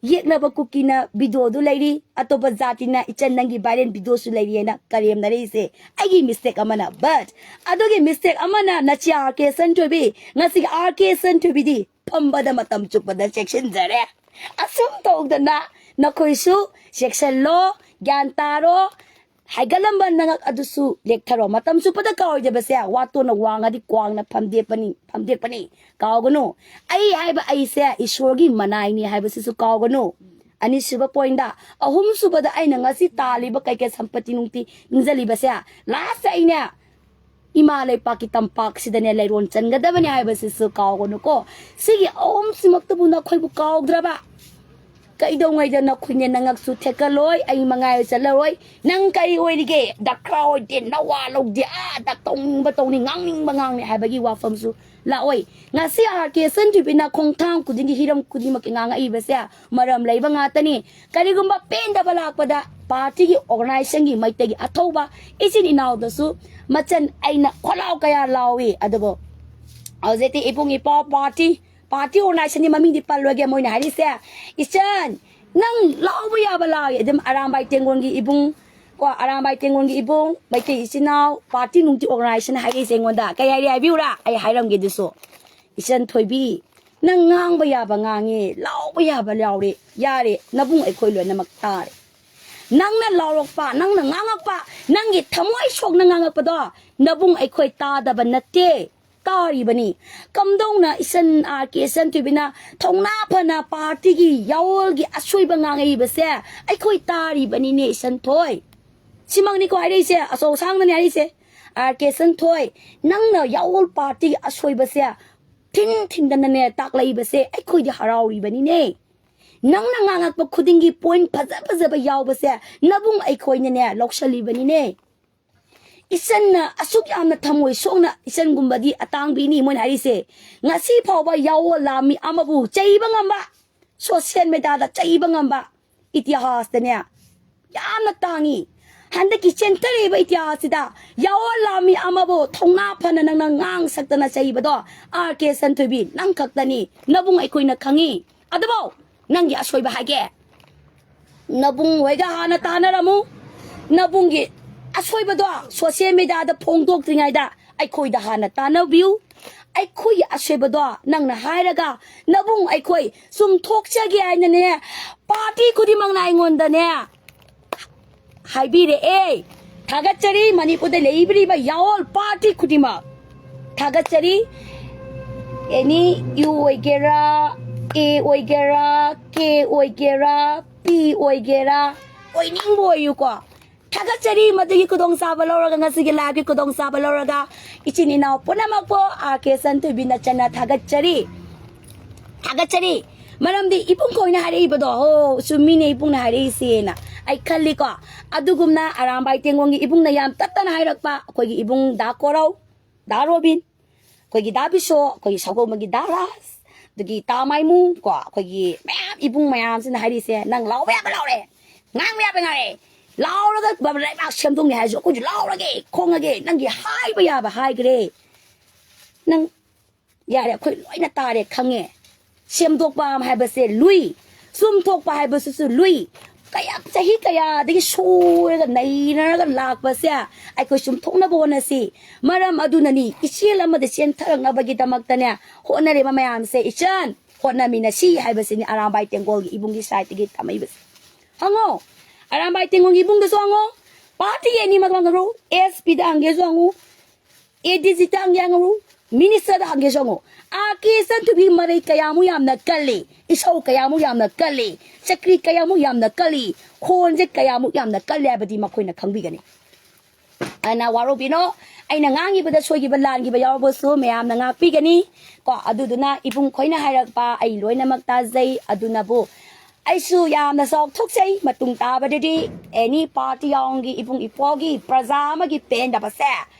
ꯌꯦꯛꯅꯕ ꯀꯨꯀꯤꯅ ꯚꯤꯗꯤꯑꯣꯗꯨ ꯂꯩꯔꯤ, ꯑꯇꯣꯞꯄ ꯖꯥꯇꯤꯅ ꯏꯆꯟ ꯅꯪꯒꯤ ꯚꯥꯏꯔꯦꯜ ꯚꯤꯗꯤꯑꯣꯁꯨ ꯂꯩꯔꯤ ꯍꯥꯏꯅ ꯀꯔꯦꯝꯅꯔꯛꯏꯁꯦ ꯑꯩꯒꯤ ꯃꯤꯁꯇꯦꯛ ꯑꯃꯅ꯫ ꯕꯠ ꯑꯗꯨꯒꯤ ꯃꯤꯁꯇꯦꯛ ꯑꯃꯅ ꯅꯆꯦ ꯑꯥꯔ ꯀꯦ ꯁꯟꯊꯣꯏꯕꯤ, ꯉꯁꯤꯒꯤ ꯑꯥꯔ ꯀꯦ ꯁꯟꯊꯣꯏꯕꯤꯗꯤ ꯐꯝꯕꯗ ꯃꯇꯝ ꯆꯨꯞꯄꯗ ꯆꯦꯛꯁꯤꯟꯖꯔꯦ꯫ ꯑꯁꯨꯝ ꯇꯧꯗꯅ ꯅꯈꯣꯏꯁꯨ ꯆꯦꯛꯁꯤꯜꯂꯣ, ꯒ꯭ꯌꯥꯟ ꯇꯥꯔꯣ, ꯍꯥꯏꯒꯠꯂꯝꯕ ꯅꯉꯛ ꯑꯗꯨꯁꯨ ꯂꯦꯛꯊꯔꯣ꯫ ꯃꯇꯝ ꯆꯨꯞꯄꯗ ꯀꯥꯎꯔꯣꯏꯗꯕꯁꯦ, ꯋꯥꯇꯣꯟꯅ ꯋꯥꯡꯉꯗꯤ ꯀ꯭ꯋꯥꯡꯅ ꯐꯝꯗꯦꯛꯄꯅꯤ, ꯐꯝꯗꯦꯛꯄꯅꯤ꯫ ꯀꯥꯎꯒꯅꯨ, ꯑꯩ ꯍꯥꯏꯕ ꯑꯩꯁꯦ ꯏꯁꯣꯔꯒꯤ ꯃꯅꯥꯏꯅꯤ ꯍꯥꯏꯕꯁꯤꯁꯨ ꯀꯥꯎꯒꯅꯨ꯫ ꯑꯅꯤꯁꯨꯕ ꯄꯣꯏꯟꯗ, ꯑꯍꯨꯝꯁꯨꯕꯗ ꯑꯩꯅ ꯉꯁꯤ ꯇꯥꯜꯂꯤꯕ ꯀꯩꯀꯩ ꯁꯝꯄꯇꯤ ꯅꯨꯡꯇꯤ ꯅꯤꯡꯁꯤꯜꯂꯤꯕꯁꯦ, ꯂꯥꯁꯇ ꯑꯩꯅ ꯏꯃꯥ ꯂꯩꯄꯥꯛꯀꯤ ꯇꯝꯄꯥꯛꯁꯤꯗꯅꯦ ꯂꯩꯔꯣꯟ ꯆꯟꯒꯗꯕꯅꯦ ꯍꯥꯏꯕꯁꯤꯁꯨ ꯀꯥꯎꯒꯅꯨꯀꯣ꯫ ꯁꯤꯒꯤ ꯑꯍꯨꯝꯁꯤꯃꯛꯇꯕꯨ ꯅꯈꯣꯏꯕꯨ ꯀꯥꯎꯗ꯭ꯔꯕ, ꯀꯩꯗꯧꯉꯩꯗ ꯅꯈꯣꯏꯅꯦ ꯅꯉꯛꯁꯨ ꯊꯦꯛꯀꯜꯂꯣꯏ, ꯑꯩ ꯃꯉꯥꯏ ꯆꯠꯂꯔꯣꯏ, ꯅꯪ ꯀꯔꯤ ꯑꯣꯏꯔꯤꯒꯦ, ꯗꯔꯀꯥꯔ ꯑꯣꯏꯗꯦ, ꯅꯋꯥ ꯂꯧꯗꯦ, ꯑꯥꯗ ꯇꯧꯅꯤꯡꯕ ꯇꯧꯅꯤ, ꯉꯥꯡꯅꯤꯡꯕ ꯉꯥꯡꯅꯤ ꯍꯥꯏꯕꯒꯤ ꯋꯥꯐꯝꯁꯨ ꯂꯥꯛꯑꯣꯏ꯫ ꯉꯁꯤ ꯑꯥꯔ ꯀꯦ ꯁꯟꯊꯣꯏꯕꯤꯅ ꯈꯣꯡꯊꯥꯡ ꯈꯨꯗꯤꯡꯒꯤ, ꯍꯤꯔꯝ ꯈꯨꯗꯤꯡꯃꯛꯀꯤ ꯉꯥꯡꯉꯛꯏꯕꯁꯦ ꯃꯔꯝ ꯂꯩꯕ ꯉꯥꯛꯇꯅꯤ꯫ ꯀꯔꯤꯒꯨꯝꯕ ꯄꯦꯟꯗꯕ ꯂꯥꯛꯄꯗ ꯄꯥꯔꯇꯤꯒꯤ ꯑꯣꯔꯒꯅꯥꯏꯖꯦꯁꯟꯒꯤ ꯃꯥꯏꯀꯩꯒꯤ ꯑꯊꯧꯕ ꯏꯆꯤꯟ ꯏꯅꯥꯎꯗꯁꯨ ꯃꯆꯟ ꯑꯩꯅ ꯈꯣꯜꯂꯥꯎ ꯀꯌꯥ ꯂꯥꯎꯏ, ꯑꯗꯨꯕꯨ ꯍꯧꯖꯤꯛꯇꯤ ꯏꯕꯨꯡ ꯏꯄ꯭ꯋꯥ ꯄꯥꯔꯇꯤ, ꯄꯥꯔꯇꯤ ꯑꯣꯔꯒꯅꯥꯏꯖꯦꯁꯟꯒꯤ ꯃꯃꯤꯡꯗꯤ ꯄꯜꯂꯣꯏꯒꯦ, ꯃꯣꯏꯅ ꯍꯥꯏꯔꯤꯁꯦ, "ꯏꯆꯟ, ꯅꯪ ꯂꯥꯎꯕ ꯌꯥꯕ ꯂꯥꯎꯏ"꯫ ꯑꯗꯨꯝ ꯑꯔꯥꯝꯕꯥꯏ ꯇꯦꯡꯒꯣꯜꯒꯤ ꯏꯕꯨꯡ, ꯀꯣ, ꯑꯔꯥꯝꯕꯥꯏ ꯇꯦꯡꯒꯣꯜꯒꯤ ꯏꯕꯨꯡ, ꯃꯩꯇꯩ ꯏꯆꯤꯟ ꯏꯅꯥꯎ ꯄꯥꯔꯇꯤ ꯅꯨꯡꯇꯤ ꯑꯣꯔꯒꯅꯥꯏꯖꯦꯁꯟ ꯍꯥꯏꯔꯛꯏꯁꯦ ꯑꯩꯉꯣꯟꯗ꯫ ꯀꯩ ꯍꯥꯏꯔꯤ ꯍꯥꯏꯕꯤꯌꯨꯔꯥ? ꯑꯩ ꯍꯥꯏꯔꯝꯒꯦ ꯑꯗꯨꯁꯨ꯫ "ꯏꯆꯟ ꯊꯣꯏꯕꯤ, ꯅꯪ ꯉꯥꯡꯕ ꯌꯥꯕ ꯉꯥꯡꯉꯦ, ꯂꯥꯎꯕ ꯌꯥꯕ ꯂꯥꯎꯔꯦ, ꯌꯥꯔꯦ, ꯅꯕꯨꯡ ꯑꯩꯈꯣꯏ ꯂꯣꯏꯅꯃꯛ ꯇꯥꯔꯦ꯫ ꯅꯪꯅ ꯂꯥꯎꯔꯛꯄ, ꯅꯪꯅ ꯉꯥꯡꯉꯛꯄ, ꯅꯪꯒꯤ ꯊꯃꯣꯏ ꯁꯣꯛꯅ ꯉꯥꯡꯉꯛꯄꯗꯣ ꯅꯕꯨꯡ ꯑꯩꯈꯣꯏ ꯇꯥꯗꯕ ꯅꯠꯇꯦ, ꯇꯥꯔꯤꯕꯅꯤ꯫ ꯀꯝꯗꯧꯅ ꯏꯆꯟ ꯑꯥꯔ ꯀꯦ ꯏꯆꯟ ꯊꯣꯏꯕꯤꯅ ꯊꯧꯅꯥ ꯐꯅ ꯄꯥꯔꯇꯤꯒꯤ ꯌꯥꯑꯣꯜꯒꯤ ꯑꯁꯣꯏꯕ ꯉꯥꯡꯉꯛꯏꯕꯁꯦ ꯑꯩꯈꯣꯏ ꯇꯥꯔꯤꯕꯅꯤꯅꯦ ꯏꯆꯟ ꯊꯣꯏ"꯫ ꯁꯤꯃꯛꯅꯤꯀꯣ ꯍꯥꯏꯔꯛꯏꯁꯦ, ꯑꯆꯧ ꯑꯁꯥꯡꯅꯅꯦ ꯍꯥꯏꯔꯛꯏꯁꯦ꯫ "ꯑꯥꯔ ꯀꯦ ꯏꯆꯟ ꯊꯣꯏ, ꯅꯪꯅ ꯌꯥꯑꯣꯜ ꯄꯥꯔꯇꯤꯒꯤ ꯑꯁꯣꯏꯕꯁꯦ ꯊꯤꯟ ꯊꯤꯟꯗꯅꯅꯦ ꯇꯥꯛꯂꯛꯏꯕꯁꯦ ꯑꯩꯈꯣꯏꯗꯤ ꯍꯔꯥꯎꯔꯤꯕꯅꯤꯅꯦ꯫ ꯅꯪꯅ ꯉꯥꯡꯉꯛꯄ ꯈꯨꯗꯤꯡꯒꯤ ꯄꯣꯏꯟ ꯐꯖ ꯐꯖꯕ ꯌꯥꯎꯕꯁꯦ ꯅꯕꯨꯡ ꯑꯩꯈꯣꯏꯅꯅꯦ ꯂꯧꯁꯜꯂꯤꯕꯅꯤꯅꯦ꯫ ꯏꯆꯟꯅ ꯑꯁꯨꯛ ꯌꯥꯝꯅ ꯊꯃꯣꯏ ꯁꯣꯛꯅ", ꯏꯆꯟꯒꯨꯝꯕꯗꯤ ꯑꯇꯥꯡꯕꯤꯅꯤ ꯃꯣꯏꯅ ꯍꯥꯏꯔꯤꯁꯦ, "ꯉꯁꯤ ꯐꯥꯎꯕ ꯌꯥꯑꯣꯜ ꯂꯥꯃꯤ ꯑꯃꯕꯨ ꯆꯩꯕ ꯉꯝꯕ, ꯁꯣꯁꯤꯌꯦꯜ ꯃꯦꯗꯤꯌꯥꯗ ꯆꯩꯕ ꯉꯝꯕ ꯏꯇꯤꯍꯥꯁꯇꯅꯦ ꯌꯥꯝꯅ ꯇꯥꯡꯉꯤ꯫ ꯍꯟꯗꯛꯀꯤ ꯆꯦꯟꯊꯔꯛꯏꯕ ꯏꯇꯤꯍꯥꯁꯁꯤꯗ ꯌꯥꯑꯣꯜ ꯂꯥꯃꯤ ꯑꯃꯕꯨ ꯊꯧꯅꯥ ꯐꯅ ꯅꯪꯅ ꯉꯥꯡ ꯁꯛꯇꯅ ꯆꯩꯕꯗꯣ ꯑꯥꯔ ꯀꯦ ꯏꯆꯟ ꯊꯣꯏꯕꯤ ꯅꯪ ꯈꯛꯇꯅꯤ, ꯅꯕꯨꯡ ꯑꯩꯈꯣꯏꯅ ꯈꯪꯉꯤ꯫ ꯑꯗꯨꯕꯨ ꯅꯪꯒꯤ ꯑꯁꯣꯏꯕ ꯍꯥꯏꯒꯦ, ꯅꯕꯨꯡ ꯍꯣꯏꯒ ꯍꯥꯟꯅ ꯇꯥꯟꯅꯔꯝꯃꯨ꯫ ꯅꯕꯨꯡꯒꯤ ꯑꯁꯣꯏꯕꯗꯣ ꯁꯣꯁꯤꯌꯦꯜ ꯃꯦꯗꯤꯌꯥꯗ ꯐꯣꯡꯗꯣꯛꯇ꯭ꯔꯤꯉꯩꯗ ꯑꯩꯈꯣꯏꯗ ꯍꯥꯟꯅ ꯇꯥꯟꯅꯕꯤꯌꯨ꯫ ꯑꯩꯈꯣꯏꯒꯤ ꯑꯁꯣꯏꯕꯗꯣ ꯅꯪꯅ ꯍꯥꯏꯔꯒ ꯅꯕꯨꯡ ꯑꯩꯈꯣꯏ ꯆꯨꯝꯊꯣꯛꯆꯒꯦ ꯍꯥꯏꯅꯅꯦ ꯄꯥꯔꯇꯤ ꯈꯨꯗꯤꯡꯃꯛꯅ ꯑꯩꯉꯣꯟꯗꯅꯦ ꯍꯥꯏꯕꯤꯔꯛꯑꯦ꯫ ꯊꯥꯒꯠꯆꯔꯤ ꯃꯅꯤꯄꯨꯔꯗ ꯂꯩꯕꯤꯔꯤꯕ ꯌꯥꯑꯣꯜ ꯄꯥꯔꯇꯤ ꯈꯨꯗꯤꯡꯃꯛ꯫ ꯊꯥꯒꯠꯆꯔꯤ꯫ ꯑꯦꯅꯤ ꯌꯨ ꯑꯣꯏꯒꯦꯔꯥ, ꯑꯦ ꯑꯣꯏꯒꯦꯔꯥ, ꯀꯦ ꯑꯣꯏꯒꯦꯔꯥ, ꯄꯤ ꯑꯣꯏꯒꯦꯔꯥ, ꯑꯣꯏꯅꯤꯡꯕ ꯑꯣꯏꯌꯨꯀꯣ꯫ ꯊꯥꯒꯠꯆꯔꯤ ꯃꯗꯨꯒꯤ ꯈꯨꯗꯣꯡꯆꯥꯕ ꯂꯧꯔꯒ, ꯉꯁꯤꯒꯤ ꯂꯥꯏꯚꯀꯤ ꯈꯨꯗꯣꯡꯆꯥꯕ ꯂꯧꯔꯒ ꯏꯆꯤꯟ ꯏꯅꯥꯎ ꯄꯨꯝꯅꯃꯛꯄꯨ ꯑꯥꯔ ꯀꯦ ꯁꯟꯊꯣꯏꯕꯤ ꯅꯆꯟꯅ ꯊꯥꯒꯠꯆꯔꯤ꯫ ꯊꯥꯒꯠꯆꯔꯤ꯫ ꯃꯔꯝꯗꯤ ꯏꯕꯨꯡ ꯈꯣꯏꯅ ꯍꯥꯏꯔꯛꯏꯕꯗꯣ, "ꯍꯣ, ꯆꯨꯝꯃꯤꯅꯦ ꯏꯕꯨꯡꯅ ꯍꯥꯏꯔꯛꯏꯁꯦꯅ" ꯑꯩ ꯈꯜꯂꯤꯀꯣ꯫ ꯑꯗꯨꯒꯨꯝꯅ ꯑꯔꯥꯝꯕꯥꯏ ꯇꯦꯡꯒꯣꯡꯒꯤ ꯏꯕꯨꯡꯅ ꯌꯥꯝ ꯇꯠꯇꯅ ꯍꯥꯏꯔꯛꯄ, ꯑꯩꯈꯣꯏꯒꯤ ꯏꯕꯨꯡ ꯗꯥ ꯀꯣꯔꯧ, ꯗꯥ ꯔꯣꯕꯤꯟ, ꯑꯩꯈꯣꯏꯒꯤ ꯗꯥ ꯕꯤꯁꯣ, ꯑꯩꯈꯣꯏꯒꯤ ꯁꯒꯣꯜꯕꯟꯒꯤ ꯗꯥ ꯔꯥꯖ, ꯑꯗꯒꯤ ꯇꯥ ꯃꯥꯏꯃꯨ ꯀꯣ, ꯑꯩꯈꯣꯏꯒꯤ ꯃꯌꯥꯝ ꯏꯕꯨꯡ ꯃꯌꯥꯝꯁꯤꯅ ꯍꯥꯏꯔꯤꯁꯦ, "ꯅꯪ ꯂꯥꯎꯕ ꯌꯥꯕ ꯂꯥꯎꯔꯦ, ꯉꯥꯡꯕ ꯌꯥꯕ ꯉꯥꯡꯔꯦ, ꯂꯥꯎꯔꯒ ꯂꯩꯕꯥꯛ ꯁꯦꯝꯗꯣꯛꯅꯤ ꯍꯥꯏꯔꯁꯨ ꯑꯩꯈꯣꯏꯁꯨ ꯂꯥꯎꯔꯒꯦ, ꯈꯣꯡꯉꯒꯦ, ꯅꯪꯒꯤ ꯍꯥꯏꯕ ꯌꯥꯕ ꯍꯥꯏꯈ꯭ꯔꯦ, ꯅꯪ ꯌꯥꯔꯦ, ꯑꯩꯈꯣꯏ ꯂꯣꯏꯅ ꯇꯥꯔꯦ, ꯈꯪꯉꯦ꯫ ꯁꯦꯝꯗꯣꯛꯄ ꯍꯥꯏꯕꯁꯦ ꯂꯨꯏ, ꯆꯨꯝꯊꯣꯛꯄ ꯍꯥꯏꯕꯁꯤꯁꯨ ꯂꯨꯏ꯫ ꯀꯌꯥꯝ ꯆꯍꯤ ꯀꯌꯥꯗꯒꯤ ꯁꯣꯏꯔꯒ ꯅꯩꯅꯔꯒ ꯂꯥꯛꯄꯁꯦ ꯑꯩꯈꯣꯏ ꯆꯨꯝꯊꯣꯛꯅꯕ ꯍꯣꯠꯅꯁꯤ꯫ ꯃꯔꯝ ꯑꯗꯨꯅꯅꯤ ꯏꯆꯦꯜ ꯑꯃꯗ ꯆꯦꯟꯊꯔꯛꯅꯕꯒꯤꯗꯃꯛꯇꯅꯦ ꯍꯣꯠꯅꯔꯤꯕ ꯃꯌꯥꯝꯁꯦ꯫ ꯏꯆꯟ, ꯍꯣꯠꯅꯃꯤꯟꯅꯁꯤ ꯍꯥꯏꯕꯁꯤꯅꯤ ꯑꯔꯥꯝꯕꯥꯏ ꯇꯦꯡꯒꯣꯜꯒꯤ ꯏꯕꯨꯡꯒꯤ ꯁꯥꯏꯠꯇꯒꯤ ꯊꯝꯃꯛꯏꯕꯁꯦ꯫ ꯍꯪꯉꯣ, ꯑꯔꯥꯝꯕꯥꯏ ꯇꯦꯡꯒꯣꯜꯒꯤ ꯏꯕꯨꯡꯗꯁꯨ ꯍꯪꯉꯣ, ꯄꯥꯔꯇꯤ ꯑꯅꯤꯃꯛ ꯍꯪꯉꯨ, ꯑꯦꯁ ꯄꯤꯗ ꯍꯪꯒꯦꯁꯨ ꯍꯪꯉꯨ, ꯑꯦ ꯗꯤ ꯖꯤꯗ ꯍꯪꯒꯦ ꯍꯪꯉꯨ, ꯃꯤꯅꯤꯁꯇꯔꯗ ꯍꯪꯒꯦꯁꯨ ꯍꯪꯉꯨ꯫ ꯑꯥꯔ ꯀꯦ ꯁꯟꯊꯨꯕꯤ ꯃꯔꯩ ꯀꯌꯥꯃꯨꯛ ꯌꯥꯝꯅ ꯀꯜꯂꯤ, ꯏꯁꯧ ꯀꯌꯥꯃꯨꯛ ꯌꯥꯝꯅ ꯀꯜꯂꯤ, ꯆꯀ꯭ꯔꯤ ꯀꯌꯥꯃꯨꯛ ꯌꯥꯝꯅ ꯀꯜꯂꯤ, ꯈꯣꯟꯁꯦ ꯀꯌꯥꯃꯨꯛ ꯌꯥꯝꯅ ꯀꯜꯂꯤ ꯍꯥꯏꯕꯗꯤ ꯃꯈꯣꯏꯅ ꯈꯪꯕꯤꯒꯅꯤ꯫ ꯑꯗꯨꯅ ꯋꯥꯔꯧꯕꯤꯅꯣ, ꯑꯩꯅ ꯉꯥꯡꯉꯤꯕꯗ ꯁꯣꯏꯈꯤꯕ ꯂꯥꯟꯈꯤꯕ ꯌꯥꯎꯔꯕꯁꯨ ꯃꯌꯥꯝꯅ ꯉꯥꯛꯄꯤꯒꯅꯤ꯫ ꯀꯣ, ꯑꯗꯨꯗꯨꯅ ꯏꯕꯨꯡ ꯈꯣꯏꯅ ꯍꯥꯏꯔꯛꯄ ꯑꯩ ꯂꯣꯏꯅꯃꯛ ꯇꯥꯖꯩ꯫ ꯑꯗꯨꯅꯕꯨ ꯑꯩꯁꯨ ꯌꯥꯝꯅ ꯆꯥꯎꯊꯣꯛꯆꯩ꯫ ꯃꯇꯨꯡ ꯇꯥꯕꯗꯗꯤ ꯑꯦꯅꯤ ꯄꯥꯔꯇꯤ ꯌꯥꯎꯔꯝꯒꯤ ꯏꯕꯨꯡ ꯏꯄ꯭ꯋꯥꯒꯤ ꯄ꯭ꯔꯖꯥ ꯑꯃꯒꯤ ꯄꯦꯟꯗꯕꯁꯦ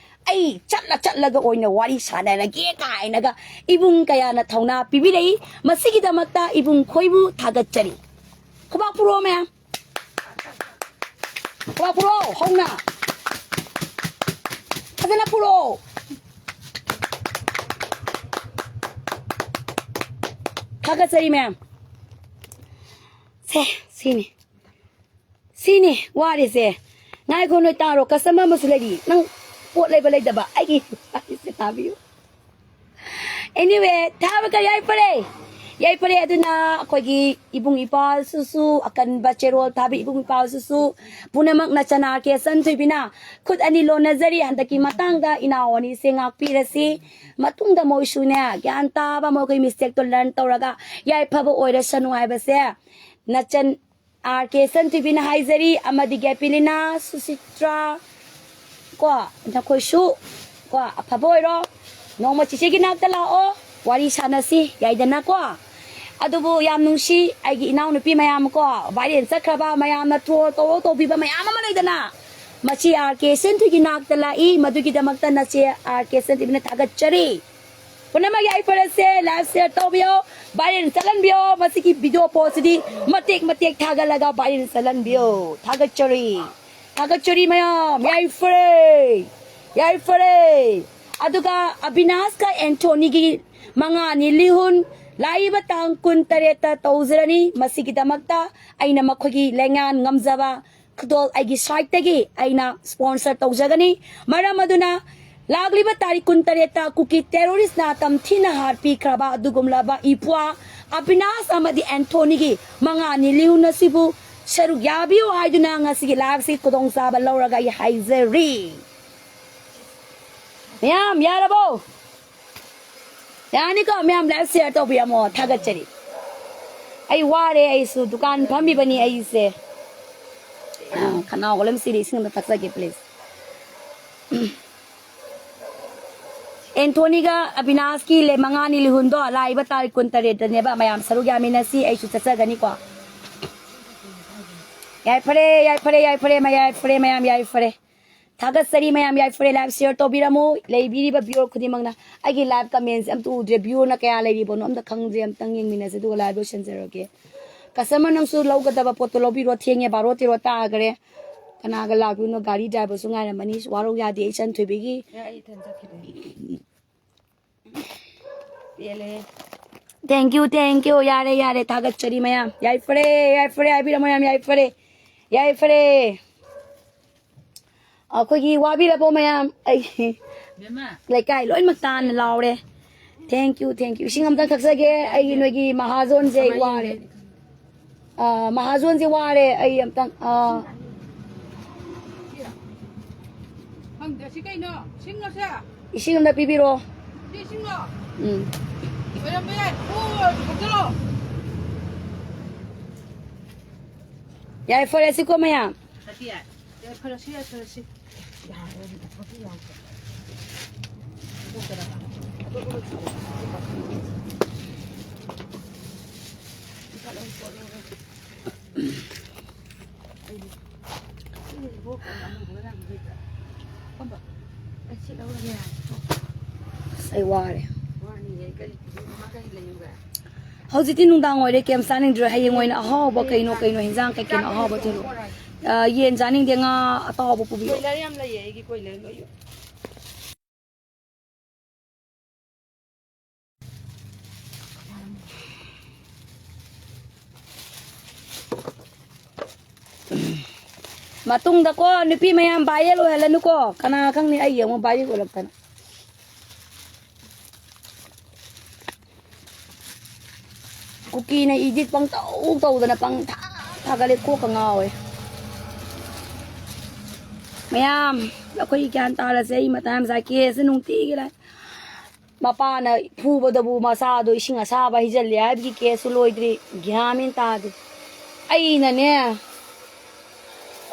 ꯑꯩ ꯆꯠꯂ ꯆꯠꯂꯒ ꯑꯣꯏꯅ ꯋꯥꯔꯤ ꯁꯥꯟꯅꯔꯒꯦ ꯀꯥꯏꯅꯒ ꯏꯕꯨꯡ ꯀꯌꯥꯅ ꯊꯧꯅꯥ ꯄꯤꯕꯤꯔꯛꯏ꯫ ꯃꯁꯤꯒꯤꯗꯃꯛꯇ ꯏꯕꯨꯡ ꯈꯣꯏꯕꯨ ꯊꯥꯒꯠꯆꯔꯤ꯫ ꯈꯨꯕꯥꯛ ꯄꯨꯔꯛꯑꯣ ꯃꯌꯥꯝ꯫ ꯈꯨꯕꯥꯛ ꯄꯨꯔꯛꯑꯣ ꯍꯧꯅ꯫ ꯐꯖꯅ ꯄꯨꯔꯛꯑꯣ꯫ ꯊꯥꯒꯠꯆꯔꯤ ꯃꯌꯥꯝ꯫ ꯁꯦ, ꯁꯤꯅꯤ꯫ ꯁꯤꯅꯤ ꯋꯥꯔꯤꯁꯦ꯫ ꯉꯥꯏꯈꯣ, ꯅꯣꯏ ꯇꯥꯔꯣ, ꯀꯁꯇꯃꯔ ꯑꯃꯁꯨ ꯂꯩꯔꯤ꯫ ꯅꯪ ꯄꯣꯠ ꯂꯩꯕ ꯂꯩꯇꯕ, ꯑꯩꯒꯤ ꯋꯥꯔꯤꯁꯦ ꯇꯥꯕꯤꯌꯨ꯫ Anyway, ꯊꯥꯕ ꯀꯔꯤ ꯌꯥꯏꯐꯔꯦ? ꯌꯥꯏꯐꯔꯦ꯫ ꯑꯗꯨꯅ ꯑꯩꯈꯣꯏꯒꯤ ꯏꯕꯨꯡ ꯏꯄ꯭ꯋꯥꯁꯨꯁꯨ, ꯑꯀꯟꯕ ꯆꯦꯔꯣꯜ ꯊꯥꯕꯤ ꯏꯕꯨꯡ ꯏꯄ꯭ꯋꯥꯁꯨꯁꯨ ꯄꯨꯝꯅꯃꯛ ꯅꯆꯟ ꯑꯥꯔ ꯀꯦ ꯁꯟꯊꯣꯏꯕꯤꯅ ꯈꯨꯠ ꯑꯅꯤ ꯂꯣꯟꯅꯖꯔꯤ꯫ ꯍꯟꯗꯛꯀꯤ ꯃꯇꯥꯡꯗ ꯏꯅꯥꯎ ꯑꯅꯤꯁꯦ ꯉꯥꯛꯄꯤꯔꯁꯤ꯫ ꯃꯇꯨꯡꯗ ꯃꯣꯏꯁꯨꯅꯦ, ꯒ꯭ꯌꯥꯟ ꯇꯥꯕ, ꯃꯈꯣꯏ ꯃꯤꯁꯇꯦꯛꯇꯣ ꯂꯔꯟ ꯇꯧꯔꯒ ꯌꯥꯏꯐꯕ ꯑꯣꯏꯔꯁꯅꯨ ꯍꯥꯏꯕꯁꯦ ꯅꯆꯟ ꯑꯥꯔ ꯀꯦ ꯁꯟꯊꯣꯏꯕꯤꯅ ꯍꯥꯏꯖꯔꯤ, ꯑꯃꯗꯤ ꯒꯦꯄꯤꯂꯤꯅꯥ, ꯁꯨꯁꯤꯇ꯭ꯔꯥ, ꯀꯣ, ꯅꯈꯣꯏꯁꯨ, ꯀꯣ, ꯑꯐꯕ ꯑꯣꯏꯔꯣ꯫ ꯅꯣꯡꯃ ꯆꯤꯆꯦꯒꯤ ꯅꯥꯛꯇ ꯂꯥꯛꯑꯣ, ꯋꯥꯔꯤ ꯁꯥꯟꯅꯁꯤ, ꯌꯥꯏꯗꯅꯀꯣ? ꯑꯗꯨꯕꯨ ꯌꯥꯝ ꯅꯨꯡꯁꯤ, ꯑꯩꯒꯤ ꯏꯅꯥꯎꯅꯨꯄꯤ ꯃꯌꯥꯝ, ꯀꯣ, ꯚꯥꯏꯔꯦꯜ ꯆꯠꯈ꯭ꯔꯕ ꯃꯌꯥꯝꯅ ꯇ꯭ꯔꯣꯜ ꯇꯧꯔꯣ ꯇꯧꯕꯤꯕ ꯃꯌꯥꯝ ꯑꯃ ꯂꯩꯗꯅ, ꯃꯁꯤ ꯑꯥꯔ ꯀꯦ ꯁꯟꯊꯣꯏꯒꯤ ꯅꯥꯛꯇ ꯂꯥꯛꯏ, ꯃꯗꯨꯒꯤꯗꯃꯛꯇ ꯅꯆꯦ ꯑꯥꯔ ꯀꯦ ꯁꯟꯊꯣꯏꯕꯤꯅ ꯊꯥꯒꯠꯆꯔꯤ꯫ ꯄꯨꯝꯅꯃꯛ ꯌꯥꯏꯐꯔꯁꯦ, ꯂꯥꯏꯚ ꯁꯤꯌꯔ ꯇꯧꯕꯤꯌꯣ, ꯚꯥꯏꯔꯦꯜ ꯆꯠꯍꯟꯕꯤꯌꯣ꯫ ꯃꯁꯤꯒꯤ ꯚꯤꯗꯤꯑꯣ ꯄꯣꯁꯁꯤꯗꯤ ꯃꯇꯦꯛ ꯃꯇꯦꯛ ꯊꯥꯒꯠꯂꯒ ꯚꯥꯏꯔꯦꯜ ꯆꯠꯍꯟꯕꯤꯌꯣ꯫ ꯊꯥꯒꯠꯆꯔꯤ, ꯊꯥꯒꯠꯆꯔꯤ ꯃꯌꯥꯝ, ꯌꯥꯏꯐꯔꯦ, ꯌꯥꯏꯐꯔꯦ꯫ ꯑꯗꯨꯒ ꯑꯕꯤꯅꯥꯁꯀ ꯑꯦꯟꯊꯣꯅꯤꯒꯤ ꯃꯉꯥꯅꯤ ꯂꯤꯍꯨꯟ ꯂꯥꯛꯏꯕ ꯇꯥꯡ ꯀꯨꯟ ꯇꯔꯦꯠꯇ ꯇꯧꯖꯔꯅꯤ꯫ ꯃꯁꯤꯒꯤꯗꯃꯛꯇ ꯑꯩꯅ ꯃꯈꯣꯏꯒꯤ ꯂꯩꯉꯥꯟ ꯉꯝꯖꯕ ꯈꯨꯗꯣꯜ ꯑꯩꯒꯤ ꯁꯥꯏꯠꯇꯒꯤ ꯑꯩꯅ ꯁ꯭ꯄꯣꯟꯁꯔ ꯇꯧꯖꯒꯅꯤ꯫ ꯃꯔꯝ ꯑꯗꯨꯅ ꯂꯥꯛꯂꯤꯕ ꯇꯥꯔꯤꯛ ꯀꯨꯟ ꯇꯔꯦꯠꯇ ꯀꯨꯀꯤ ꯇꯦꯔꯣꯔꯤꯁꯅ ꯇꯝꯊꯤꯅ ꯍꯥꯠꯄꯤꯈ꯭ꯔꯕ ꯑꯗꯨꯒꯨꯝꯂꯕ ꯏꯄ꯭ꯋꯥ ꯑꯕꯤꯅꯥꯁ ꯑꯃꯗꯤ ꯑꯦꯟꯊꯣꯅꯤꯒꯤ ꯃꯉꯥꯅꯤ ꯂꯤꯍꯨꯟ ꯑꯁꯤꯕꯨ ꯁꯔꯨꯛ ꯌꯥꯕꯤꯌꯨ ꯍꯥꯏꯗꯨꯅ ꯉꯁꯤꯒꯤ ꯂꯥꯏꯐꯁꯤ ꯈꯨꯗꯣꯡꯆꯥꯕ ꯂꯧꯔꯒ ꯑꯩ ꯍꯥꯏꯖꯔꯤ꯫ ꯃꯌꯥꯝ ꯌꯥꯔꯕꯣ? ꯌꯥꯅꯤꯀꯣ ꯃꯌꯥꯝ, ꯂꯥꯏꯐ ꯁꯤꯌꯔ ꯇꯧꯕꯤꯔꯝꯃꯣ꯫ ꯊꯥꯒꯠꯆꯔꯤ꯫ ꯑꯩ ꯋꯥꯔꯦ, ꯑꯩꯁꯨ ꯗꯨꯀꯥꯟ ꯐꯝꯃꯤꯕꯅꯤ ꯑꯩꯁꯦ꯫ ꯈꯅꯥꯎꯒ ꯂꯣꯏ ꯁꯤꯔꯦ, ꯏꯁꯤꯡ ꯑꯝꯇ ꯊꯛꯆꯒꯦ ꯄ꯭ꯂꯤꯖ꯫ ꯑꯦꯟꯊꯣꯅꯤꯒ ꯑꯕꯤꯅꯥꯁꯀꯤ ꯂꯦ ꯃꯉꯥꯅꯤ ꯂꯤꯍꯨꯟꯗꯣ ꯂꯥꯛꯏꯕ ꯇꯥꯔꯤꯛ ꯀꯨꯟ ꯇꯔꯦꯠꯇꯅꯦꯕ꯫ ꯃꯌꯥꯝ ꯁꯔꯨꯛ ꯌꯥꯃꯤꯟꯅꯁꯤ, ꯑꯩꯁꯨ ꯆꯠꯆꯒꯅꯤꯀꯣ꯫ ꯌꯥꯏꯐꯔꯦ, ꯌꯥꯏꯐꯔꯦ, ꯌꯥꯏꯐꯔꯦ, ꯃꯌꯥꯏ ꯐꯔꯦ, ꯃꯌꯥꯝ ꯌꯥꯏꯐꯔꯦ꯫ ꯊꯥꯒꯠꯆꯔꯤ ꯃꯌꯥꯝ, ꯌꯥꯏꯐꯔꯦ꯫ ꯂꯥꯏꯐ ꯁꯤꯌꯔ ꯇꯧꯕꯤꯔꯝꯃꯨ꯫ ꯂꯩꯕꯤꯔꯤꯕ ꯚꯤꯌꯣꯔ ꯈꯨꯗꯤꯡꯃꯛꯅ ꯑꯩꯒꯤ ꯂꯥꯏꯐ ꯀꯃꯦꯟꯁꯦ ꯑꯝꯇ ꯎꯗ꯭ꯔꯦ, ꯚꯤꯌꯣꯔꯅ ꯀꯌꯥ ꯂꯩꯔꯤꯕꯅꯣ ꯑꯝꯇ ꯈꯪꯗ꯭ꯔꯦ꯫ ꯑꯝꯇꯪ ꯌꯦꯡꯃꯤꯟꯅꯁꯦ ꯑꯗꯨꯒ ꯂꯥꯏꯐ ꯂꯣꯏꯁꯤꯟꯖꯔꯒꯦ꯫ ꯀꯁꯇꯃꯔ ꯅꯪꯁꯨ ꯂꯧꯒꯗꯕ ꯄꯣꯠꯇꯣ ꯂꯧꯕꯤꯔꯣ, ꯊꯦꯡꯉꯦ, ꯕꯥꯔꯣ ꯇꯦꯔꯣ ꯇꯥꯈ꯭ꯔꯦ꯫ ꯀꯅꯥꯒ ꯂꯥꯛꯇꯣꯏꯅꯣ? ꯒꯥꯔꯤ ꯗ꯭ꯔꯥꯏꯚꯔꯁꯨ ꯉꯥꯏꯔꯝꯃꯅꯤ꯫ ꯋꯥꯔꯧ ꯌꯥꯗꯦ ꯏꯆꯟ ꯊꯣꯏꯕꯤꯒꯤ꯫ ꯑꯦ, ꯑꯩ ꯏꯊꯟ ꯆꯠꯈꯤꯗꯣꯏꯅꯦ꯫ ꯄꯦꯜꯂꯦ꯫ Thank you, thank you. ꯌꯥꯔꯦ, ꯌꯥꯔꯦ, ꯊꯥꯒꯠꯆꯔꯤ ꯃꯌꯥꯝ꯫ ꯌꯥꯏꯐꯔꯦ, ꯌꯥꯏꯐꯔꯦ ꯍꯥꯏꯕꯤꯔꯝꯃꯣ ꯃꯌꯥꯝ, ꯌꯥꯏꯐꯔꯦ, ꯌꯥꯏꯐꯔꯦ꯫ ꯑꯩꯈꯣꯏꯒꯤ ꯋꯥꯕꯤꯔꯕꯣ ꯃꯌꯥꯝ? ꯑꯩ ꯕꯦꯝꯃ꯫ ꯂꯩꯀꯥꯏ ꯂꯣꯏꯅꯃꯛ ꯇꯥꯟꯅ ꯂꯥꯎꯔꯦ꯫ Thank you, thank you. ꯏꯁꯤꯡ ꯑꯝꯇ ꯊꯛꯆꯒꯦ꯫ ꯑꯩꯒꯤ ꯅꯣꯏꯒꯤ ꯃꯍꯥꯖꯣꯟꯁꯦ ꯑꯩ ꯋꯥꯔꯦ꯫ ꯑ, ꯃꯍꯥꯖꯣꯟꯁꯦ ꯋꯥꯔꯦ꯫ ꯑꯩ ꯑꯝꯇꯪ, ꯑ, ꯈꯪꯗꯦ, ꯁꯤ ꯀꯩꯅꯣ? ꯁꯤꯡꯂꯣ ꯁꯦ? ꯏꯁꯤꯡ ꯑꯝꯇ ꯄꯤꯕꯤꯔꯣ꯫ ꯁꯤ ꯏꯁꯤꯡꯂꯣ? ꯎꯝ꯫ ꯑꯣꯏꯔꯝꯕ ꯌꯥꯏ꯫ ꯑꯣ, ꯊꯛꯆꯜꯂꯣ꯫ ꯌꯥꯏꯐꯔꯁꯤꯀꯣ ꯃꯌꯥꯝ꯫ ꯌꯥꯏꯐꯔꯁꯤ, ꯌꯥꯏꯐꯔꯁꯤ꯫ ꯑꯁ, ꯑꯩ ꯋꯥꯔꯦ꯫ ꯍꯧꯖꯤꯛꯇꯤ ꯅꯨꯡꯗꯥꯡ ꯑꯣꯏꯔꯦ, ꯀꯩꯝ ꯆꯥꯅꯤꯡꯗ꯭ꯔꯦ꯫ ꯍꯌꯦꯡ ꯑꯣꯏꯅ ꯑꯍꯥꯎꯕ ꯀꯩꯅꯣ, ꯀꯩꯅꯣ, ꯍꯤꯟꯖꯥꯡ ꯀꯩ ꯀꯩꯅꯣ ꯑꯍꯥꯎꯕ ꯊꯤꯔꯛꯑꯣ꯫ ꯑ, ꯌꯦꯟ ꯆꯥꯅꯤꯡꯗꯦ, ꯉꯥ ꯑꯇꯥꯎꯕ ꯄꯨꯕꯤꯔꯛꯑꯣ꯫ ꯀꯣꯏꯂꯔ ꯌꯥꯝ ꯂꯩꯌꯦ ꯑꯩꯒꯤ, ꯀꯣꯏꯂꯔ ꯂꯣꯏ꯫ ꯃꯇꯨꯡꯗꯀꯣ ꯅꯨꯄꯤ ꯃꯌꯥꯝ viral ꯑꯣꯏꯍꯜꯂꯅꯨꯀꯣ꯫ ꯀꯅꯥ ꯈꯪꯅꯤ ꯑꯩꯒꯤ ꯑꯃꯨꯛ viral ꯑꯣꯏꯔꯛꯇꯅ꯫ ꯀꯨꯀꯤꯅ edit ꯄꯪꯇꯧ ꯇꯧꯗꯅ ꯄꯪꯊꯥ ꯊꯥꯒꯠꯂꯦ, ꯀꯣꯛꯀ ꯉꯥꯎꯋꯦ꯫ ꯃꯌꯥꯝ ꯑꯩꯈꯣꯏ ꯒ꯭ꯌꯥꯟ ꯇꯥꯔꯁꯦ꯫ ꯑꯩ ꯃꯇꯥ ꯌꯥꯝ ꯆꯥꯏ꯫ ꯀꯦꯁꯁꯦ ꯅꯨꯡꯇꯤꯒꯤ ꯂꯥꯛ ꯃꯄꯥꯅ ꯐꯨꯕꯗꯕꯨ ꯃꯆꯥꯗꯣ ꯏꯁꯤꯡ ꯑꯁꯥꯕ ꯍꯩꯖꯤꯜꯂꯦ ꯍꯥꯏꯕꯒꯤ ꯀꯦꯁꯁꯨ ꯂꯣꯏꯗ꯭ꯔꯤ꯫ ꯒ꯭ꯌꯥꯟ ꯃꯦꯟ ꯇꯥꯗꯦ꯫ ꯑꯩꯅꯅꯦ,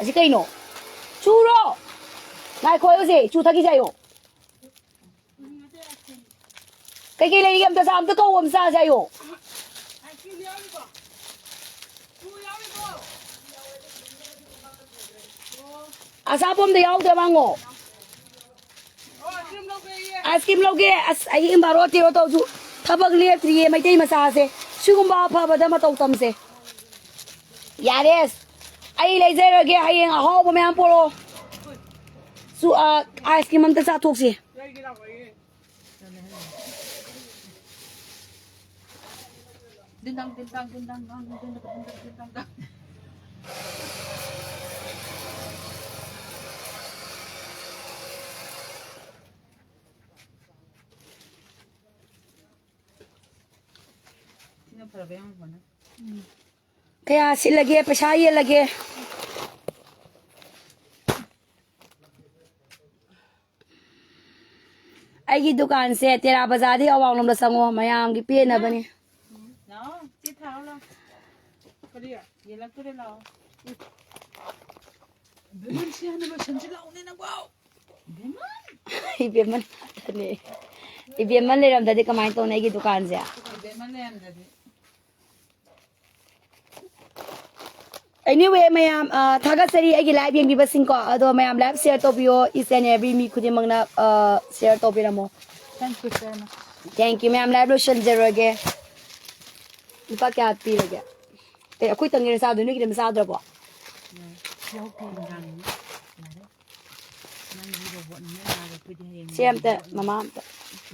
ꯑꯁꯤ ꯀꯩꯅꯣ? ꯆꯨꯔꯣ? ꯉꯥꯏꯈꯣ, ꯍꯧꯖꯤꯛ ꯆꯨ ꯊꯛꯈꯤꯁꯦ ꯍꯥꯏꯌꯣ꯫ ꯀꯩꯀꯩ ꯂꯩꯔꯤꯒꯦ? ꯑꯝꯇ ꯆꯥ-, ꯑꯝꯇ ꯀꯧ, ꯑꯝꯇ ꯆꯥꯁꯦ ꯍꯥꯏꯌꯣ꯫ ꯑꯆꯥꯄꯣꯝꯗ ꯌꯥꯎꯗ꯭ꯔꯕ ꯍꯪꯉꯣ꯫ ꯑꯥꯏꯁ ꯀ꯭ꯔꯤꯝ ꯂꯧꯒꯦ꯫ ꯑꯁ, ꯑꯩ ꯏꯝꯕꯥꯔꯣ ꯇꯦꯔꯣ ꯇꯧꯁꯨ ꯊꯕꯛ ꯂꯦꯞꯇ꯭ꯔꯤꯌꯦ, ꯃꯩꯇꯩ ꯃꯆꯥꯁꯦ꯫ ꯁꯤꯒꯨꯝꯕ ꯑꯐꯕꯗ ꯃꯇꯧ ꯇꯝꯁꯦ꯫ ꯌꯥꯔꯦꯁ, ꯑꯩ ꯂꯩꯖꯔꯒꯦ꯫ ꯍꯌꯦꯡ ꯑꯍꯥꯎꯕ ꯃꯌꯥꯝ ꯄꯣꯔꯛꯑꯣ꯫ ꯁꯨ-, ꯑ, ꯑꯥꯏꯁ ꯀ꯭ꯔꯤꯝ ꯑꯝꯇ ꯆꯥꯊꯣꯛꯁꯤ꯫ ꯗꯤꯟ ꯗꯥꯡ, ꯗꯤꯟ ꯗꯥꯡ, ꯗꯤꯟ ꯗꯥꯡ, ꯗꯥꯡ, ꯗꯤꯟ ꯗꯥꯡ, ꯗꯤꯟ ꯗꯥꯡ, ꯗꯥꯡ꯫ ꯁꯤꯅ ꯐꯔꯕ ꯌꯦꯡꯉꯨꯀꯣ ꯅꯪ꯫ ꯀꯌꯥ ꯁꯤꯠꯂꯒꯦ? ꯄꯩꯁꯥ ꯌꯦꯜꯂꯒꯦ꯫ ꯑꯩꯒꯤ ꯗꯨꯀꯥꯟꯁꯦ ꯇꯦꯔꯥ ꯕꯖꯥꯔꯗꯒꯤ ꯑꯋꯥꯡꯂꯣꯝꯗ ꯆꯪꯉꯣ, ꯃꯌꯥꯝꯒꯤ ꯄꯦꯟꯅꯕꯅꯤ꯫ ꯂꯥꯛꯑꯣ, ꯆꯦ ꯊꯥꯔꯣ ꯂꯥꯛꯑꯣ꯫ ꯀꯔꯤ? ꯌꯦꯜꯂꯛꯇꯣꯔꯦ ꯂꯥꯛꯑꯣ꯫ ꯕꯦꯝꯃꯟ, ꯁꯤ ꯍꯥꯟꯅ ꯂꯣꯏꯁꯟꯁꯤ ꯂꯥꯛꯑꯣꯅꯦ ꯅꯪꯕꯣ꯫ ꯕꯦꯝꯃꯟ꯫ ꯏꯕꯦꯝꯃꯟ ꯉꯥꯛꯇꯅꯦ꯫ ꯏꯕꯦꯝꯃꯟ ꯂꯩꯔꯝꯗ꯭ꯔꯗꯤ ꯀꯃꯥꯏꯅ ꯇꯧꯅꯤ ꯑꯩꯒꯤ ꯗꯨꯀꯥꯟꯁꯦ? ꯕꯦꯝꯃꯟ ꯂꯩꯔꯝꯗ꯭ꯔꯗꯤ꯫ Anyway, ꯃꯌꯥꯝ, ꯑ, ꯊꯥꯒꯠꯆꯔꯤ ꯑꯩꯒꯤ live ꯌꯦꯡꯕꯤꯕꯁꯤꯡꯀꯣ꯫ ꯑꯗꯣ ꯃꯌꯥꯝ live share ꯇꯧꯕꯤꯌꯣ, each and every ꯃꯤ ꯈꯨꯗꯤꯡꯃꯛꯅ, ꯑ, share ꯇꯧꯕꯤꯔꯝꯃꯣ꯫ Thank you, sir. Thank you, ꯃꯌꯥꯝ live ꯂꯣꯏꯁꯤꯟꯖꯔꯒꯦ꯫ ꯂꯨꯄꯥ ꯀꯌꯥ ꯄꯤꯔꯒꯦ? ꯑꯦ, ꯑꯩꯈꯣꯏ ꯇꯪꯒꯤꯔ ꯆꯥꯗꯣꯏ, ꯅꯣꯏꯒꯤꯗꯤ ꯑꯃ ꯆꯥꯗ꯭ꯔꯕꯣ? ꯁꯦ ꯑꯝꯇ ꯃꯃꯥ ꯑꯝꯇ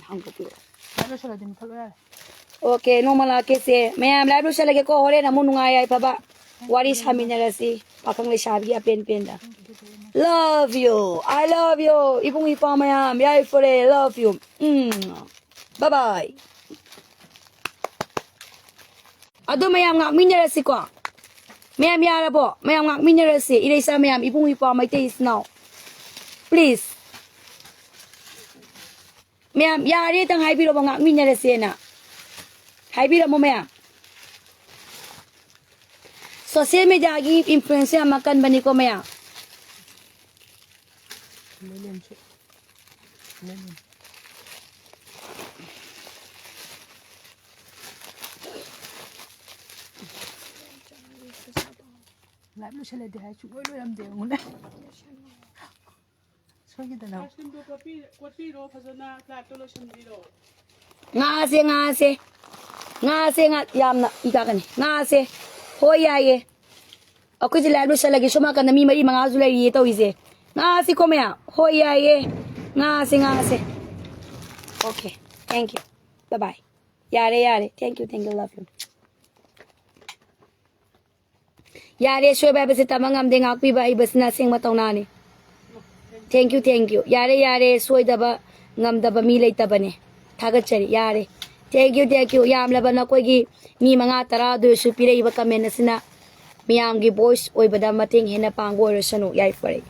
ꯍꯥꯡꯗꯣꯛꯄꯤꯔꯛꯑꯣ꯫ ꯂꯣꯏꯁꯤꯜꯂꯗꯤ ꯃꯨꯊꯠꯂꯣ ꯌꯥꯔꯦ꯫ Okay, ꯅꯣꯡꯃ ꯂꯥꯛꯀꯦꯁꯦ꯫ ꯃꯌꯥꯝ live ꯂꯣꯏꯁꯤꯜꯂꯒꯦꯀꯣ, ꯍꯣꯔꯦꯟ ꯑꯃꯨꯛ ꯅꯨꯡꯉꯥꯏ ꯌꯥꯏꯐꯕ꯫ ꯋꯥꯔꯤ ꯁꯥꯃꯤꯟꯅꯔꯁꯤ ꯄꯥꯈꯪ ꯂꯩꯁꯥꯕꯤꯒꯤ ꯑꯄꯦꯟ ꯄꯦꯟꯗ꯫ Love you, I love you, ꯏꯕꯨꯡ ꯏꯄ꯭ꯋꯥ ꯃꯌꯥꯝ, ꯌꯥꯏꯐꯔꯦ, love you. Um, bye bye. ꯑꯗꯣ ꯃꯌꯥꯝ ꯉꯥꯛꯃꯤꯟꯅꯔꯁꯤꯀꯣ꯫ ꯃꯌꯥꯝ ꯌꯥꯔꯕꯣ? ꯃꯌꯥꯝ ꯉꯥꯛꯃꯤꯟꯅꯔꯁꯤ꯫ ꯏꯔꯩꯆꯥ ꯃꯌꯥꯝ, ꯏꯕꯨꯡ ꯏꯄ꯭ꯋꯥ ꯃꯩꯇꯩ ꯏꯆꯤꯟ ꯏꯅꯥꯎ, please. ꯃꯌꯥꯝ ꯌꯥꯔꯦ ꯇꯪ ꯍꯥꯏꯕꯤꯔꯕꯣ, ꯉꯥꯛꯃꯤꯟꯅꯔꯁꯦꯅ? ꯍꯥꯏꯕꯤꯔꯝꯃꯣ ꯃꯌꯥꯝ꯫ Social media ꯒꯤ influence ꯌꯥꯝ ꯀꯟꯕꯅꯤꯀꯣ ꯃꯌꯥꯝ꯫ ꯂꯥꯏꯞ ꯂꯣꯏꯁꯜꯂꯗꯤ ꯍꯥꯏ ꯁꯨꯡꯂꯣꯏ ꯂꯣꯏꯔꯝꯗꯦ, ꯌꯦꯡꯉꯨꯅꯦ꯫ ꯁꯣꯏꯈꯤꯗꯅ꯫ ꯑꯥꯏꯁ ꯀ꯭ꯔꯤꯝꯗꯣ ꯀꯣꯠꯄꯤ-, ꯀꯣꯠꯄꯤꯔꯣ ꯐꯖꯅ, ꯂꯥꯏꯞꯇꯣ ꯂꯣꯏꯁꯟꯕꯤꯔꯣ꯫ ꯉꯥꯁꯦ, ꯉꯥꯁꯦ꯫ ꯉꯥꯁꯦ, ꯉꯥ-, ꯌꯥꯝꯅ ꯏ ꯀꯥꯒꯅꯤ꯫ ꯉꯥꯁꯦ꯫ ꯍꯣꯏ, ꯌꯥꯏꯌꯦ꯫ ꯑꯩꯈꯣꯏꯁꯦ ꯂꯥꯏꯞ ꯂꯣꯏꯁꯜꯂꯒꯦ꯫ ꯁꯣꯝ ꯅꯥꯀꯟꯗ ꯃꯤ ꯃꯔꯤ ꯃꯉꯥꯁꯨ ꯂꯩꯔꯤꯌꯦ ꯇꯧꯔꯤꯁꯦ꯫ ꯉꯥꯁꯤꯀꯣ ꯃꯌꯥꯝ꯫ ꯍꯣꯏ, ꯌꯥꯏꯌꯦ꯫ ꯉꯥꯁꯦ, ꯉꯥꯁꯦ꯫ Okay, thank you. Bye bye. ꯌꯥꯔꯦ, ꯌꯥꯔꯦ꯫ Thank you, thank you, love you. ꯌꯥꯔꯦ, ꯁꯣꯏꯕ ꯍꯥꯏꯕꯁꯦ ꯇꯝꯕ ꯉꯝꯗꯦ, ꯉꯥꯛꯄꯤꯕ ꯍꯩꯕꯁꯤꯅ ꯑꯁꯦꯡꯕ ꯊꯧꯅꯥꯅꯤ꯫ Thank you, thank you. ꯌꯥꯔꯦ, ꯌꯥꯔꯦ, ꯁꯣꯏꯗꯕ ꯉꯝꯗꯕ ꯃꯤ ꯂꯩꯇꯕꯅꯦ꯫ ꯊꯥꯒꯠꯆꯔꯤ, ꯌꯥꯔꯦ꯫ Thank you, thank you. ꯌꯥꯝꯂꯕ ꯅꯈꯣꯏꯒꯤ ꯃꯤ ꯃꯉꯥ ꯇꯔꯥ ꯑꯗꯨ ꯑꯣꯏꯔꯁꯨ ꯄꯤꯔꯛꯏꯕ comment ꯑꯁꯤꯅ ꯃꯤꯌꯥꯝꯒꯤ voice ꯑꯣꯏꯕꯗ ꯃꯇꯦꯡ ꯍꯦꯟꯅ ꯄꯥꯡꯕ ꯑꯣꯏꯔꯁꯅꯨ꯫ ꯌꯥꯏꯐꯔꯦ꯫